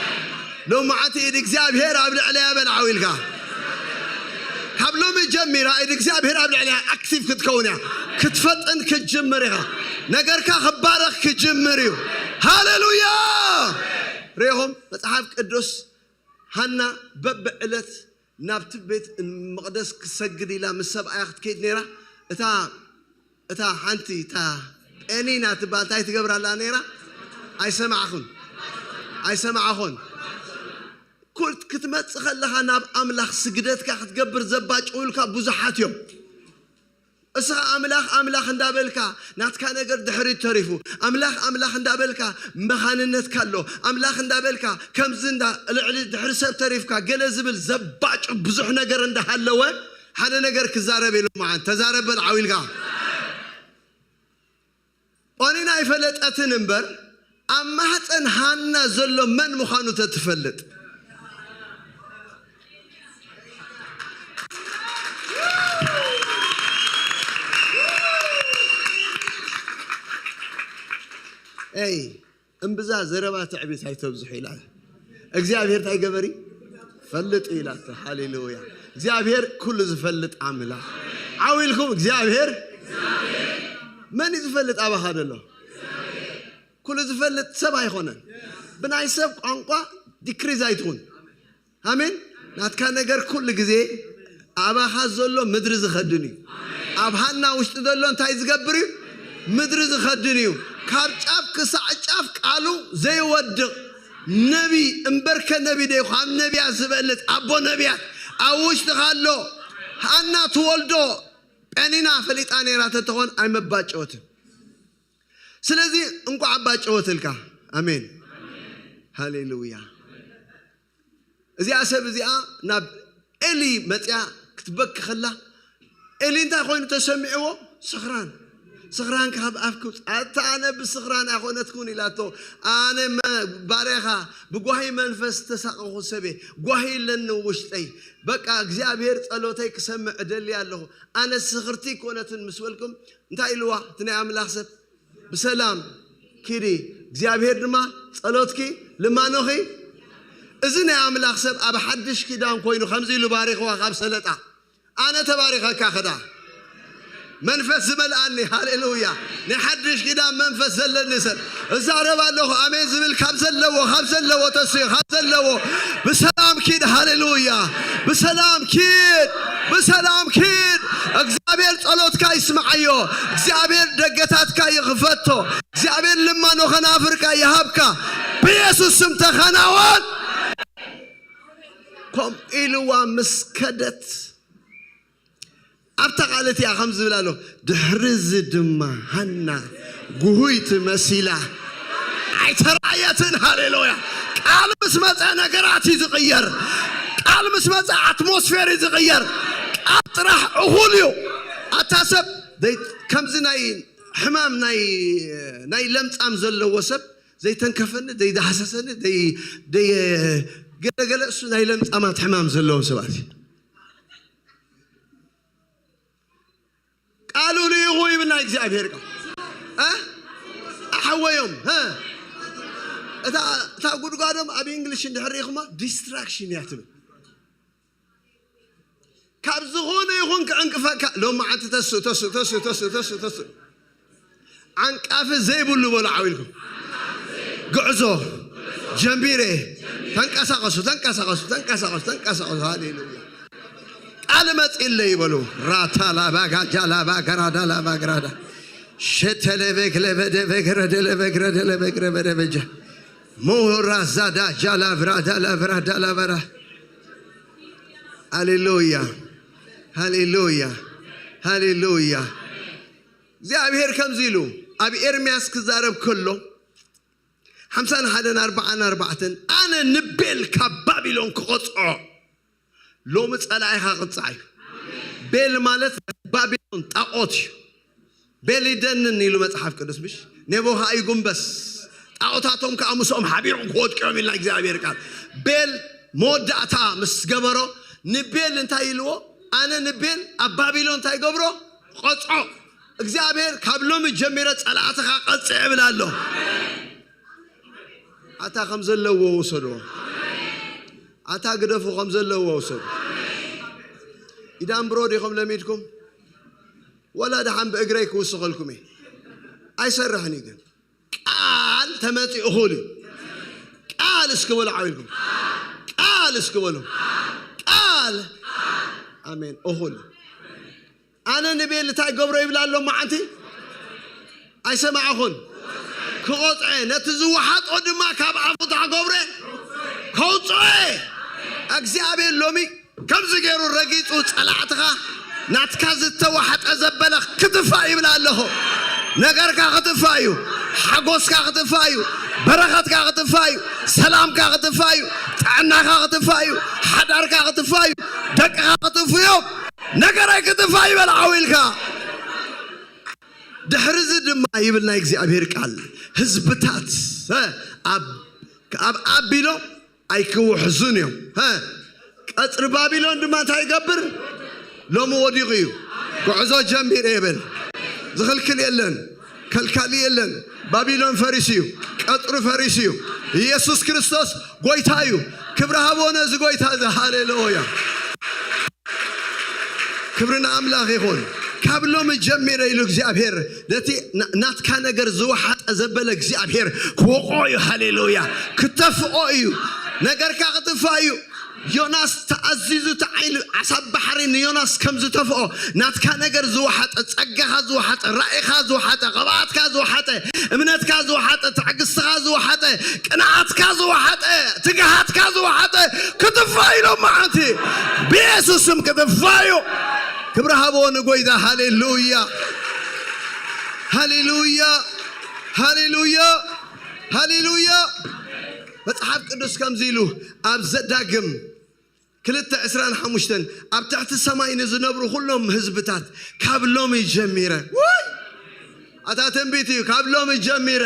ሎማዓንቲ ኢድ እግዚኣብሔር ኣብ ልዕለያ በልዓው ኢልካ። ካብ ሎሚ ጀሚራ ኢድ እግዚኣብሔር ኣብ ልዕለያ ኣክቲቭ ክትከውን እያ። ክትፈጥን ክትጅምር ኢኻ። ነገርካ ክባረኽ ክጅምር እዩ። ሃሌሉያ። ርኢኹም መጽሓፍ ቅዱስ ሃና በብዕለት ናብቲ ቤት መቕደስ ክሰግድ ኢላ ምስ ሰብኣያ ክትከይድ ነይራ። እታ እታ ሓንቲ እታ ጴኒና ትበሃል እንታይ ትገብር ኣላ ነይራ? ኣይሰማዕኹን። ኣይሰማዕኹን። ኩል ክትመጽእ ከለኻ ናብ ኣምላኽ ስግደትካ ክትገብር ዘባጭውልካ ብዙሓት እዮም። እስኻ ኣምላኽ ኣምላኽ እንዳበልካ ናትካ ነገር ድሕሪት ተሪፉ፣ ኣምላኽ ኣምላኽ እንዳበልካ መኻንነትካ ኣሎ፣ ኣምላኽ እንዳበልካ ከምዚ እንዳ ልዕሊ ድሕሪ ሰብ ተሪፍካ ገለ ዝብል ዘባጭ ብዙሕ ነገር እንዳሃለወ ሓደ ነገር ክዛረብ ኢሉ መዓን ተዛረበል ዓው ኢልካ። ኦኒና ኣይፈለጠትን እምበር ኣብ ማህፀን ሃና ዘሎ መን ምዃኑ ተትፈልጥ። ኤይ እምብዛ ዘረባ ትዕቢት ኣይተብዝሑ ኢላ እግዚኣብሔር እንታይ ገበሪ ፈልጥ ኢላቶ። ሃሌሉያ። እግዚኣብሔር ኩሉ ዝፈልጥ ኣምላኽ። ዓው ኢልኩም እግዚኣብሔር መን እዩ ዝፈልጥ ኣባኻ ዘሎ? ኩሉ ዝፈልጥ ሰብ ኣይኾነን። ብናይ ሰብ ቋንቋ ዲክሪዝ ኣይትኹን። ኣሜን። ናትካ ነገር ኩሉ ግዜ ኣባኻ ዘሎ ምድሪ ዝኸድን እዩ። ኣብ ሃና ውሽጢ ዘሎ እንታይ ዝገብር እዩ? ምድሪ ዝኸድን እዩ። ካብ ጫፍ ክሳዕ ጫፍ ቃሉ ዘይወድቕ ነቢ፣ እምበርከ ነቢ ዶ ይኹን፣ ካብ ነቢያት ዝበልጽ ኣቦ ነቢያት ኣብ ውሽጥኻ ኣሎ። ሃና ትወልዶ ጴኒና ፈሊጣ ነይራ ተትኾን ኣይመባጨወትን። ስለዚ እንቋዕ ኣባጨወትልካ። ኣሜን፣ ሃሌሉያ። እዚኣ ሰብ እዚኣ ናብ ኤሊ መጽያ ክትበኪ ከላ፣ ኤሊ እንታይ ኮይኑ ተሰሚዕዎ? ስኽራን። ስኽራን ካብ ኣፍ ክውጽእ፣ ኣታ ኣነ ብስኽራን ኣይኮነትኩን ኢላቶ። ኣነ መ-፣ ባርያኻ ብጓሂ መንፈስ ዝተሳቐኹ ሰብየ፣ ጓሂ ኣለኒ ውሽጠይ። በቃ እግዚኣብሔር ጸሎተይ ክሰምዕ እደሊ ኣለኹ። ኣነ ስኽርቲ ኣይኮነትን ምስ በልኩም፣ እንታይ ኢልዋ እቲ ናይ ኣምላኽ ሰብ? ብሰላም ኪዲ፣ እግዚኣብሔር ድማ ጸሎትኪ ልማኖኺ። እዚ ናይ ኣምላኽ ሰብ ኣብ ሓድሽ ኪዳን ኮይኑ ከምዚ ኢሉ ባሪኽዋ ካብ ሰለጣ። ኣነ ተባሪኸካ ከዳ መንፈስ ዝመልኣኒ፣ ሃሌሉያ። ናይ ሓድሽ ኪዳን መንፈስ ዘለኒ ሰብ እዛረብ ኣለኹ። ኣሜን ዝብል ካብ ዘለዎ፣ ካብ ዘለዎ ተስዮ፣ ካብ ዘለዎ ብሰላም ኪድ፣ ሃሌሉያ። ብሰላም ኪድ፣ ብሰላም ኪድ። እግዚኣብሔር ጸሎትካ ይስምዓዮ። እግዚኣብሔር ደገታትካ ይኽፈቶ። እግዚኣብሔር ልማኖ ከናፍርካ ይሃብካ። ብኢየሱስ ስም ተኸናወን። ከምኡ ኢልዋ ምስ ከደት ኣብታ ቃል እቲኣ ከም ዝብል ኣሎ፣ ድሕሪ እዚ ድማ ሃና ጉሁይቲ መሲላ ኣይተራእየትን። ሃሌሉያ። ቃል ምስ መጸ ነገራት እዩ ዝቕየር። ቃል ምስ መጸ ኣትሞስፌር እዩ ዝቕየር። ቃል ጥራሕ እኹል እዩ። ኣታ ሰብ ዘይ-፣ ከምዚ ናይ ሕማም ናይ፣ ናይ ለምጻም ዘለዎ ሰብ ዘይተንከፈኒ፣ ዘይዳህሰሰኒ፣ ዘይ-፣ ዘየገለገለ እሱ ናይ ለምጻማት ሕማም ዘለዎም ሰባት እዩ። ቃሉ ልኢኹ ይብል ናይ እግዚኣብሔር ቃል። እ? ኣሓወዮም። እ? እታ፣ እታ ጉድጓዶም ኣብ እንግሊሽ እንድሕር ርኢኹማ ዲስትራክሽን እያ ትብል። ካብ ዝኾነ ይኹን ክዕንቅፈካ ሎም መዓልቲ ተስእ፣ ተስእ፣ ተስእ፣ ተስእ፣ ተስእ፣ ተስእ። ዓንቃፊ ዘይብሉ በሉ ዓው ኢልኩም። ጉዕዞ ጀሚረ። ተንቀሳቐሱ፣ ተንቀሳቐሱ፣ ተንቀሳቐሱ፣ ተንቀሳቐሱ። ሃሌሉያ። ቃል መጺለይ ይበሉ። ራታ ላባ ጋጃ ላባ ገራዳ ላባ ገራዳ። ሸተለ በግለ በደ በግረ ደለ በግረ ደለ በግረ በደ በጀ። ሞራ ዛዳ ጃላ ብራዳ ላብራዳ ላበራ። ሃሌሉያ፣ ሃሌሉያ፣ ሃሌሉያ። እግዚኣብሔር ከምዚ ኢሉ ኣብ ኤርምያስ ክዛረብ ከሎ፣ ሓምሳን ሓደን ኣርባዓን ኣርባዕተን፣ ኣነ ንቤል ካብ ባቢሎን ክቐጽዖ። ሎሚ ጸላኢኻ ቅጻዕ እዩ። ቤል ማለት ባቢሎን ጣዖት እዩ። ቤል ይደንን ኢሉ መጽሓፍ ቅዱስ፣ ምሽ? ኔቦ ኸኣ ይጉንበስ፣ ጣዖታቶም ከኣ ምስኦም ሓቢሮም ክወድቁ እዮም ኢልና እግዚኣብሔር ቃል። ቤል መወዳእታ ምስ ገበሮ፣ ንቤል እንታይ ኢልዎ? ኣነ ንቤል ኣብ ባቢሎን እንታይ ገብሮ? ቐጽዖ። እግዚኣብሔር ካብ ሎሚ ጀሚረ ጸላእትኻ ቀጽዕ እብል ኣሎ። ኣታ ከም ዘለዎ ውሰድዎ። ኣታ ግደፉ ከም ዘለዎ ውሰዱ። ኢዳን ብሮ ዲኹም ለሚድኩም? ወላ ደሓን ብእግረይ ክውስኸልኩም እየ። ኣይሰርሕን እዩ ግን። ቃል ተመጺኡ እኹል እዩ። ቃል እስኪ በሉ ዓው ኢልኩም። ቃል እስኪ በሉ። ቃል። ኣሜን። እኹል እዩ። ኣነ ንቤል እንታይ ገብሮ ይብል ኣሎ መዓንቲ? ኣይሰማዕኹን። ክቖጽዐ፣ ነቲ ዝወሓጦ ድማ ካብ ኣፉ እንታይ ክገብረ? ከውጽኦ። እግዚኣብሔር ሎሚ ከምዚ ገይሩ ረጊጹ ጸላእትኻ ናትካ ዝተዋሕጠ ዘበለ ክትፋእ ይብል ኣለኹ። ነገርካ ክትፋእ እዩ። ሓጎስካ ክትፋእ እዩ። በረኸትካ ክትፋእ እዩ። ሰላምካ ክትፋእ እዩ። ጥዕናኻ ክትፋእ እዩ። ሓዳርካ ክትፋእ እዩ። ደቅኻ ክትፍዮም። ነገረይ ክትፋእ ይበል ዓው ኢልካ። ድሕሪ እዚ ድማ ይብል ናይ እግዚኣብሔር ቃል፣ ህዝብታት፣ እ፣ ኣብ፣ ኣብ ኣቢሎም ኣይክውሕዙን እዮም። እ፣ ቀጽሪ ባቢሎን ድማ እንታይ ይገብር? ሎሚ ወዲቑ እዩ። ጉዕዞ ጀሚረ ይብል። ዝኽልክል የለን፣ ከልካሊ የለን። ባቢሎን ፈሪሱ እዩ። ቀጽሩ ፈሪሱ እዩ። ኢየሱስ ክርስቶስ ጎይታ እዩ። ክብሪ ሃቦ ነዚ ጎይታ እዚ። ሃሌሉያ። ክብሪ ንኣምላኽ ይኹን። ካብ ሎሚ ጀሚረ ኢሉ እግዚኣብሔር ነቲ ና-፣ ናትካ ነገር ዝወሓጠ ዘበለ እግዚኣብሔር ክወቕዖ እዩ። ሃሌሉያ። ክተፍኦ እዩ። ነገርካ ክጥፋእ እዩ። ዮናስ ተኣዚዙ፣ እቲ ዓይኒ ዓሳ ባሕሪ ንዮናስ ከም ዝተፍኦ፣ ናትካ ነገር ዝወሓጠ፣ ጸጋኻ ዝወሓጠ፣ ራእይኻ ዝወሓጠ፣ ቅብኣትካ ዝወሓጠ፣ እምነትካ ዝወሓጠ፣ ትዕግስትኻ ዝወሓጠ፣ ቅንዓትካ ዝወሓጠ፣ ትግሃትካ ዝወሓጠ ክትፋ ኢሎም መዓንቲ ብየሱስ ስም ክትፋ እዩ። ክብሪ ሃቦ ንጎይታ። ሃሌሉያ፣ ሃሌሉያ፣ ሃሌሉያ፣ ሃሌሉያ። መጽሓፍ ቅዱስ ከምዚ ኢሉ ኣብ ዘዳግም ክልተ ዕስራን ሓሙሽተን፣ ኣብ ትሕቲ ሰማይ ንዝነብሩ ኩሎም ህዝብታት ካብ ሎሚ ጀሚረ፣ ወይ ኣታ ትንቢት እዩ። ካብ ሎሚ ጀሚረ፣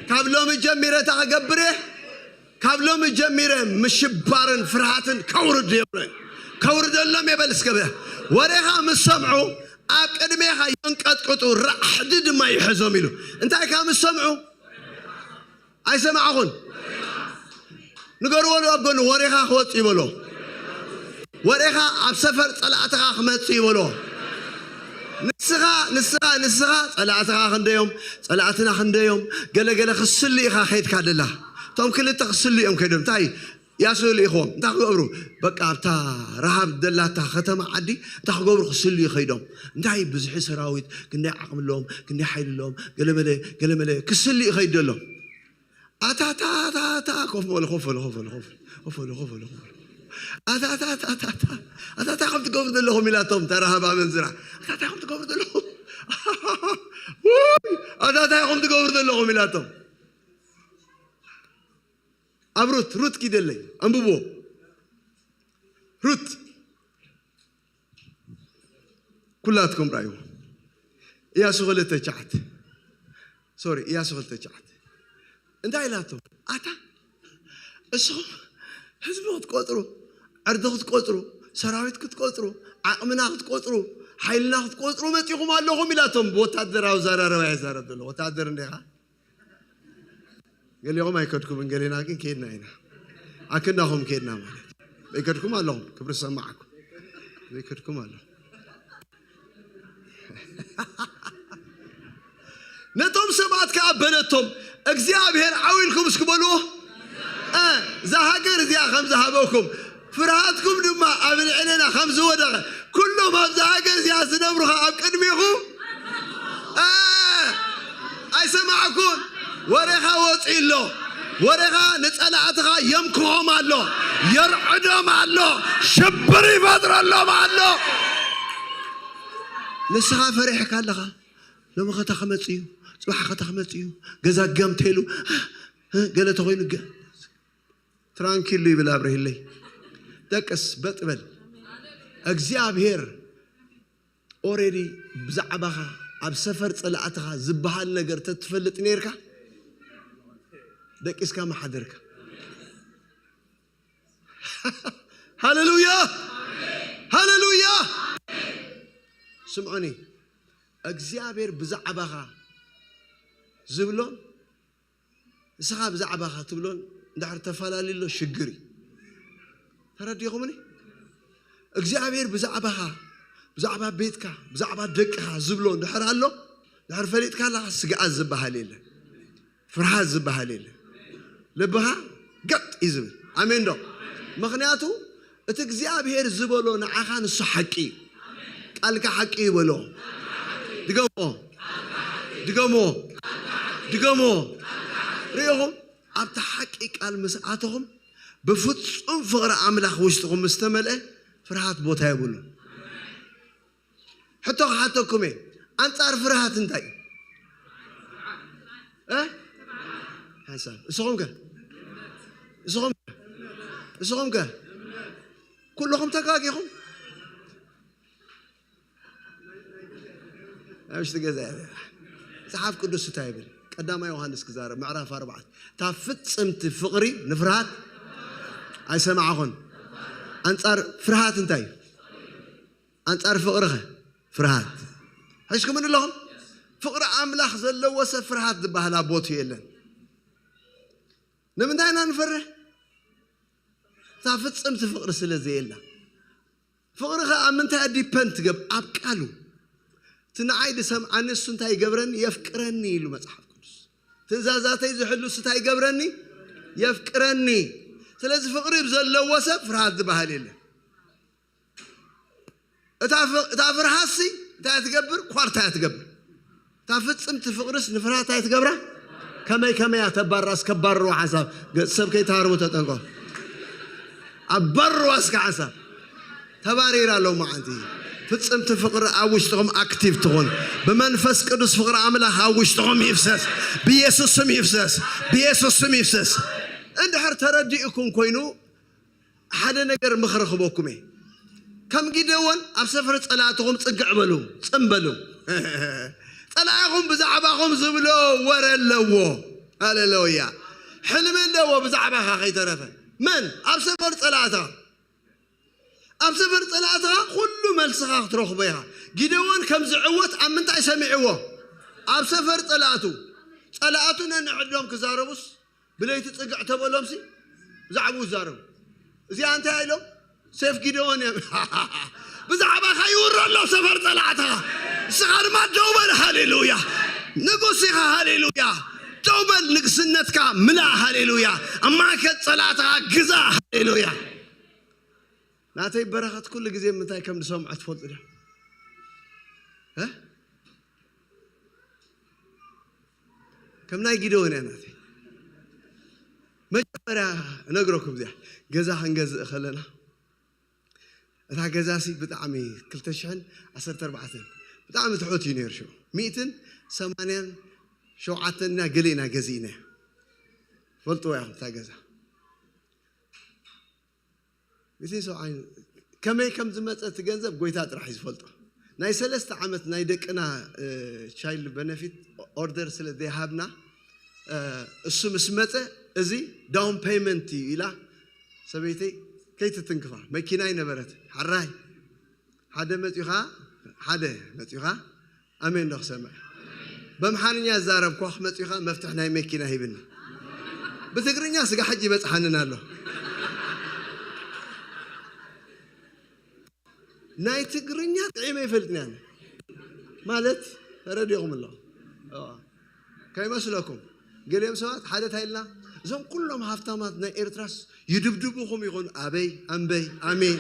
ካብ ሎሚ ጀሚረ እታ ክገብር እየ። ካብ ሎሚ ጀሚረ ምሽባርን ፍርሃትን ከውርድ እየ። ከውርደሎም የበል እስከ። ወሬኻ ምስ ሰምዑ ኣብ ቅድሜኻ የንቀጥቅጡ፣ ራዕዲ ድማ ይሕዞም ኢሉ። እንታይ ካብ ምስ ሰምዑ? ኣይሰማዕኹን? ንገርዎ፣ ኣብ ጎኑ ወሬኻ ክወጽእ ይበሎ። ወሬኻ ኣብ ሰፈር ጸላእትኻ ክመጽእ ይበሎ። ንስኻ፣ ንስኻ፣ ንስኻ ጸላእትኻ ክንደዮም፣ ጸላእትና ክንደዮም፣ ገለ ገለ ክስሊ ኢኻ ከይድካ ደላ። እቶም ክልተ ክስሊ እዮም ከይዶም። እንታይ ያስሉ ኢኹም? እንታይ ክገብሩ? በቃ ኣብታ ረሃብ ደላታ ከተማ ዓዲ እንታይ ክገብሩ? ክስልዩ ከይዶም። እንታይ ብዝሒ ሰራዊት፣ ክንደይ ዓቕሚ ኣለዎም፣ ክንደይ ሓይሊ ኣለዎም፣ ገለመለ፣ ገለመለ ክስልዩ ከይድ ደሎም። ኣታታታታ፣ ኮፍ በሉ፣ ኮፍ በሉ፣ ኮፍ በሉ፣ ኮፍ በሉ፣ ኮፍ በሉ፣ ኮፍ በሉ፣ ኮፍ በሉ። ኣታታታታታ፣ ኣታታ ከም ትገብሩ ዘለኹም ኢላቶም፣ ተራሃባ መንዝራ። ኣታታ ከም ትገብሩ ዘለኹም። ውይ፣ ኣታታ ከም ትገብሩ ዘለኹም ኢላቶም። ኣብ ሩት፣ ሩት ኪደለይ፣ ኣንብቦ። ሩት። ኩላትኩም ራእዩ። እያሱ ክልተ ቻዓት። ሶሪ፣ እያሱ ክልተ ቻዓት። እንታይ ኢላቶም? ኣታ፣ እስኹም ህዝቢ ክትቆጽሩ፣ ዕርዲ ክትቆጽሩ፣ ሰራዊት ክትቆጽሩ፣ ዓቕምና ክትቆጽሩ፣ ሓይልና ክትቆጽሩ መጺኹም ኣለኹም ኢላቶም። ብወታደራዊ ዘራረባ ይዛረብ ዘሎ። ወታደር እንዲኻ? ገሊኦም ኣይከድኩምን፣ ገሌና ግን ከድና ኢና። ኣክንዳኹም ከድና ማለት። ዘይከድኩም ኣለኹም፣ ክብሪ ዝሰማዓኩም። ዘይከድኩም ኣለኹም። ነቶም ሰባት ከኣ በለቶም፣ "እግዚኣብሔር ዓው ኢልኩም እስኪ በልዎ። እ፣ እዛ ሃገር እዚኣ ከም ዝሃበኩም፣ ፍርሃትኩም ድማ ኣብ ልዕሌና ከም ዝወደቐ፣ ኩሎም ኣብዛ ሃገር እዚኣ ዝነብሩ ኸኣ ኣብ ቅድሚኹም፣ እ፣ ኣይሰማዕኩን? ወሬኻ ወጺኡ ኣሎ። ወሬኻ ንጸላእትኻ የምክኾም ኣሎ፣ የርዕዶም ኣሎ፣ ሽብር ይፈጥረሎም ኣሎ። ንስኻ ፈሪሕካ ኣለኻ። ሎሚ ኸታ ክመጽእ እዩ፣ ጽባሕ ኸታ ክመጽእ እዩ። ገዛ ገምቴሉ፣ እ፣ ገለ ተኾይኑ ገ-፣ ትራንኪሉ ይብል ኣብርሂለይ። ደቅስ በጥ በል። እግዚኣብሔር ኦሬዲ ብዛዕባኻ ኣብ ሰፈር ጸላእትኻ ዝበሃል ነገር ተትፈልጥ ነርካ፣ ደቂስካ ምሓደርካ። ሃሌሉያ! ሃሌሉያ! ስምዑኒ፣ እግዚኣብሔር ብዛዕባኻ ዝብሎን ንስኻ ብዛዕባኻ ትብሎን እንድሕር ተፈላለዩ ኣሎ ሽግር እዩ። ተረዲኹምኒ? እግዚኣብሔር ብዛዕባኻ፣ ብዛዕባ ቤትካ፣ ብዛዕባ ደቅኻ ዝብሎ እንድሕር ኣሎ፣ እንድሕር ፈሊጥካ ኣለኻ፣ ስግኣት ዝበሃል የለን። ፍርሃት ዝበሃል የለን። ልብኻ ገጥ እዩ ዝብል። ኣሜን ዶ? ምኽንያቱ እቲ እግዚኣብሔር ዝበሎ ንዓኻ ንሱ ሓቂ እዩ። ቃልካ ሓቂ እዩ በሎ። ድገሞ። ድገሞ። ድገሞ። ርኢኹም? ኣብቲ ሓቂ ቃል ምስ ኣተኹም ብፍጹም ፍቕሪ ኣምላኽ ውሽጥኹም ምስ ተመልአ ፍርሃት ቦታ የብሉ። ሕቶ ክሓተኩም እየ። ኣንጻር ፍርሃት እንታይ እዩ? እ? ሓንሳብ። እስኹም ከ? እስኹም ከ? እስኹም ከ? ኩልኹም ተጋጊኹም። ኣብ ውሽጢ ገዛ እያ። መጽሓፍ ቅዱስ እንታይ ይብል? ቀዳማይ ዮሃንስ ክዛረብ ምዕራፍ ኣርባዕተ። እታ ፍጽምቲ ፍቕሪ ንፍርሃት ኣይሰማዕኹን። ኣንጻር ፍርሃት እንታይ እዩ? ኣንጻር ፍቕሪ ኸ? ፍርሃት። ሕሽኩምን ኣለኹም? ፍቕሪ ኣምላኽ ዘለዎ ሰብ ፍርሃት ዝበሃል ኣብ ቦትኡ የለን። ንምንታይ ኢና ንፈርህ? እታ ፍጽምቲ ፍቕሪ ስለ ዘየላ። ፍቕሪ ኸ ኣብ ምንታይ ዲፐንድ ትገብ? ኣብ ቃሉ። እቲ ንዓይ ዝሰምዓኒ እሱ እንታይ ይገብረኒ? የፍቅረኒ ኢሉ መጽሓፍ ቅዱስ። ትእዛዛተይ ዝሕሉ እሱ እንታይ ይገብረኒ? የፍቅረኒ። ስለዚ ፍቕሪ ብዘለዎ ሰብ ፍርሃት ዝበሃል የለን። እታ ፍ-፣ እታ ፍርሃትሲ እንታይ ትገብር? ኳርታ እያ ትገብር። እታ ፍጽምቲ ፍቕርስ ንፍርሃት እንታይ ትገብራ? ከመይ ከመይ እያ ተባርራ? እስከ ባርርዋ ሓንሳብ። ገጽ ሰብ ከይትሃርሙ ተጠንቀቑ። ኣባርርዋ እስከ ሓንሳብ። ተባሪራ ሎማዓንቲ። ፍጽምቲ ፍቕሪ ኣብ ውሽጥኹም ኣክቲቭ ትኹን። ብመንፈስ ቅዱስ ፍቕሪ ኣምላኽ ኣብ ውሽጥኹም ይፍሰስ። ብኢየሱስ ስም ይፍሰስ። ብኢየሱስ ስም ይፍሰስ። እንድሕር ተረዲእኩም ኮይኑ ሓደ ነገር ምኽሪ ክበኩም እየ። ከም ጊደዎን ኣብ ሰፈር ጸላእትኹም ጽግዕ በሉ፣ ጽም በሉ። ጸላኢኹም ብዛዕባኹም ዝብሎ ወረ ኣለዎ። ሃሌሉያ። ሕልሚ ኣለዎ ብዛዕባኻ ከይተረፈ። መን? ኣብ ሰፈር ጸላእትኻ። ኣብ ሰፈር ጸላእትኻ ኩሉ መልስኻ ክትረኽቦ ኢኻ። ጊደዎን ከም ዝዕወት ኣብ ምንታይ ሰሚዕዎ? ኣብ ሰፈር ጸላእቱ። ጸላእቱ ነንሕድሮም ክዛረቡስ ብለይቲ ጽግዕ ተበሎምሲ ብዛዕባኡ ይዛረቡ። እዚኣ እንታይ ኢሎም? ሴፍ ጊደዎን እዮም። ብዛዕባኻ ይውረ ኣሎ ሰፈር ጸላእትኻ። ንስኻ ድማ ደው በል፣ ሃሌሉያ። ንጉስ ኢኻ፣ ሃሌሉያ። ደው በል፣ ንግስነትካ ምላእ፣ ሃሌሉያ። ኣብ ማእከል ጸላእትኻ ግዛእ፣ ሃሌሉያ። ናተይ በረኸት ኩሉ ግዜ ምንታይ ከም ዝሰምዖ ትፈልጡ ዶ? እ? ከም ናይ ጊደዎን እያ ናተይ። መጀመርያ እነግረኩም እዚኣ፣ ገዛ ክንገዝእ ከለና፣ እታ ገዛሲ ብጣዕሚ ክልተ ሽሕን ዓሰርተ ኣርባዕተን ብጣዕሚ ትሑት እዩ ነይሩ ሽዑ። ሚእትን ሰማንያን ሸውዓተን ኢና ገለ ኢና ገዚእናያ። ትፈልጥዋ ኢኹም እታ ገዛ። ሚእትን ሰብዓን ከመይ ከም ዝመጸ እቲ ገንዘብ ጎይታ ጥራሕ እዩ ዝፈልጦ። ናይ ሰለስተ ዓመት ናይ ደቅና፣ እ፣ ቻይልድ ቤነፊት ኦርደር ስለ ዘይሃብና፣ እ፣ እሱ ምስ መጸ፣ "እዚ ዳውን ፔይመንት እዩ" ኢላ ሰበይተይ ከይትትንክፋ። መኪና ኣይነበረት። ሓራይ ሓደ መጺኻ፣ ሓደ መጺኻ፣ ኣሜን ዶ ክሰምዕ? በምሓርኛ ዛረብኳ፣ ክመጺኻ መፍትሕ ናይ መኪና ሂብኒ። ብትግርኛ ስጋ ሕጂ ይበጽሓንን ኣሎ። ናይ ትግርኛ ጥዒመ ይፈልጥን እየ ኣነ። ማለት ተረዲኹም ኣለኹ። እዋ። ከይመስለኩም። ገሊኦም ሰባት ሓደ እንታይ ኢልና፣ "እዞም ኩሎም ሃፍታማት ናይ ኤርትራስ ይድብድቡኹም ይኾኑ?" ኣበይ፣ ኣምበይ፣ ኣሜን።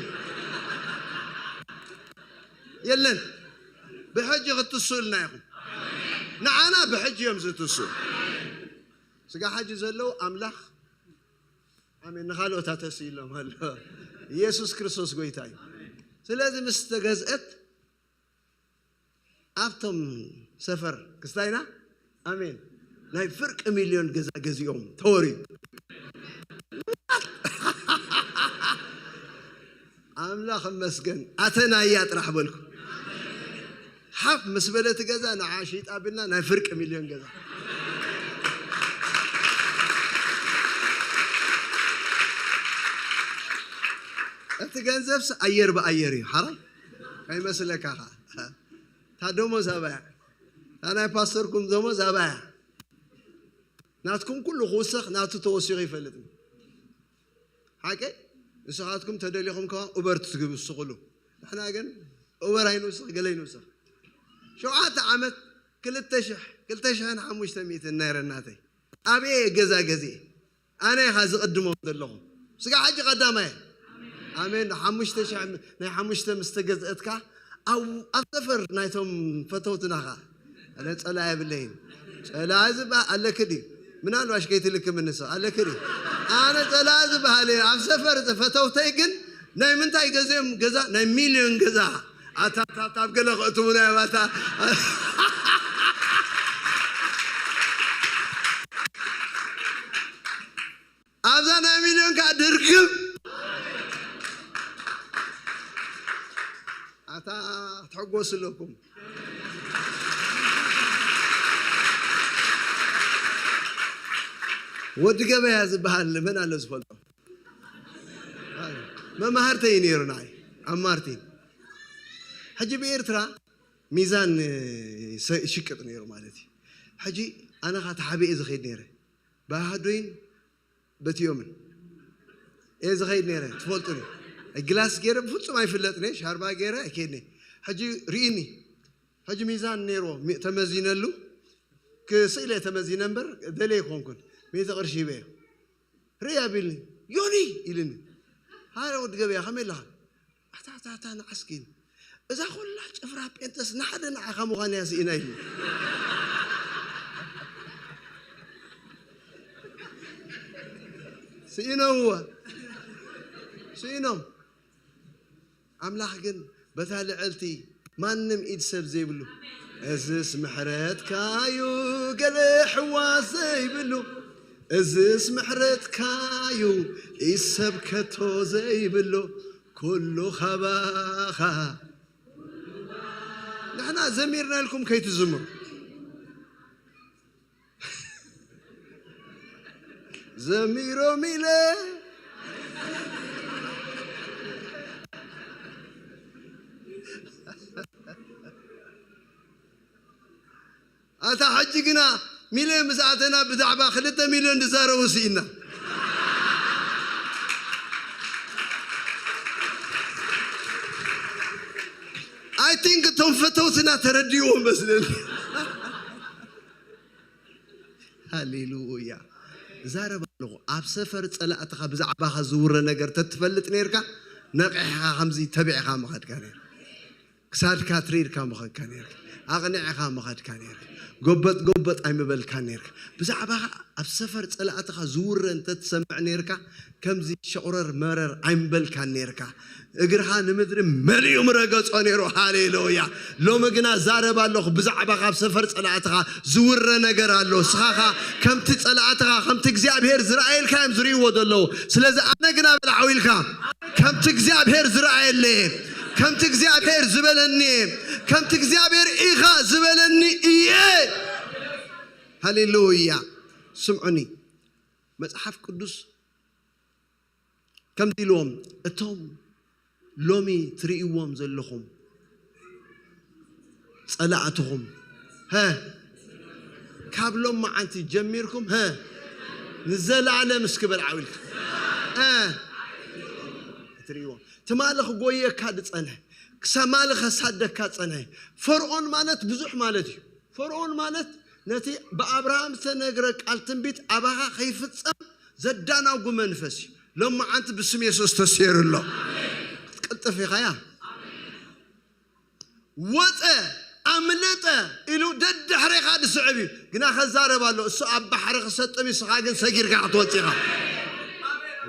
የለን። ብሕጂ ክትስኡልና ኢኹም። ንዓና ብሕጂ እዮም ዝትስኡ። ስጋ ሕጂ ዘለዉ ኣምላኽ፣ ኣሜን፣ ንኻልኦት ኣተስኢሎም ኣሎ። ኢየሱስ ክርስቶስ ጎይታ እዩ። ስለዚ ምስ ተገዝአት ኣብቶም ሰፈር ክስታይና፣ ኣሜን፣ ናይ ፍርቂ ሚልዮን ገዛ ገዚኦም ተወርዩ። ኣምላኽ እመስገን፣ ኣተናያ ጥራሕ በልኩ። ሓፍ ምስ በለት ገዛ ንዓ ሽይጣ ቢልና ናይ ፍርቂ ሚልዮን ገዛ። እቲ ገንዘብስ ኣየር ብኣየር እዩ። ሓራይ ከይመስለካ ኸዓ። እታ ደሞዝ ኣባያ። እታ ናይ ፓስተርኩም ደሞዝ ኣባያ። ናትኩም ኩሉ ክውሰኽ፣ ናቱ ተወሲኹ ይፈልጥ። ሓቂ? ንስኻትኩም ተደሊኹም ከኣ ኡበር ትውስኽሉ። ንሕና ግን ኡበር ኣይንውስኽ፣ ገለ ኣይንውስኽ። ሸውዓተ ዓመት ክልተ ሽሕ፣ ክልተ ሽሕን ሓሙሽተ ሚእትን ናይ ረናተይ። ኣብየ ገዛ ገዚኤ። ኣነ ኢኻ ዝቕድሞም ዘለኹ። ስጋ ሕጂ ቀዳማይ። ኣሜን። ሓሙሽተ ሽሕ ናይ ሓሙሽተ ምስ ተገዝአትካ ኣብ፣ ኣብ ሰፈር ናይቶም ፈተውትናኻ። ኣነ ጸላ የብለይን። ጸላ ዝበሃል ኣለክ ድዩ? ምናልባሽ ከይትልክምኒ ሰው ኣለክ ድዩ? ኣነ ጸላ ዝበሃል እየ። ኣብ ሰፈር ፈተውተይ ግን ናይ ምንታይ ገዚኦም ገዛ? ናይ ሚልዮን ገዛ። ኣታ፣ ኣታ፣ ኣታ፣ ኣብ ገለ ከእትዉና እዮም፣ ኣታ። ኣብዛ ናይ ሚልዮን ከኣ ድርግም። ኣታ፣ ትሕጎሱ ኣለኩም። ወዲ ገበያ ዝበሃል መን ኣሎ ዝፈልጦ? መማህርተይ እዩ ነይሩ ንዓይ ኣብ ማርቲን። ሕጂ ብኤርትራ ሚዛን፣ እ፣ ሰ-፣ ይሽቅጥ ነይሩ ማለት እዩ። ሕጂ ኣነ ኸዓ ተሓቢኤ ዝኸይድ ነይረ። ብኣህዶይን በቲኦምን እየ ዝኸይድ ነይረ፣ ትፈልጡኒ። ግላስ ገይረ ብፍጹም ኣይፍለጥን እየ፣ ሻርባ ገይረ ኣይከይድን እየ። ሕጂ ርኢኒ። ሕጂ ሚዛን ነይርዎ፣ ሚ-፣ ተመዚነሉ። ክስእል እየ ተመዚነ እምበር፣ ደልየ ኣይኮንኩን። ሚእቲ ቅርሺ ሂበዮ። ርኢ ኣቢልኒ። ዮኒ ኢልኒ። ሃረ ወዲ ገበያ ከመይ ኣለኻ? ኣታ ኣታ ኣታ ንዓስኪን እዛ ኩላ ጭፍራ ጴንጠስ ንሓደ ንዓኻ ምዃን እያ ስኢና ኢሉ። ስኢኖምዋ ስኢኖም። ኣምላኽ ግን በታ ልዕልቲ ማንም ኢድ ሰብ ዘይብሉ፣ እዝስ ምሕረትካዩ ገለ ሕዋስ ዘይብሉ፣ እዝስ ምሕረትካዩ ኢድ ሰብ ከቶ ዘይብሉ፣ ኩሉ ካባኻ። ንሕና ዘሚርና ኢልኩም ከይትዝምሩ። ዘሚሮም ኢለ ኣታ ሕጂ ግና ሚልዮን ምስ ኣተና ብዛዕባ ክልተ ሚልዮን ዝዛረቡ ስኢና። I think እቶም ፈተውትና ተረድእዎ መስለኒ። ሃሌሉያ። ዛረብ ኣለኹ። ኣብ ሰፈር ጸላእትኻ ብዛዕባኻ ዝውረ ነገር ተትፈልጥ ነርካ፣ ነቒሕኻ ከምዚ ተቢዕኻ ምኸድካ ነርካ። ክሳድካ ትሪርካ ምኸድካ ነርካ። ኣቕኒዕኻ ምኸድካ ነርካ። ጎበጥ ጎበጥ ኣይምበልካ ነርካ። ብዛዕባኻ ኣብ ሰፈር ጸላእትኻ ዝውረ እንተትሰምዕ ነርካ፣ ከምዚ ሸቑረር መረር ኣይምበልካ ነርካ። እግርኻ ንምድሪ መሊኡ ምረገጾ ነይሩ። ሃሌሉያ። ሎሚ ግና ዛረብ ኣለኹ። ብዛዕባ ካብ ሰፈር ጸላእትኻ ዝውረ ነገር ኣሎ። እስኻኻ ከምቲ ጸላእትኻ፣ ከምቲ እግዚኣብሔር ዝረኣየልካ እዮም ዝርእይዎ ዘለዉ። ስለዚ ኣነ ግና በል ዓው ኢልካ፣ ከምቲ እግዚኣብሔር ዝረኣየለይ፣ ከምቲ እግዚኣብሔር ዝበለኒ፣ ከምቲ እግዚኣብሔር ኢኻ ዝበለኒ እየ። ሃሌሉያ። ስምዑኒ። መጽሓፍ ቅዱስ ከምዚ ኢልዎም፣ እቶም ሎሚ ትርእይዎም ዘለኹም ጸላእትኹም፣ ሀ፣ ካብ ሎም መዓንቲ ጀሚርኩም፣ ሀ፣ ንዘለኣለም እስኪ በል ዓው ኢልካ፣ ሀ፣ ትርእይዎም። ትማሊ ክጎየካ ዝጸንሐ፣ ክሳማሊ ከሳደካ ጸንሐ። ፈርዖን ማለት ብዙሕ ማለት እዩ። ፈርዖን ማለት ነቲ ብኣብርሃም ዝተነግረ ቃል ትንቢት ኣባኻ ከይፍጸም ዘዳናጉ መንፈስ እዩ። ሎማዓንቲ ብስም የሱስ ተሰይሩ ኣሎ። ክትቅልጥፍ ኢኻ እያ። ወጸ፣ ኣምለጠ ኢሉ ደድሕሬኻ ዝስዕብ እዩ። ግና ከዛረብ ኣሎ። እሱ ኣብ ባሕሪ ክሰጥም እዩ፣ እስኻ ግን ሰጊርካ ክትወጽእ ኢኻ።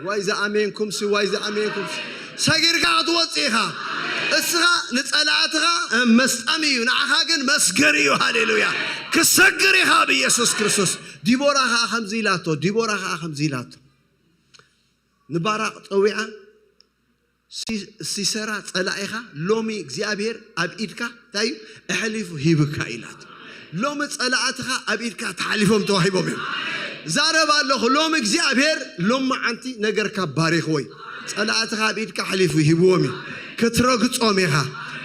ዋይ ዝኣመንኩም ሲ፣ ዋይ ዝኣመንኩም ሲ። ሰጊርካ ክትወጽእ ኢኻ። እስኻ ንጸላእትኻ መስጣሚ እዩ፣ ንዓኻ ግን መስገሪ እዩ። ሃሌሉያ። ክሰግር ኢኻ ብኢየሱስ ክርስቶስ። ዲቦራ ኸኣ ከምዚ ኢላቶ፣ ዲቦራ ኸኣ ከምዚ ኢላቶ። ንባራቅ ጸዊዓ፣ ሲ-፣ ሲሰራ ጸላኢኻ ሎሚ እግዚኣብሔር ኣብ ኢድካ እንታይ እዩ? ኣሕሊፉ ሂብካ ኢላት። ሎሚ ጸላእትኻ ኣብ ኢድካ ተሓሊፎም ተዋሂቦም እዮም። ዛረብ ኣለኹ። ሎሚ እግዚኣብሔር ሎሚ መዓንቲ ነገርካ ባሪኽዎ እዩ። ጸላእትኻ ኣብ ኢድካ ኣሕሊፉ ሂብዎም እዩ። ክትረግጾም ኢኻ።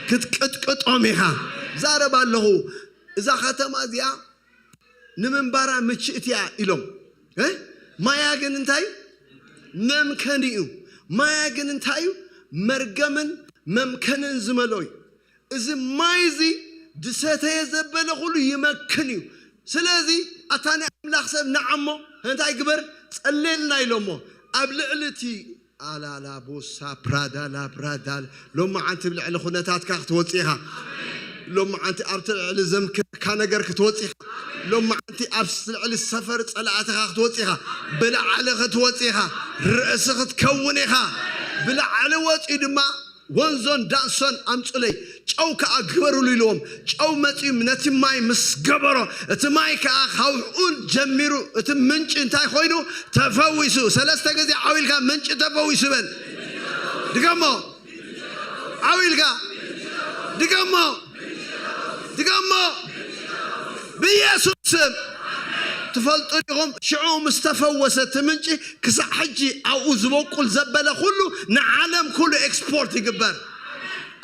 ክትቅጥቅጦም ኢኻ። ዛረብ ኣለኹ። እዛ ከተማ እዚኣ ንምንባራ ምችእቲ እያ ኢሎም። እ? ማያ ግን እንታይ እዩ? መምከኒ እዩ። ማያ ግን እንታይ እዩ? መርገምን መምከንን ዝመልኦ እዩ። እዚ ማይ እዚ ዝሰተየ ዘበለ ኩሉ ይመክን እዩ። ስለዚ ኣታ ናይ ኣምላኽ ሰብ ንዓሞ እንታይ ግበር? ጸልየልና ኢሎሞ። ኣብ ልዕሊ እቲ ኣላላ ቦሳ ፕራዳላ ፕራዳል ሎማዓንቲ ብልዕሊ ኩነታትካ ክትወጽእ ኢኻ። ሎማዓንቲ ኣብቲ ልዕሊ ዘምክነካ ነገር ክትወጽእ ኢኻ። ሎማዓንቲ ኣብ ልዕሊ ሰፈር ጸላእትኻ ክትወጽእ ኢኻ። ብላዕሊ ክትወጽእ ኢኻ። ርእሲ ክትከውን ኢኻ። ብላዕሊ ወጺኡ ድማ ወንዞን ዳንሶን ኣምጹለይ፣ ጨው ከኣ ግበሩሉ ኢልዎም። ጨው መጺኡ ነቲ ማይ ምስ ገበሮ፣ እቲ ማይ ከኣ ካብኡ ጀሚሩ እቲ ምንጪ እንታይ ኮይኑ? ተፈዊሱ። ሰለስተ ግዜ ዓው ኢልካ ምንጪ ተፈዊሱ በል። ድገሞ። ዓው ኢልካ። ድገሞ። ድገሞ። ብኢየሱስ ስም። ትፈልጡ ዲኹም? ሽዑ ምስ ተፈወሰ እቲ ምንጪ ክሳዕ ሕጂ ኣብኡ ዝበቁል ዘበለ ኩሉ ንዓለም ኩሉ ኤክስፖርት ይግበር።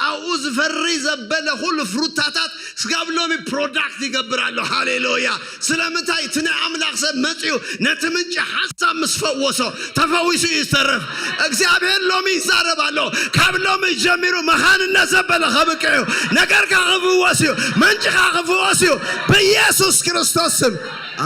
ኣብኡ ዝፈሪ ዘበለ ኩሉ ፍሩታታት ስጋብ ሎሚ ፕሮዳክት ይገብር ኣሎ። ሃሌሉያ። ስለምንታይ? እቲ ናይ ኣምላኽ ሰብ መጺኡ ነቲ ምንጪ ሓሳብ ምስ ፈወሶ ተፈዊሱ እዩ ዝተርፍ። እግዚኣብሔር ሎሚ ይዛረብ ኣሎ። ካብ ሎሚ ጀሚሩ መኻንነት ዘበለ ከብቅዕ እዩ። ነገርካ ክፍወስ እዩ። ምንጭኻ ክፍወስ እዩ። ብኢየሱስ ክርስቶስ ስም።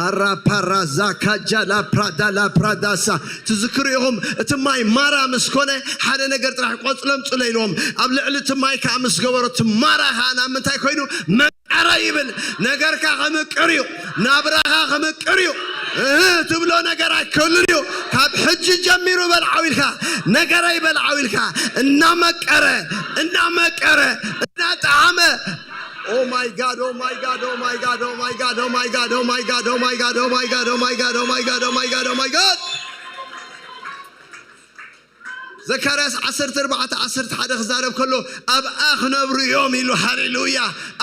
ኣራፓራዛ ካጃ ላፕራዳ ላፕራዳሳ። ትዝክሩ ኢኹም፣ እቲ ማይ ማራ ምስ ኮነ ሓደ ነገር ጥራሕ ቆጽሎም ጽሎ ኢልዎም፣ ኣብ ልዕሊ እቲ ማይ ከዓ ምስ ገበሮ እቲ ማራ ከዓ ናብ ምንታይ ኮይኑ? መቀረ ይብል። ነገርካ ክምቅር እዩ፣ ናብራኻ ክምቅር እዩ። እህ ትብሎ ነገር ኣይክህሉን እዩ። ካብ ሕጂ ጀሚሩ በል ዓው ኢልካ፣ ነገረይ በል ዓው ኢልካ፣ እናመቀረ እናመቀረ እናጠዓመ። Oh my God, oh my God, oh my God, oh my God, oh my God, oh my God, oh my God, oh my God, oh my God, oh my God, oh my God, oh my God. ዘካርያስ ዓሰርተ ኣርባዕተ ዓሰርተ ሓደ ክዛረብ ከሎ ኣብኣ ክነብሩ እዮም ኢሉ። ሃሌሉያ!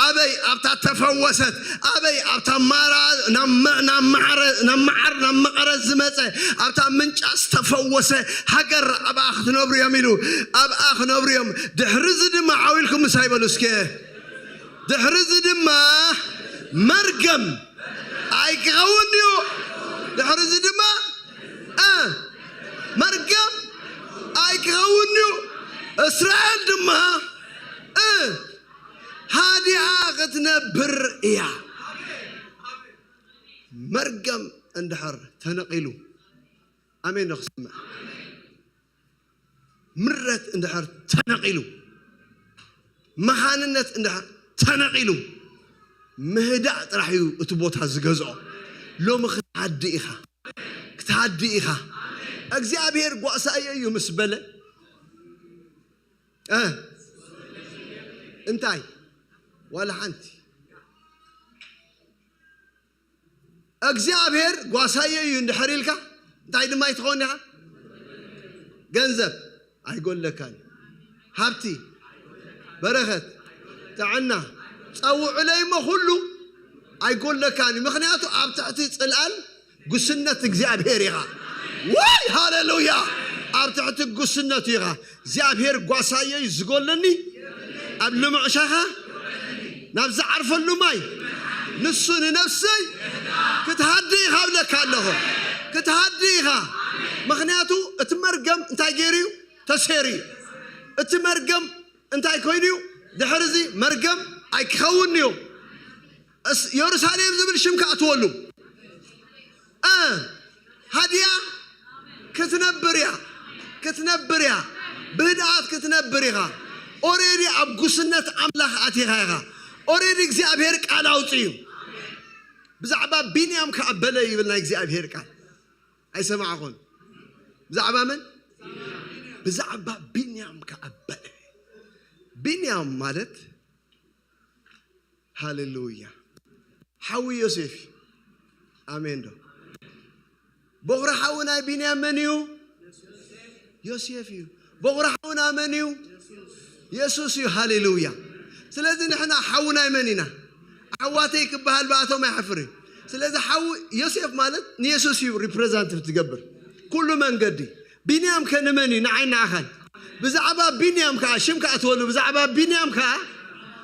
ኣበይ? ኣብታ ተፈወሰት። ኣበይ? ኣብታ ማራ ናብ መ- ናብ ማዕረ- ናብ መዓር ናብ መቐረት ዝመጸ፣ ኣብታ ምንጫ ዝተፈወሰ ሃገር ኣብኣ ክትነብሩ እዮም ኢሉ። ኣብኣ ክነብሩ እዮም። ድሕሪ እዚ ድማ ዓው ኢልኩም ምሳይ በሉ እስከ። ድሕሪ እዚ ድማ መርገም ኣይክኸውን እዩ። ድሕሪ እዚ ድማ እ መርገም ኣይክኸውን እዩ። እስራኤል ድማ እ ሃዲኣ ክትነብር እያ። መርገም እንድሕር ተነቒሉ፣ ኣሜን ዶ ክሰምዕ? ምረት እንድሕር ተነቒሉ፣ መኻንነት እንድሕር ተነቒሉ፣ ምህዳእ ጥራሕ እዩ እቲ ቦታ ዝገዝኦ። ሎሚ ክትሃዲ ኢኻ፣ ክትሃዲ ኢኻ። እግዚኣብሔር ጓሳየ እዩ ምስ በለ እ እንታይ ዋላ ሓንቲ እግዚኣብሔር ጓሳየ እዩ እንድሕር ኢልካ እንታይ ድማ ይትኸውን ኢኻ? ገንዘብ ኣይጎለካን፣ ሃብቲ፣ በረኸት፣ ጥዕና ጸውዑለይ እሞ ኩሉ ኣይጎለካን እዩ። ምኽንያቱ ኣብ ትሕቲ ጽልኣል ጉስነት እግዚኣብሔር ኢኻ። ወይ ሃሌሉያ! ኣብ ትሕቲ ጉስነቱ ኢኻ። እግዚኣብሔር ጓሳየይ ዝጎለኒ ኣብ ልሙዕ ሻኻ ናብ ዝዓርፈሉ ማይ ንሱ ንነፍሰይ ክትሃዲ ኢኻ እብለካ ኣለኹ። ክትሃዲ ኢኻ። ምኽንያቱ እቲ መርገም እንታይ ገይሩ እዩ? ተሰይሩ እዩ። እቲ መርገም እንታይ ኮይኑ እዩ? ድሕሪ እዚ መርገም ኣይክኸውን እዩ። እስ- የሩሳሌም ዝብል ሽም ክኣትወሉ እ ሃድያ ክትነብር እያ፣ ክትነብር እያ። ብህድኣት ክትነብር ኢኻ። ኦሬዲ ኣብ ጉስነት ኣምላኽ ኣቲኻ ኢኻ። ኦሬዲ እግዚኣብሔር ቃል ኣውፅኡ እዩ። ብዛዕባ ቢንያም ከኣ በለ ይብል ናይ እግዚኣብሔር ቃል። ኣይሰማዕኹን። ብዛዕባ መን? ብዛዕባ ቢንያም ከኣ በለ። ቢንያም ማለት ሃሌሉያ። ሓዊ ዮሴፍ እዩ። ኣሜን ዶ? በኹሪ ሓዊ ናይ ቢንያም መን እዩ? ዮሴፍ እዩ። በኹሪ ሓውና መን እዩ? የሱስ እዩ። ሃሌሉያ። ስለዚ ንሕና ሓዊ ናይ መን ኢና? ኣሕዋተይ ክበሃል ብኣቶም ኣይሓፍር እዩ። ስለዚ ሓዊ ዮሴፍ ማለት ንየሱስ እዩ ሪፕሬዘንት ትገብር ኩሉ መንገዲ። ቢንያም ከ ንመን እዩ? ንዓይ ንዓኻን። ብዛዕባ ቢንያም ከዓ ሽም ከዓ ትበሉ ብዛዕባ ቢንያም ከዓ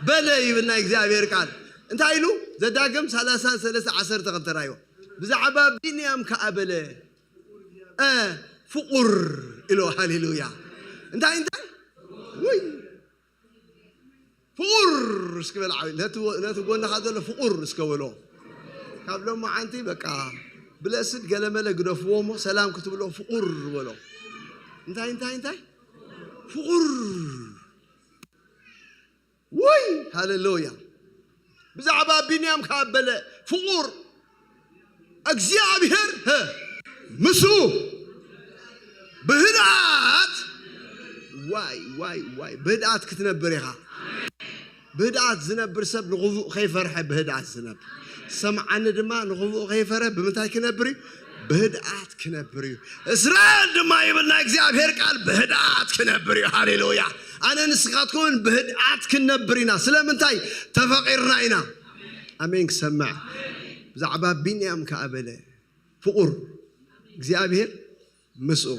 በለ ይብል ናይ እግዚኣብሔር ቃል። እንታይ ኢሉ? ዘዳግም ሰላሳ ሰለስተ ዓሰርተ ክልተ ራዮ። ብዛዕባ ቢንያም ከዓ በለ እ ፍቑር ኢሎ። ሃሌሉያ። እንታይ እንታይ? ውይ ፍቑር እስኪ በል ዓው። ነቲ ነቲ ጎንኻ ዘሎ ፍቑር እስከ በሎ። ካብ ሎማዓንቲ በቃ ብለስድ ገለመለ ግደፍዎ እሞ ሰላም ክትብሎ ፍቑር በሎ። እንታይ እንታይ እንታይ? ፍቑር። ውይ ሃሌሉያ። ብዛዕባ ቢንያም ካብ በለ ፍቑር እግዚኣብሔር ሀ ምስኡ ብህድኣት ዋይ ዋይ ዋይ ብህድኣት ክትነብር ኢኻ። ብህድኣት ዝነብር ሰብ ንኽፉእ ከይፈርሐ ብህድኣት ዝነብር ሰምዓኒ ድማ ንኽፉእ ከይፈረ ብምንታይ ክነብር እዩ? ብህድኣት ክነብር እዩ። እስራኤል ድማ ይብል ናይ እግዚኣብሔር ቃል ብህድኣት ክነብር እዩ። ሃሌሉያ። ኣነ ንስኻትኩምን ብህድኣት ክንነብር ኢና። ስለምንታይ? ተፈቒርና ኢና። ኣሜን ክሰምዕ። ብዛዕባ ቢንያም ከኣ በለ ፍቑር እግዚኣብሔር ምስኡ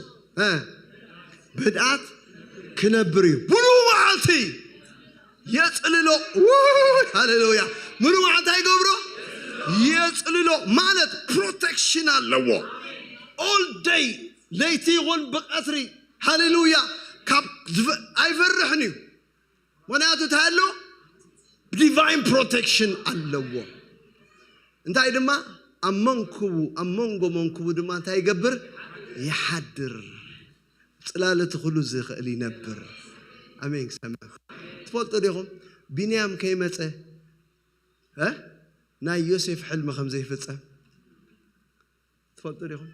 እ ብህድኣት ክነብር እዩ። ብሉ መዓልቲ የጽልሎ። ውይ ሃሌሉያ። ምሉ መዓልቲ ኣይገብሮ የጽልሎ ማለት ፕሮቴክሽን ኣለዎ። ኦል ደይ ለይቲ ይኹን ብቐትሪ ሃሌሉያ ካብ ዝፈ- ኣይፈርሕን እዩ። ምክንያቱ እንታይ ኣሎ? ዲቫይን ፕሮቴክሽን ኣለዎ። እንታይ ድማ ኣብ መንኩቡ፣ ኣብ መንጎ መንኩቡ ድማ እንታይ ይገብር? ይሓድር። ጽላል እቲ ኩሉ ዝኽእል ይነብር። ኣሜን። ክሰምዕ ትፈልጡ ዲኹም? ቢንያም ከይመጸ እ? ናይ ዮሴፍ ሕልሚ ከም ዘይፍጸም ትፈልጡ ዲኹም?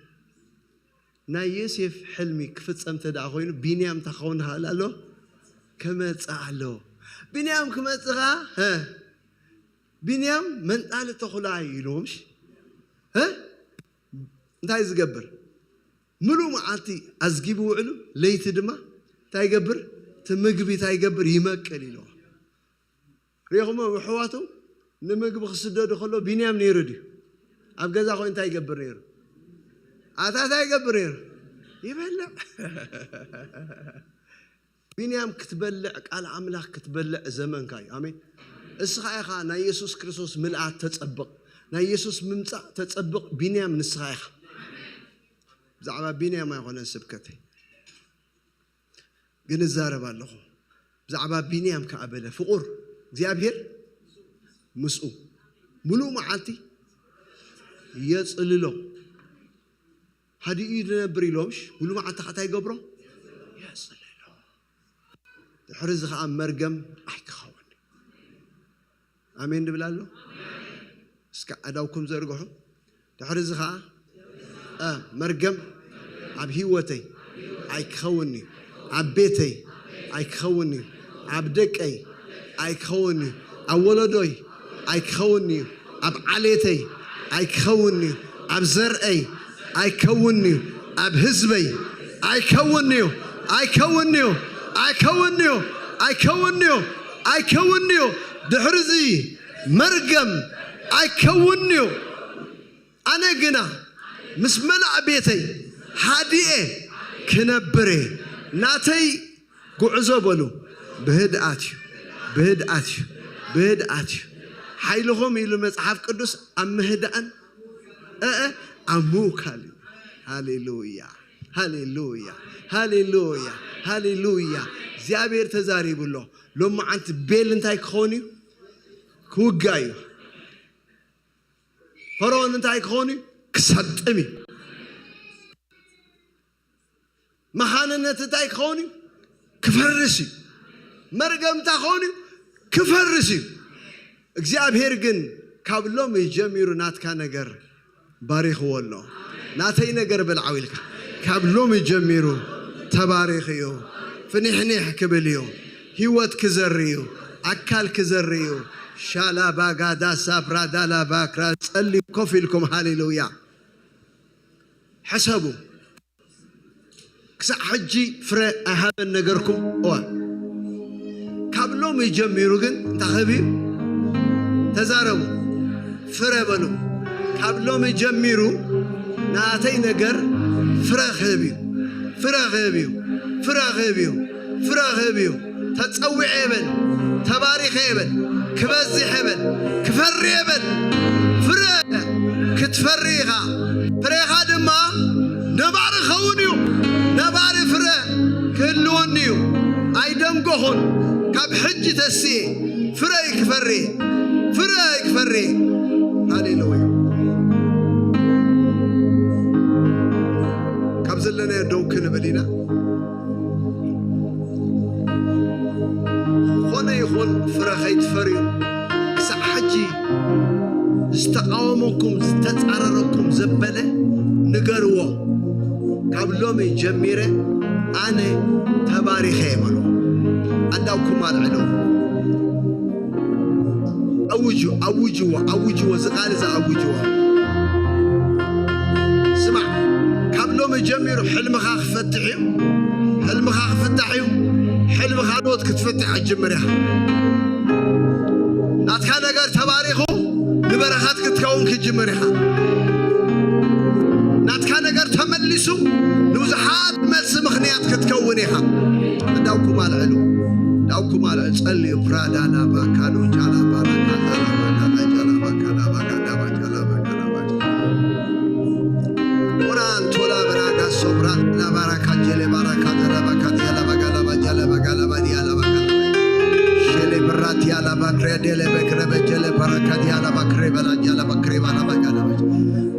ናይ ዮሴፍ ሕልሚ ክፍጸም እንተ ደኣ ኮይኑ፣ ቢንያም እንታይ ክኸውን ይኽእል ኣሎ? ክመጽእ ኣለዎ። ቢንያም ክመጽእ ኸኣ፣ እ? ቢንያም መንጣሊ ተኹላ እዩ ኢልዎም፣ እሺ? እ? እንታይ ዝገብር? ምሉእ መዓልቲ ኣዝጊቡ ውዕሉ፣ ለይቲ ድማ እንታይ ይገብር? እቲ ምግቢ እንታይ ይገብር? ይመቅል ኢልዎ። ሪኹሞ? ኣሕዋቱ ንምግቢ ክስደዱ ከሎ ቢንያም ነይሩ ድዩ? ኣብ ገዛ ኮይኑ እንታይ ይገብር ነይሩ? ኣታ እንታይ ይገብር ነይሩ? ይበልዕ። ቢንያም ክትበልዕ፣ ቃል ኣምላኽ ክትበልዕ ዘመንካ እዩ። ኣሜን። እስኻ ኢኻ ናይ የሱስ ክርስቶስ ምልኣት ተጸብቕ፣ ናይ የሱስ ምምጻእ ተጸብቕ። ቢንያም ንስኻ ኢኻ። ብዛዕባ ቢንያም ኣይኮነን ስብከተይ፣ ግን እዛረብ ኣለኹ። ብዛዕባ ቢንያም ከኣ በለ፣ ፍቑር እግዚኣብሔር ምስኡ ምሉእ መዓልቲ የጽልሎ። ሃዲኡ እዩ ዝነብር ኢሎምሽ፣ ምሉእ መዓልቲ ከኣ እንታይ ይገብሮ? የጽልሎ። ድሕሪ እዚ ከኣ መርገም ኣይክኸውን። ኣሜን ድብል ኣሎ። እስከ ኣእዳውኩም ዘርግሑ። ድሕሪ እዚ ከኣ፣ እ፣ መርገም ኣብ ህይወተይ ኣይክኸውን እዩ። ኣብ ቤተይ ኣይክኸውን እዩ። ኣብ ደቀይ ኣይክኸውን እዩ። ኣብ ወለዶይ ኣይክኸውን እዩ። ኣብ ዓሌተይ ኣይክኸውን እዩ። ኣብ ዘርአይ ኣይከውን እዩ። ኣብ ህዝበይ ኣይከውን እዩ። ኣይከውን እዩ። ኣይከውን እዩ። ኣይከውን እዩ። ኣይከውን እዩ። ድሕሪ እዚ መርገም ኣይከውን እዩ። ኣነ ግና ምስ መላእ ቤተይ ሃዲኤ ክነብር እየ። ናተይ ጉዕዞ በሉ፣ ብህድኣት እዩ፣ ብህድኣት እዩ፣ ብህድኣት እዩ። ሓይልኹም ኢሉ መጽሓፍ ቅዱስ ኣብ ምህዳእን፣ እእ፣ ኣብ ምውካል እዩ። ሃሌሉያ፣ ሃሌሉያ፣ ሃሌሉያ፣ ሃሌሉያ። እግዚኣብሔር ተዛሪቡ ኣሎ። ሎማዓንቲ ቤል እንታይ ክኸውን እዩ? ክውጋእ እዩ። ፈርዖን እንታይ ክኸውን እዩ? ክሰጥም እዩ። መኻንነት እንታይ ክኸውን እዩ? ክፈርስ እዩ። መርገምታ ክኸውን እዩ? ክፈርስ እዩ። እግዚኣብሔር ግን ካብ ሎሚ ጀሚሩ ናትካ ነገር ባሪኽዎ ኣሎ። ናተይ ነገር በል ዓው ኢልካ። ካብ ሎሚ ጀሚሩ ተባሪኽ እዩ። ፍኒሕኒሕ ክብል እዩ። ህይወት ክዘሪ እዩ። ኣካል ክዘሪ እዩ። ሻላባጋዳ ሳብራዳላባክራ ጸልዩ ኮፍ ኢልኩም ሃሌሉያ። ሕሰቡ። ክሳዕ ሕጂ ፍረ ኣይሃበን ነገርኩም። እዋ፣ ካብ ሎሚ ጀሚሩ ግን እንታይ ክህብ እዩ? ተዛረቡ። ፍረ በሉ። ካብ ሎሚ ጀሚሩ ናተይ ነገር ፍረ ክህብ እዩ። ፍረ ክህብ እዩ። ፍረ ክህብ እዩ። ፍረ ክህብ እዩ። ተጸዊዐ ይበል፣ ተባሪኸ ይበል፣ ክበዝሕ ይበል፣ ክፈሪ ይበል። ፍረ ክትፈሪ ኢኻ። ፍሬኻ ድማ ነባሪ ክኸውን እዩ። ነባሪ ፍረ ክህልወኒ እዩ። ኣይደንጎኹን። ካብ ሕጂ ተስኤ ፍረ ክፈሪ፣ ፍረ ክፈሪ። ሃሌሉያ። ካብ ዘለናዮ ደው ክንብል ኢና። ዝኾነ ይኹን ፍረ ከይትፈርዩ ክሳዕ ሕጂ ዝተቃወመኩም፣ ዝተጻረረኩም ዘበለ ንገርዎ። ካብ ሎሚ ጀሚረ ኣነ ተባሪኸ እየ በሎ። ኣዳውኩም ኣልዕሎ። ኣውጁ፣ ኣውጅዎ፣ ኣውጅዎ፣ እዚ ቃል እዚ ኣውጅዎ። ስማዕ፣ ካብ ሎሚ ጀሚሩ ሕልምኻ ክፈትሕ እዩ። ሕልምኻ ክፍታሕ እዩ። ሕልምኻ ኖት ክትፍትሕ ክትጅምር ኢኻ። ናትካ ነገር ተባሪኹ ንበረኸት ክትከውን ክትጅምር ኢኻ። ናትካ ነገር ተመሊሱ ንብዙሓት መልሲ ምኽንያት ክትከውን ኢኻ። ዳውኩም ኣልዕሉ፣ ዳውኩም ኣልዕሉ፣ ጸልዩ። ፕራዳ ላባ ካዶ ጃላ ባራካ ዛላ ባካዳ ጃላ ባካዳ ባካዳ ባጃላ ባካዳ ባጃ ኦራን ቶላ በራጋ ሶብራ ላባራካ ጀሌ ባራካ ዛላ ባካዳ ያላ ባጋላ ባጃላ ባጋላ ባዲያላ ባጋላ ሸሌ ብራት ያላ ባክሬ ዴሌ በክረ በጀሌ ባራካ ዲያላ ባክሬ በላ ጃላ ባክሬ ባላ ባጋላ ባጃ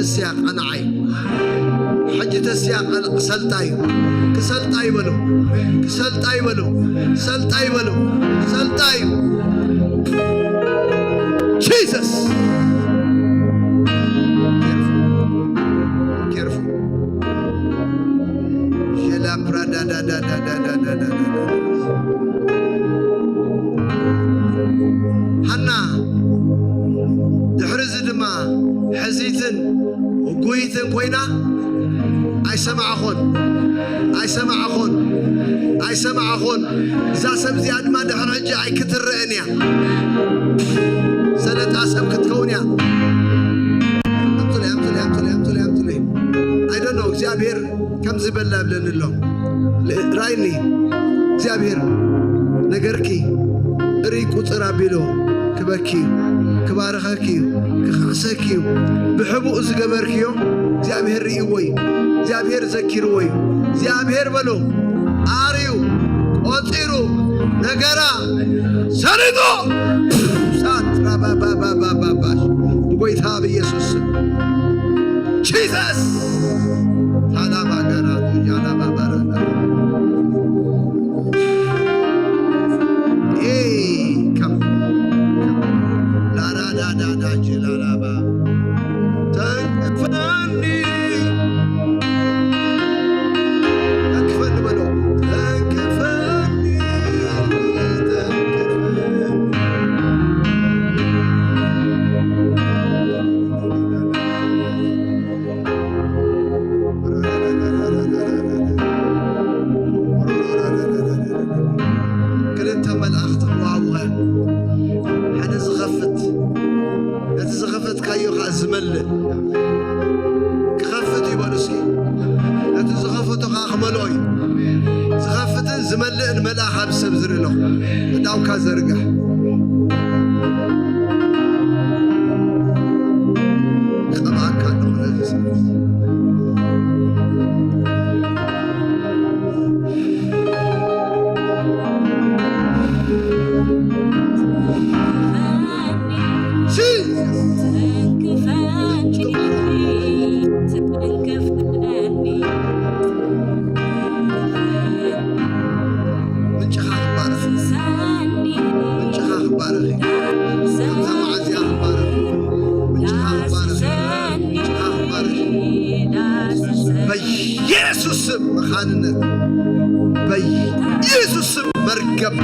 ተስያ ቀናዓይ፣ ሕጂ ተስያ ቀን-፣ ክሰልጣ እዩ። ክሰልጣ ይበሉ። ክሰልጣ ይበሉ። ሰልጣ ይበሉ። ሰልጣ እዩ። ጂሰስ። Careful. Careful. ጀላ ፕራዳዳዳዳዳዳዳዳዳ። ሃና ድሕሪ እዚ ድማ ሕዚትን ውጉይትን ኮይና ኣይሰማዕኹን፣ ኣይሰማዕኹን፣ ኣይሰማዕኹን። እዛ ሰብ እዚኣ ድማ ድሕሪ ሕጂ ኣይክትረአን እያ። ሰለጣ ሰብ ክትከውን እያ። ኣምጡለይ፣ ኣምጡለይ፣ ኣምጡለይ፣ ኣምጡለይ፣ ኣምጡለይ። I don't know፣ እግዚኣብሔር ከምዚ በላ ይብለኒ ኣሎ። ል-፣ ራይኒ እግዚኣብሔር ነገርኪ እርይ ቁጽር ኣቢሉ ክበኪ እዩ፣ ክባርኸኪ እዩ፣ ክኽሕሰኪ እዩ። ብሕቡእ ዝገበርክዮ እግዚኣብሔር ርእይዎ እዩ። እግዚኣብሔር ዘኪርዎ እዩ። እግዚኣብሔር በሎ ኣርዩ ቆጺሩ ነገራ ሰሪቶ ሳትራባባባባባሽ ብጎይታ ብኢየሱስ ስም። ጂሰስ ታላባጋራ ቱጃላባባራና ኤይ ከም ላራዳዳዳጅ ላላባ ተንክፈኒ ተንክፈኒ በሎ ተንክፈኒ ተንክፈኒ ክልተ መልኣኽቲ ክወሃቡኻ ሓደ ዝኸፍት ነቲ ዝኸፈትካዮ ኸዓ ዝመልእ ክኸፍት እዩ በሉ እስኪ። ነቲ ዝኸፈቶ ኸዓ ክመልኦ እዩ። ዝኸፍትን ዝመልእን መልኣኽ ኣብ ሰብ ዝርኢ ኣለኹ። እዳውካ ዘርግሕ። ቀብኣካ ኣለኹ ነዚ ሰብ። ምንጭኻ ክባረኽ። ምንጭኻ ክባረኽ። ከምዛ መዓዚኣ ክባረኽ። ምንጭኻ ክባረኽ። ምንጭኻ ክባረኽ። በኢየሱስ ስም መኻንነት። በኢየሱስ ስም መርገም።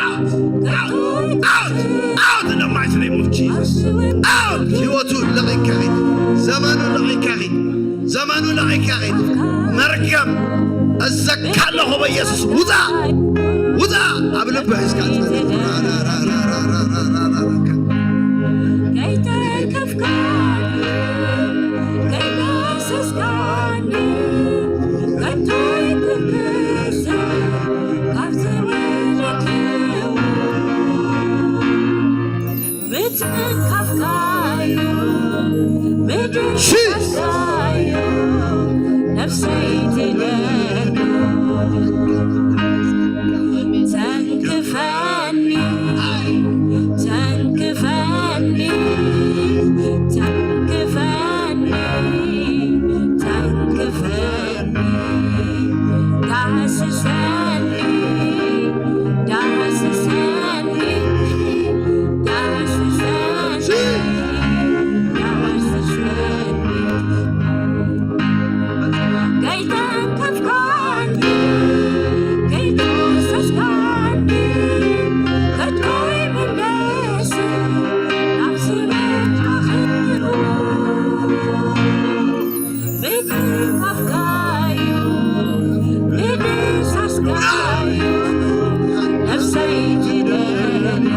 Out! Out! Out! Out! In the mighty name of Jesus. Out! ህይወቱ ለቒካ ኺድ። ዘመኑ ለቒካ ኺድ። ዘመኑ ለቒካ ኺድ። መርገም እዘካ ኣለኹ በኢየሱስ። ውፃ! ውፃ! ኣብ ልቢ ሒዝካ ትፈልጥ። ከይተንከፍካኒ፣ ከይዳሰስካኒ፣ ከቶ ኣይክንክስን ካብ ዝወደድክዎ። ምትንካፍካዩ፣ ምድንካፍካዩ፣ ነፍሰይ ትደልዮ። ተንክፈኒ፣ ተንክፈኒ፣ ተንክፈኒ፣ ተንክፈኒ። ዳስሰኒ፣ ዳስሰኒ፣ ዳስሰኒ፣ ዳስሰኒ። ከይተንከፍካኒ፣ ከይዳሰስካኒ፣ ከቶ ኣይምለስን ናብ ዝመጻኽዎ። ምትንካፍካዩ፣ ምድሳስካዩ፣ ነፍሰይ ትደልዮ።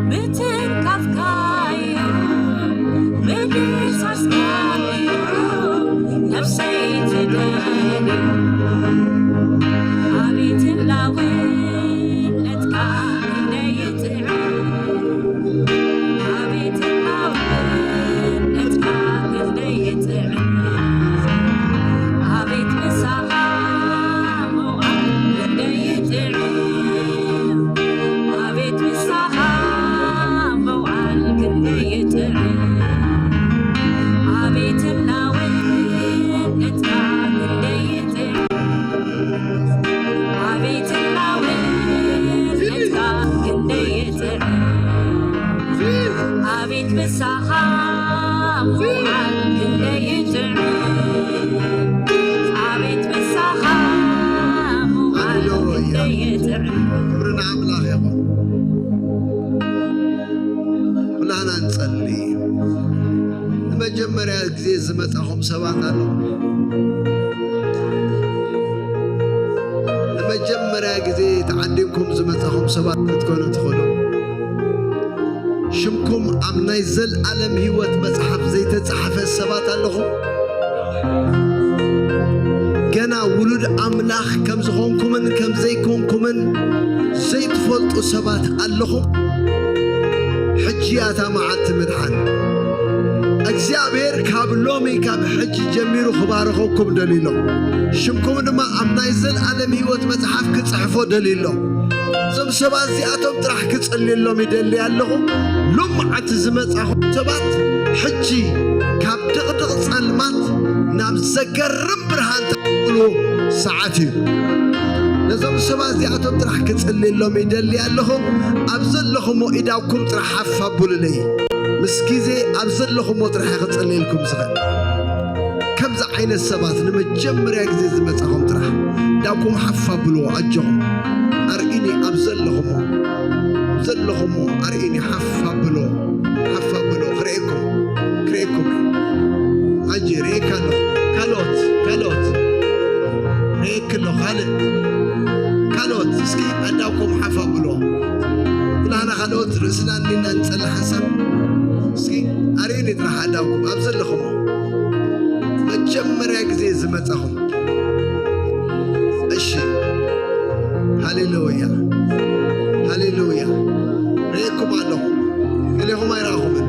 ምትንካፍካዩ፣ ምድሳስካዩ፣ ነፍሰይ ትደልዮ። ኣቤት ህላውነትካ ክንደይ ይጥዕም። ኣቤት ህላውነትካ ክንደይ ይጥዕም። ኣቤት ምሳኻ ምዃን ክንደይ ይጥዕም። ኣቤት ምሳኻ ዝመጻኹም ሰባት ኣለኹም። ንመጀመርያ ግዜ ተዓዲምኩም ዝመጻኹም ሰባት ክትኮኑ ትኽእሉ። ሽምኩም ኣብ ናይ ዘልኣለም ህይወት መጽሓፍ ዘይተጻሕፈ ሰባት ኣለኹም። ገና ውሉድ ኣምላኽ ከም ዝኾንኩምን ከም ዘይኮንኩምን ዘይትፈልጡ ሰባት ኣለኹም። ሕጂ እያ እታ መዓልቲ ምድሓን። እግዚኣብሔር ካብ ሎሚ፣ ካብ ሕጂ ጀሚሩ ክባርኸኩም ደልዩ ኣሎ። ሽምኩም ድማ ኣብ ናይ ዘልኣለም ህይወት መጽሓፍ ክጽሕፎ ደልዩ ኣሎ። እዞም ሰባት እዚኣቶም ጥራሕ ክጸልየሎም ይደሊ ኣለኹ። ሎምዓቲ ዝመጻኹም ሰባት ሕጂ ካብ ድቕድቕ ጸልማት ናብ ዘገርም ብርሃን ተቕብሉ ሰዓት እዩ። ነዞም ሰባት እዚኣቶም ጥራሕ ክጽልየሎም ይደሊ ኣለኹ። ኣብ ዘለኹሞ ኢዳውኩም ጥራሕ ሓፍ ኣብሉለይ። ምስ ግዜ ኣብ ዘለኹሞ ጥራሕ ክጽልየልኩም ዝኽእል። ከምዚ ዓይነት ሰባት ንመጀመርያ ግዜ ዝመጻኹም ጥራሕ ኢዳውኩም ሓፍ ኣብልዎ፣ ኣጆኹም። ኣርእዩኒ ኣብ ዘለኹሞ፣ ዘለኹሞ ኣርእዩኒ፣ ሓፍ ኣብልዎ፣ ሓፍ ኣብልዎ፣ ክርእየኩም፣ ክርእየኩም። ኣጂ ርእየካ ኣለኹ። ካልኦት፣ ካልኦት። ርእየኪ ኣለኹ፣ ካልእ፣ ካልኦት። እስኪ ኣእዳውኩም ሓፍ ኣብልዎ። ኩላህና ካልኦት ርእስና እኒና ንጸሊ ሓንሳብ። እስኪ ኣርእዩኒ ጥራሕ ኣእዳውኩም ኣብ ዘለኹሞ። መጀመርያ ግዜ ዝመጻኹም። እሺ። ሃሌሉያ። ሃሌሉያ። ርእየኩም ኣለኹ። ገሌኹም ኣይረኣኹምን።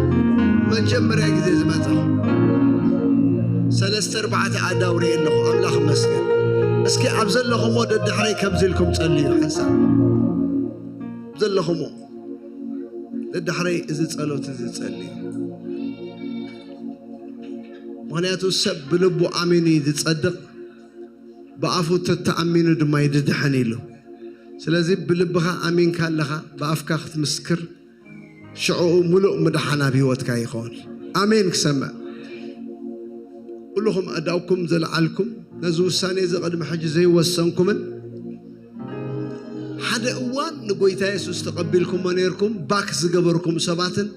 መጀመርያ ግዜ ዝመጻኹም። ሰለስተ ኣርባዕተ ኣእዳው ርእየ ኣለኹ። ኣምላኽ ይመስገን። እስኪ ኣብ ዘለኹሞ ደድሕረይ ከምዚ ኢልኩም ጸልዩ ሓንሳብ። ዘለኹሞ ደድሕረይ እዚ ጸሎት እዚ ጸልዩ። ምኽንያቱ ሰብ ብልቡ ኣሚኑ እዩ ዝጸድቕ፣ ብኣፉ ተተኣሚኑ ድማ ይድድሕን ኢሉ። ስለዚ ብልብኻ ኣሚንካ ኣለኻ፣ ብኣፍካ ክትምስክር፣ ሽዕኡ ምሉእ ምድሓን ኣብ ህይወትካ ይኸውን። ኣሜን። ክሰምዕ ኩልኹም ኣእዳውኩም ዘልዓልኩም፣ ነዚ ውሳኔ እዚ ቅድሚ ሕጂ ዘይወሰንኩምን ሓደ እዋን ንጎይታ የሱስ ተቐቢልኩሞ ነይርኩም ባክ ዝገበርኩም ሰባትን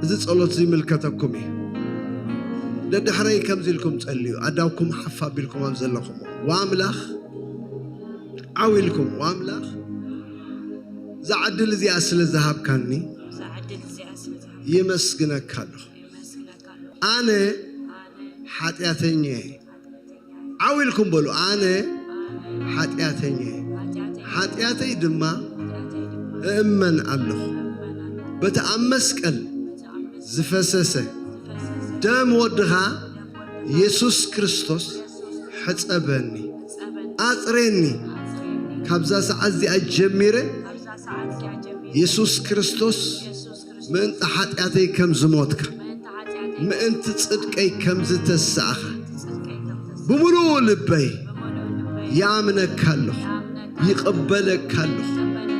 እዚ ጸሎት እዚ ይምልከተኩም እዩ። ደድሕረይ ከምዚ ኢልኩም ጸልዩ፣ ኣእዳውኩም ሓፍ ኣቢልኩም ኣብ ዘለኹም። ወኣምላኽ ዓው ኢልኩም፣ ወኣምላኽ እዛ ዕድል እዚኣ ስለ ዝሃብካኒ እዛ ዕድል እዚኣ ስለ ዝሃብካኒ የመስግነካ ኣለኹ። የመስግነካ ኣለኹ። ኣነ ኣነ ሓጢኣተኛ እየ። ሓጢኣተኛ እየ። ዓው ኢልኩም በሉ፣ ኣነ ሓጢኣተኛ እየ። ሓጢኣተይ ድማ እእመን ኣለኹ። በቲ ኣብ መስቀል ዝፈሰሰ ደም ወድኻ የሱስ ክርስቶስ ሕጸበኒ፣ ኣጽሬኒ። ካብዛ ሰዓት እዚኣ ጀሚረ የሱስ ክርስቶስ ምእንቲ ሓጢኣተይ ከም ዝሞትካ፣ ምእንቲ ጽድቀይ ከም ዝተሳእኻ ብምሉኡ ልበይ ይኣምነካ ኣለኹ፣ ይቕበለካ ኣለኹ።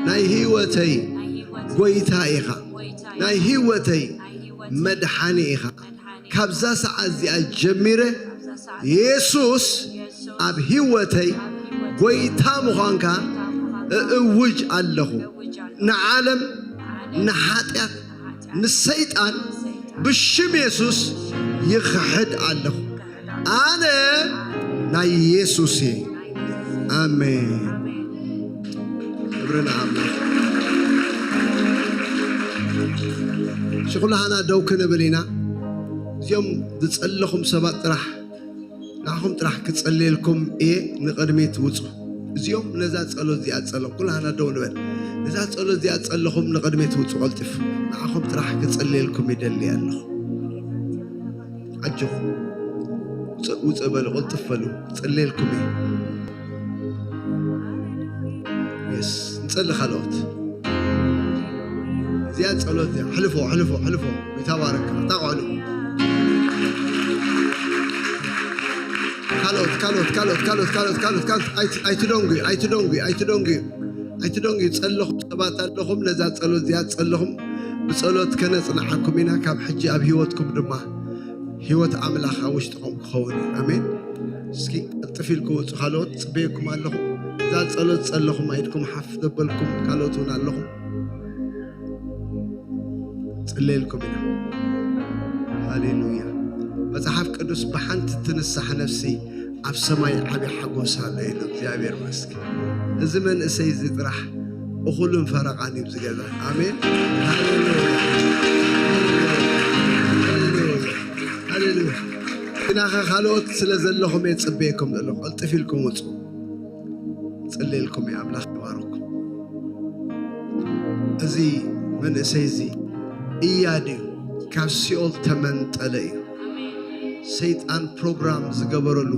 ናይ ህይወተይ ጎይታ ኢኻ፣ ናይ ህይወተይ መድሓኒ ኢኻ። ካብዛ ሰዓት እዚኣ ጀሚረ የሱስ ኣብ ህይወተይ ጎይታ ምዃንካ እእውጅ ኣለኹ። ንዓለም፣ ንሓጢኣት፣ ንሰይጣን ብሽም የሱስ ይኽሕድ ኣለኹ። ኣነ ናይ የሱስ እየ። ኣሜን። ክብሪ ንኣምላኽ። ሽኹላህና ደው ክንብል ኢና። እዚኦም ዝጸለኹም ሰባት ጥራሕ ንዓኹም ጥራሕ ክጸልየልኩም እየ፣ ንቕድሚት ውጹ። እዚኦም ነዛ ጸሎት እዚኣ ጸሎም፣ ኩላህና ደው ንበል። ነዛ ጸሎት እዚኣ ጸለኹም ንቕድሚት ውጹ፣ ቀልጢፉ። ንዓኹም ጥራሕ ክጸልየልኩም ይደሊ ኣለኹ። ኣጆኹም። ውጸ-፣ ውጸ በሉ፣ ቅልጥፍ በሉ። ክጸልየልኩም እየ። የስ፣ ንጸሊ ካልኦት። እዚኣ ጸሎት እያ። ሕልፎ፣ ሕልፎ፣ ሕልፎ። ይታባረክ። ኣታቆዕሉ። ካልኦት፣ ካልኦት፣ ካልኦት፣ ካልኦት፣ ካልኦት፣ ካልኦት፣ ካልኦት። ኣይት-፣ ኣይትደንጉ፣ ኣይትደንጉ፣ ኣይትደንጉ። ኣይትደንጉ። ጸለኹም ሰባት ኣለኹም፣ ነዛ ጸሎት እዚኣ ጸለኹም። ብጸሎት ከነጽንዓኩም ኢና። ካብ ሕጂ ኣብ ህይወትኩም ድማ ህይወት ኣምላኽ ኣብ ውሽጥኹም ክኸውን እዩ። ኣሜን። እስኪ ቅልጥፍ ኢልኩም ውጹ። ካልኦት ጽበየኩም ኣለኹ። እዛ ጸሎት ጸለኹም፣ ኢድኩም ሓፍ ዘበልኩም ካልኦት እውን ኣለኹም። ጽለየልኩም ኢና። ሃሌሉያ። መጽሓፍ ቅዱስ፣ "ብሓንቲ ትንሳሕ ነፍሲ ኣብ ሰማይ ዓቢ ሓጎስ ኣሎ" ኢሉ። እግዚኣብሔር መስገን። እዚ መንእሰይ እዚ ጥራሕ እኹልን ፈረቓን እዩ ዝገዛ። ኣሜን። ሃሌሉያ። ሃሌሉያ። ሃሌሉያ። ግናኸ ካልኦት ስለ ዘለኹም እየ ጽበየኩም ዘለኹ። ቀልጥፍ ኢልኩም ውጹ። ጽልየልኩም እየ። ኣምላኽ ይባርኩም። እዚ መንእሰይ እዚ እያድ እዩ። ካብ ሲኦል ተመንጠለ እዩ። ሰይጣን ፕሮግራም ዝገበረሉ፣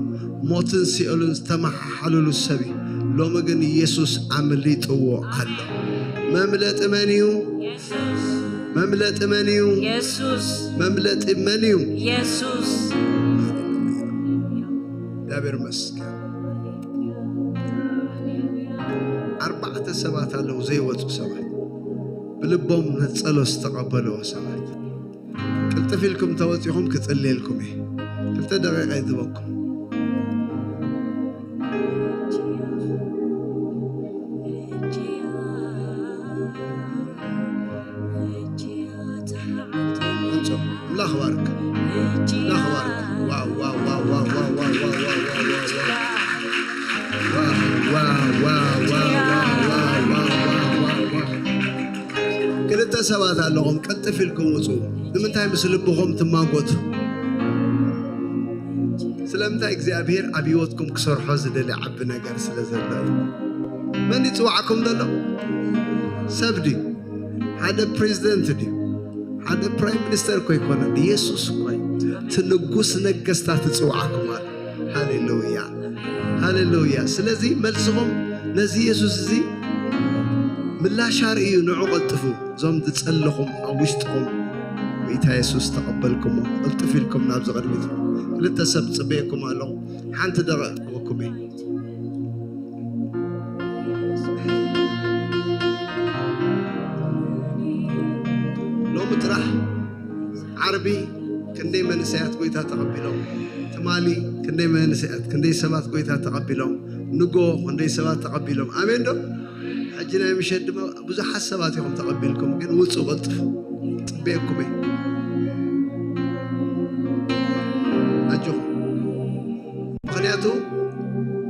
ሞትን ሲኦልን ዝተመሓሓለሉ ሰብ እዩ። ሎሚ ግን ኢየሱስ ኣምሊጥዎ ኣሎ። መምለጢ መን እዩ? የሱስ። መምለጢ መን እዩ? የሱስ። መምለጢ መን እዩ? የሱስ። ሃሌሉያ። እግዚኣብሔር ይመስገን። ኣርባዕተ ሰባት ኣለዉ ዘይወጹ ሰባት፣ ብልቦም ነቲ ጸሎት ዝተቐበልዎ ሰባት። ቅልጥፍ ኢልኩም ተወጺኹም ክጽልየልኩም እየ። ክልተ ደቂቃ ይዝበኩም። ኣምጾ። ኣምላኽ ባርክ። ኣምላኽ ባርክ። ዋው፣ ዋው፣ ዋው። ክልተ ሰባት ኣለኹም፣ ቅልጥፍ ኢልኩም ውጹ። ንምንታይ ምስ ልብኹም ትማጎቱ? ስለምንታይ? እግዚኣብሔር ኣብ ህይወትኩም ክሰርሖ ዝደሊ ዓቢ ነገር ስለ ዘሎ እዩ። መን ይጽዋዕኩም ዘሎ? ሰብ ድዩ? ሓደ ፕሬዚደንት ድዩ? ሓደ ፕራይም ሚኒስተር እኮ ኣይኮነን። ኢየሱስ እኮ እዩ። እቲ ንጉስ ነገስታት ይጽዋዕኩም ኣሎ። ሃሌሉያ፣ ሃሌሉያ። ስለዚ መልስኹም ነዚ ኢየሱስ እዚ ምላሽ ኣርእዩ፣ ንዑ ቀልጥፉ። እዞም ዝጸለኹም ኣብ ውሽጥኹም፣ ጎይታ የሱስ ተቐበልኩሞ፣ ቅልጥፍ ኢልኩም ናብዚ ቅድሚት። ክልተ ሰብ ጽበየኩም ኣለኹ። ሓንቲ ደቂቕ ክህበኩም እየ። ሎሚ ጥራሕ ዓርቢ ክንደይ መንእሰያት ጎይታ ተቐቢሎም፣ ትማሊ ክንደይ መንእሰያት፣ ክንደይ ሰባት ጎይታ ተቐቢሎም፣ ንጎ ክንደይ ሰባት ተቐቢሎም። ኣሜን ዶ? ሕጂ ናይ ምሸት ድማ ብዙሓት ሰባት ኢኹም ተቐቢልኩም፣ ግን ውጹ ቅልጥፍ። ጽበየኩም እየ። ኣጆኹም። ምኽንያቱ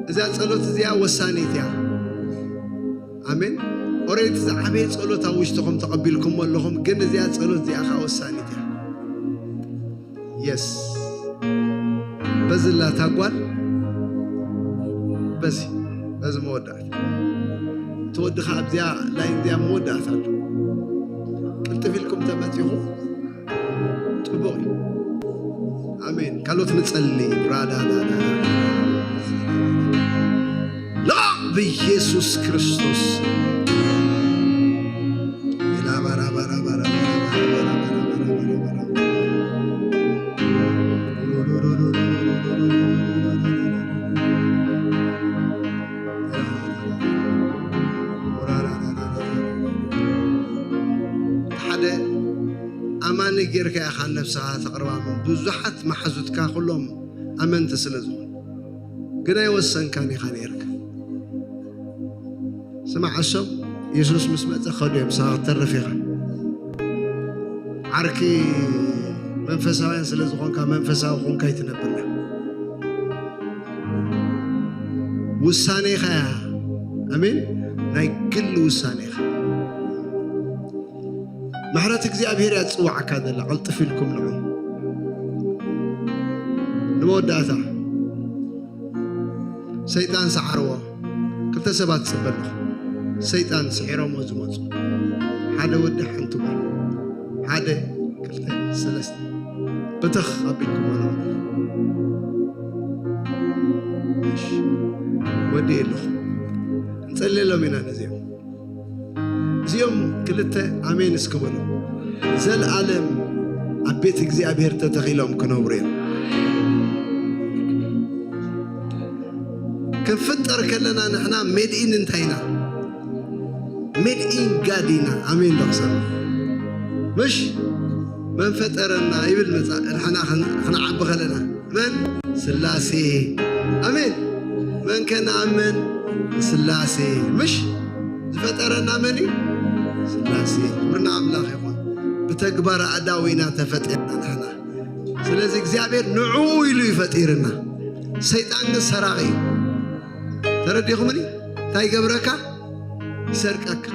እዛ ጸሎት እዚኣ ወሳኒት እያ። ኣሜን። ኦሬት ዝዓበየ ጸሎት ኣብ ውሽጥኹም ተቐቢልኩሞ ኣለኹም፣ ግን እዚኣ ጸሎት እዚኣ ኸኣ ወሳኒት እያ። የስ። በዚ ላታ ጓል፣ በዚ፣ በዚ መወዳእታ። እቲ ወዲ ኸኣ ኣብዚኣ ላይን እዚኣ መወዳእታ ኣሎ። ቅልጥፍ ኢልኩም ተመጺኹም፣ ጽቡቕ እዩ። ኣሜን። ካልኦት ንጸሊ። ብራዳዳዳ። ላ ብኢየሱስ ክርስቶስ። ኢላ ባራ ባራ ባራ ባራ ባራ ባራ ባራ ባራ። ሓደ ኣማኒ ጌርካ ኢኻ ነብስኻ ተቕርባ፣ ብዙሓት መሓዙትካ ኩሎም ኣመንቲ ስለ ዝኾኑ፣ ግን ኣይወሰንካን ኢኻ ኔርካ። ስማዕ፣ እሶም የሱስ ምስ መጸ ከዱ እዮም፣ ንስኻ ክትተርፍ ኢኻ። ዓርኪ መንፈሳውያን ስለ ዝኾንካ፣ መንፈሳዊ ኮንካ ኣይትነብርና። ውሳኔኻ እያ። ኣሜን። ናይ ግል ውሳኔኻ። ምሕረት እግዚኣብሔር እያ ትጽውዓካ ዘላ። ቅልጥፍ ኢልኩም ንዑ። ንመወዳእታ፣ ሰይጣን ሰዓርዎ። ክልተ ሰባት ትጽበ ኣለኹ። ሰይጣን ስዒሮሞ ዝመጹ። ሓደ ወዲ፣ ሓንቲ ጓል። ሓደ፣ ክልተ፣ ሰለስተ። ብትኽ ኣቢልኩም ኣለኹ። እሺ፣ ወዲኤ ኣለኹ። እንጸልየሎም ኢና ነዚኦም። እዚኦም ክልተ ኣሜን እስኪ በሉ። ዘልኣለም ኣብ ቤት እግዚኣብሔር ተተኺሎም ክነብሩ እዮም። ክንፍጠር ከለና ንሕና ሜድ ኢን እንታይ ኢና? ሜድ ኢን ጋድ ኢና። ኣሜን ዶ ክሰብ? ምሽ? መን ፈጠረና ይብል መጻ-፣ ንሕና ክን-፣ ክንዓቢ ከለና። መን? ስላሴ። ኣሜን። መን ከ ንኣምን? ስላሴ። ምሽ? ዝፈጠረና መን እዩ? ስላሴ። ክብሪ ንኣምላኽ ይኹን። ብተግባር ኣእዳው ኢና ተፈጢርና ንሕና። ስለዚ እግዚኣብሔር ንዕኡ ኢሉ እዩ ፈጢርና። ሰይጣን ግን ሰራቒ እዩ። ተረዲኹምኒ? እንታይ ይገብረካ? ይሰርቀካ።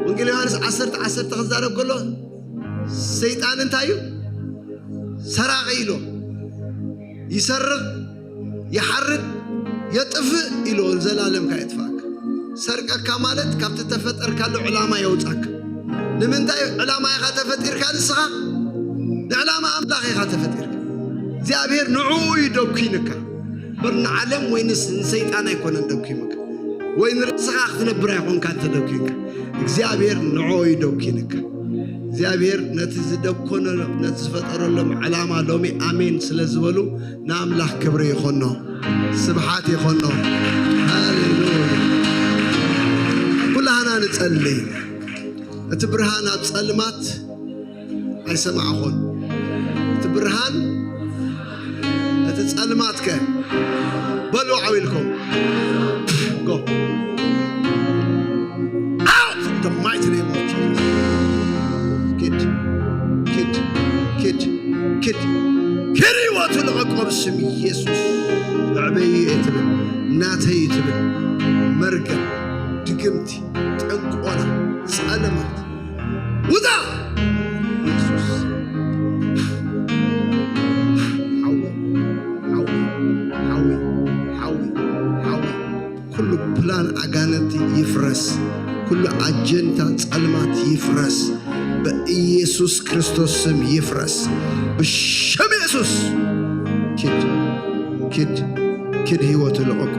ወንጌል ዮሃንስ ዓሰርተ ዓሰርተ ክዛረብ ከሎ ሰይጣን እንታይ እዩ? ሰራቒ ኢሎ። ይሰርቕ፣ ይሓርድ፣ የጥፍእ ኢሎ። ዘላለምካ የጥፍኣካ። ሰርቀካ ማለት ካብቲ ተፈጠርካሉ ዕላማ የውጻካ። ንምንታይ ዕላማ ኢኻ ተፈጢርካ ንስኻ? ንዕላማ ኣምላኽ ኢኻ ተፈጢርካ። እግዚኣብሔር ንዕኡ እዩ ደኩንካ። እምበር ንዓለም ወይ ንስ-፣ ንሰይጣን ኣይኮነን ደኩምካ። ወይ ንርእስኻ ክትነብር ኣይኮንካን ተደኩንካ። እግዚኣብሔር ንዕኡ እዩ ደኩንካ። እግዚኣብሔር ነቲ ዝደኮነ፣ ነቲ ዝፈጠረሎም ዕላማ ሎሚ ኣሜን ስለ ዝበሉ ንኣምላኽ ክብሪ ይኾኖ፣ ስብሓት ይኾኖ። ሃሌሉያ። ኩላህና ንጸልይ። እቲ ብርሃን ኣብ ጸልማት ኣይሰማዕኹን። እቲ ብርሃን፣ እቲ ጸልማትከ? በሉ ዓው ኢልኩም። Go. Out in the mighty name of Jesus. ኪድ፣ ኪድ፣ ኪድ፣ ኪድ። ኪድ ህይወቱ ልቐቆ ብስም ኢየሱስ። ንዕበይ እየ ትብል፣ ናተይ እዩ ትብል። መርገም፣ ድግምቲ፣ ጥንቆላ፣ ጸለማት፣ ውጣ! ኢየሱስ። ሓዊ፣ ሓዊ፣ ሓዊ፣ ሓዊ፣ ሓዊ። ኩሉ ፕላን ኣጋንንቲ ይፍረስ። ኩሉ ኣጀንዳ ጸልማት ይፍረስ። በኢየሱስ ክርስቶስ ስም ይፍረስ። ብሽም ኢየሱስ። ኪድ፣ ኪድ፣ ኪድ ህይወቱ ልቐቁ።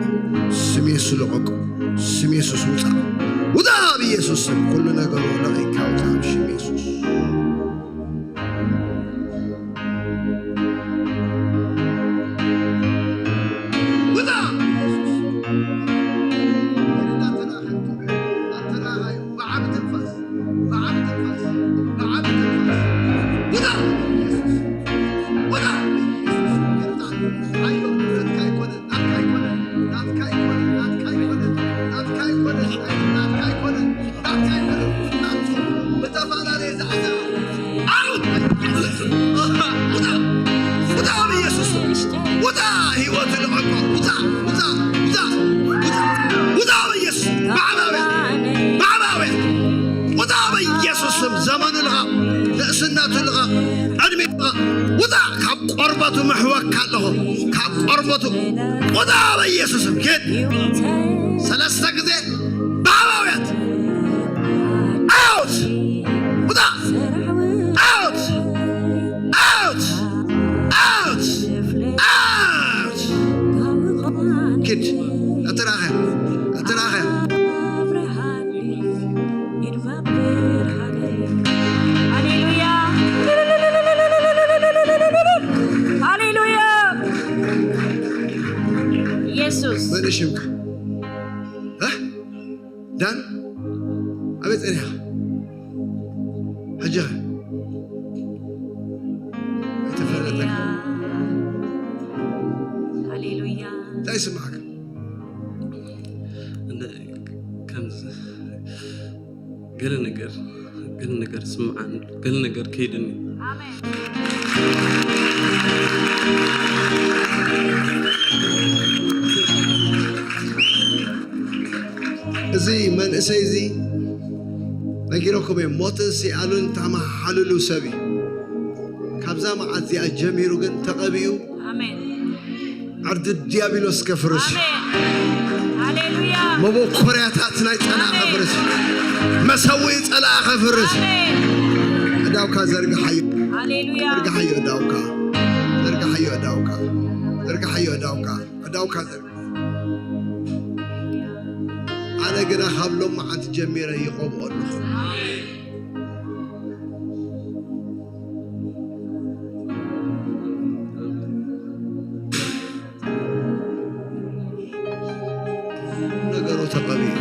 ስም ኢየሱስ ልቐቁ። ስም ኢየሱስ ውጻ። ውጻ ብኢየሱስ ስም። ኩሉ ነገሩ ለቒካ ውጻ ብሽም ኢየሱስ። ውጻ! ብዓቢ ትንፋስ፣ ብዓቢ ትንፋስ፣ ብዓቢ ትንፋስ። ውጻ! ውጻ! ናትካ ኣይኮነን፣ ናትካ ኣይኮነን፣ ናትካ ኣይኮነን፣ ናትካ ኣይኮነን፣ ናትካ ኣይኮነን። ብዝተፈላለየ ዛዕዛ ዓው! ውጣ! ውጣ! ብኢየሱስ ስም! ውጣ! ህይወቱ ልቐቆ! ውጣ! ውጣ! ውጣ! ውጣ! ውጣ! ብኢየሱስ! ብዓባውያን! ብዓባውያን! ውጣ! ብኢየሱስ ስም! ዘመኑ ልቐቕ! ንእስነቱ ልቐቕ! ዕድሜ ልቐቕ! ውጣ! ካብ ቆርበቱ መሕወካ ኣለኹ! ካብ ቆርበቱ! ውጣ! ብኢየሱስ ስም! ኪድ! ሰለስተ ግዜ! ብዓባውያን! Out! ውጣ! Out! Out! Out! Out! ኪድ! ኣተራኸ! ኣተራኸ! ሃሌሉያ! ሃሌሉያ! ኢየሱስ! መን እዩ ሽምካ? እ? ዳን? ኣበይ ጸኒሕኻ? ሕጂ ኸ? ኣይተፈለጠካ። ሃሌሉያ። እንታይ ይስምዓካ? እንደ-፣ ከም ገለ ነገር፣ ገለ ነገር ስምዓን፣ ገለ ነገር ከይድን እዩ። ኣሜን። እዚ መንእሰይ እዚ ነጊረኩም እዮም፣ ሞትን ሲኣሉን ተመሓሓልሉ ሰብ እዩ። ካብዛ መዓት እዚኣ ጀሚሩ ግን ተቐቢኡ ኣሜን። ዓርዲ ዲያብሎስ ከፍርስ እዩ። ኣሜን። ሃሌሉያ። መበኮርያታት ናይ ጸላእ ኣሜን። ከፍርስ እዩ። መሰውኢ ጸላእ ከፍርስ እዩ። ኣሜን። እዳውካ ዘርግሓዮ። ሃሌሉያ። ዘርግሓዮ እዳውካ። ዘርግሓዮ እዳውካ። ዘርግሓዮ እዳውካ። እዳውካ ዘርግሓዮ። ኣነ ግና ካብ ሎም መዓልቲ ጀሚረ ይቐብኦ ኣለኹ። ነገሩ ተቐቢኡ።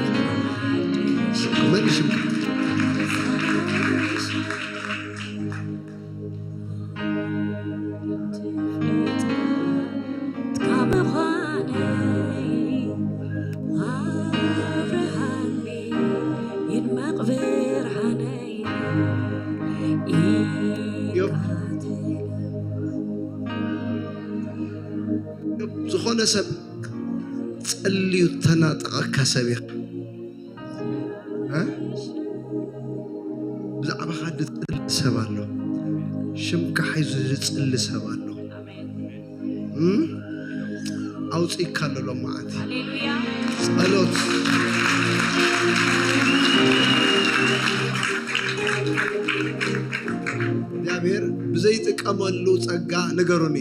መን ሽምካ? ካብ ምዃነይ ኣብርሃኒ ይድመቕ ብርሃነይ። ኢዮብ ዝኾነ ሰብ ጸልዩ ተናጠቐካ ሰብ ኢኻ። እ? ብዛዕባኻ ዝጽሊ ሰብ ኣሎ። ሽምካ ሒዙ ዝጽሊ ሰብ ኣሎ። እም? ኣውጺእካ ኣሎ ሎማዓንቲ። ሃሌሉያ። ጸሎት። እግዚኣብሔር ብዘይጥቀመሉ ጸጋ ንገሩኒ።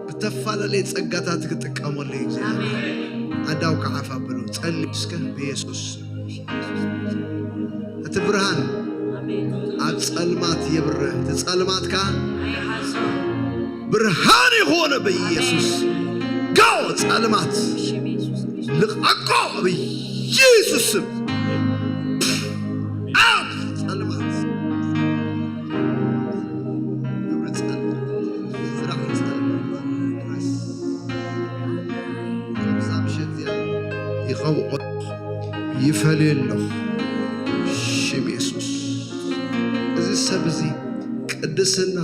ብተፈላለየ ጸጋታት ክጥቀመሉ እዩ እግዚኣብሔር። ኣሜን። ኣዳው ከዓፍ ኣብሉ። ጸልዩ እስከ ብየሱስ ስም። እቲ ብርሃን ኣሜን። ኣብ ጸልማት የብርህ። እቲ ጸልማት ከኣ ኣይሓዞ። ብርሃን ይኾነ በኢየሱስ። ኣሜን። ጋው ጸልማት ሽም የሱስ ክርስቶስ። ልቐቆ በኢየሱስ ስም። ኣውት ጸልማት። ግብሪ ጸልማት። ስራሕ ጸልማት። ራስ። እዛ ምሸት እዚኣ ይቐብኦ ኣለኹ። ይፈልዮ ኣለኹ። ሽም የሱስ። እዚ ሰብ እዚ ቅድስና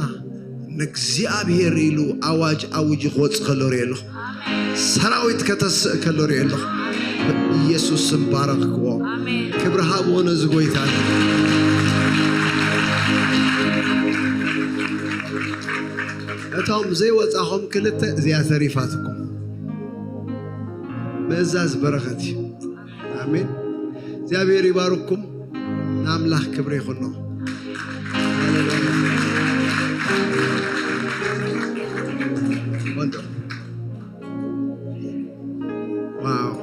ንእግዚኣብሔር ኢሉ ኣዋጅ ኣውጅ ክወጽእ ከሎ ርእየ ኣለኹ። ሰራዊት ከተስእ ከሎ ርእየ ኣለኹ። ብኢየሱስ ስም ባረኽክዎ። ኣሜን። ክብሪ ሃብዎ ነዚ ጎይታ። እቶም ዘይወጻኹም ክልተ እዚኣ ተሪፋትኩም። ምእዛዝ በረኸት እዩ። ኣሜን። እግዚኣብሔር ይባርኩም። ንኣምላኽ ክብሪ ይኹኖ። ሃሌሉያ። ወንድም። ዋው።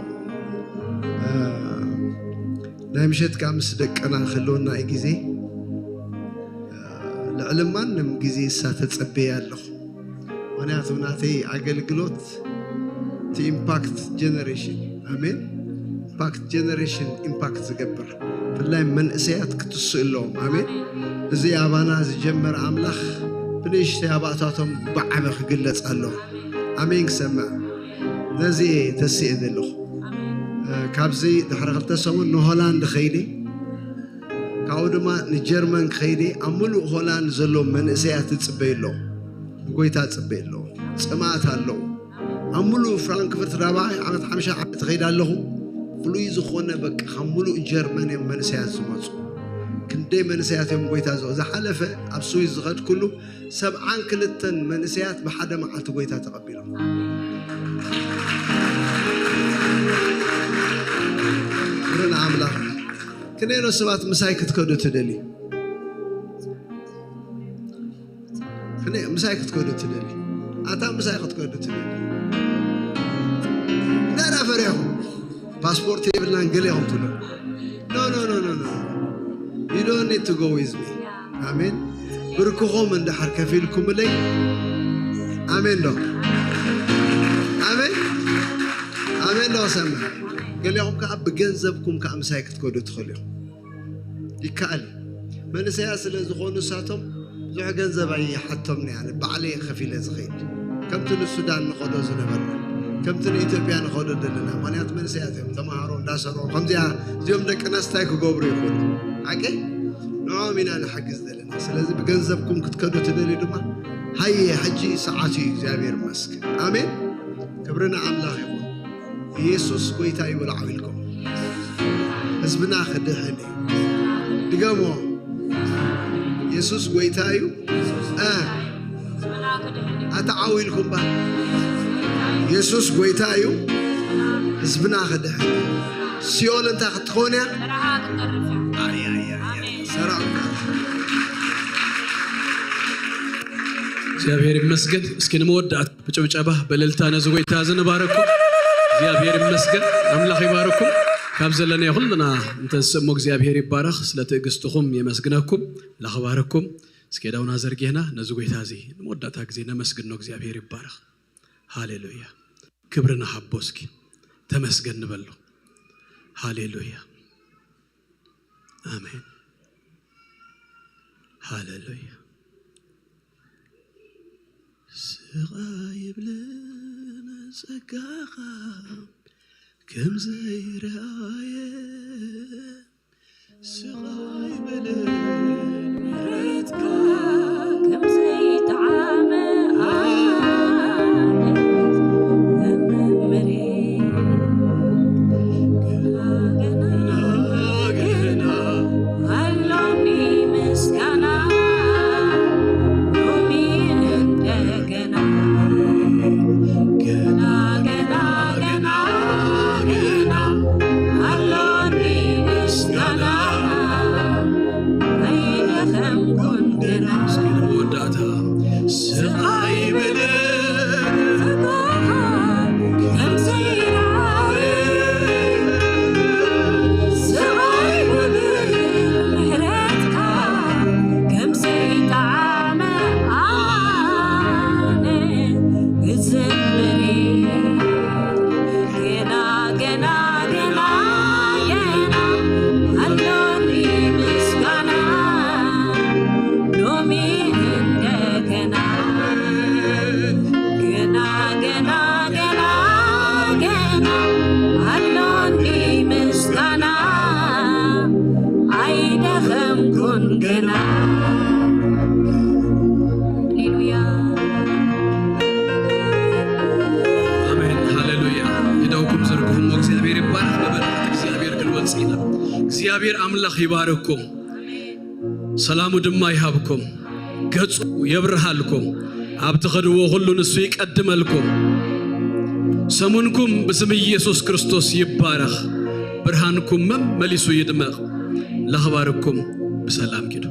እ፣ ናይ ምሸት ከኣ ምስ ደቅና ክህልወና እዩ ግዜ። እ፣ ልዕሊ ማንም ግዜ እሳ ተጸበየ ኣለኹ። ምኽንያቱ ናተይ ኣገልግሎት እቲ ኢምፓክት ጀነሬሽን፣ ኣሜን። ኢምፓክት ጀነሬሽን ኢምፓክት ዝገብር፣ ብፍላይ መንእሰያት ክትስኡ ኣለዎም። ኣሜን። እዚ ኣባና ዝጀመረ ኣምላኽ ብንእሽተይ ኣባታቶም ብዓቢ ክግለጽ ኣለዎ። ኣሜን። ክሰምዕ ነዚ እየ ተስኤ ዘለኹ። እ፣ ካብዚ ድሕሪ ክልተ ሰሙን ንሆላንድ ኸይደ፣ ካብኡ ድማ ንጀርመን ክኸይደ፣ ኣብ ምሉእ ሆላንድ ዘለዉ መንእሰያት እጽበዩ ኣለኹ። ንጎይታ እጽበዩ ኣለኹ። ጽምኣት ኣለዉ። ኣብ ምሉእ ፍራንክፍርት ራብዓይ ዓመት፣ ሓምሻይ ዓመት እኸይድ ኣለኹ። ፍሉይ ዝኾነ በቃ ካብ ምሉእ ጀርመን እዮም መንእሰያት ዝመጹ። ክንደይ መንእሰያት እዮም ጎይታ ዘ-፣ ዝሓለፈ ኣብ ስዊዝ ዝኸድኩሉ ሰብዓን ክልተን መንእሰያት ብሓደ መዓልቲ ጎይታ ተቐቢሎም። ክብሪ ንኣምላኽ። ክንደይ ሰባት ምሳይ ክትከዱ ትደልዩ? ክንደይ ምሳይ ክትከዱ ትደልዩ? ኣታ ምሳይ ክትከዱ ትደልዩ? እንታይ ደኣ ፈሪሕኩም? ፓስፖርት የብልናን ገለ ኢኹም ትብሉ። No, no, no, no, no. You don't need to go with me. ኣሜን። ብርክኹም እንድሕር ከፊልኩምለይ። ኣሜን ዶ? ኣሜን። ኣሜን ዶ? ሰምዕ። ገሊኹም ከኣ ብገንዘብኩም ከኣ ምሳይ ክትከዱ ትኽእሉ ኢኹም። ይከኣል እዩ። መንእሰያት ስለ ዝኾኑ እሳቶም ብዙሕ ገንዘብ ኣይሓቶምን እየ፣ ኣነ ባዕለይ እየ ከፊለ ዝኸይድ። ከምቲ ንሱዳን ንኸዶ ዝነበርና፣ ከምቲ ንኢትዮጵያ ንኸዶ ዘለና፣ ምኽንያቱ መንእሰያት እዮም፣ ተምሃሮ እንዳሰርሑ፣ ከምዚኣ እዚኦም ደቅናስ እንታይ ክገብሩ ይኽእሉ? ሓቂ? ንዕኦም ኢና ንሓግዝ ዘለና። ስለዚ ብገንዘብኩም ክትከዱ ትደልዩ ድማ፣ ሃየ፣ ሕጂ ሰዓቱ እዩ፣ እግዚኣብሔር ይመስገን። ኣሜን። ክብሪ ንኣምላኽ ይኹን። ኢየሱስ ጎይታ እዩ በሉ ዓው ኢልኩም። ህዝብና ክድሕን እዩ። ድገሞ። ኢየሱስ ጎይታ እዩ። እ፣ ኣታ ዓው ኢልኩም ባ። ኢየሱስ ጎይታ እዩ። ህዝብና ክድሕን እዩ። ሲኦል እንታይ ክትኾን እያ? ኣይ፣ ኣይ፣ ኣይ፣ ኣይ። ሰራዊት። እግዚኣብሔር ይመስገን። እስኪ ንመወዳእታ ብጭብጨባ፣ ብእልልታ ነዚ ጎይታ እዚ ንባረኮ። እግዚኣብሔር ይመስገን። ኣምላኽ ይባርኩም። ካብ ዘለናዮ ኩልና እንተንስእሞ እግዚኣብሔር ይባረኽ። ስለ ትዕግስትኹም የመስግነኩም። ላኽባረኩም። እስኪ ዳውና ዘርጊህና ነዚ ጎይታ እዚ ንመወዳእታ ግዜ ነመስግኖ። እግዚኣብሔር ይባረኽ። ሃሌሉያ። ክብሪ ንሃቦ እስኪ። ተመስገን ንበሎ። ሃሌሉያ። ኣሜን። ሃሌሉያ። ስቓይ ይብልን ጸጋኻ ከም ዘይረኣየ፣ ስቓይ ይብልን ምሕረትካ ከም ዘይጠዓመ ኣነ እግዚኣብሔር ኣምላኽ ይባርኩም፣ ሰላሙ ድማ ይሃብኩም፣ ገጹ የብርሃልኩም፣ ኣብ ትኸድዎ ኩሉ ንሱ ይቀድመልኩም። ሰሙንኩም ብስም ኢየሱስ ክርስቶስ ይባረኽ፣ ብርሃንኩም መመሊሱ ይድመቕ። ላኽባርኩም ብሰላም ኪዱ።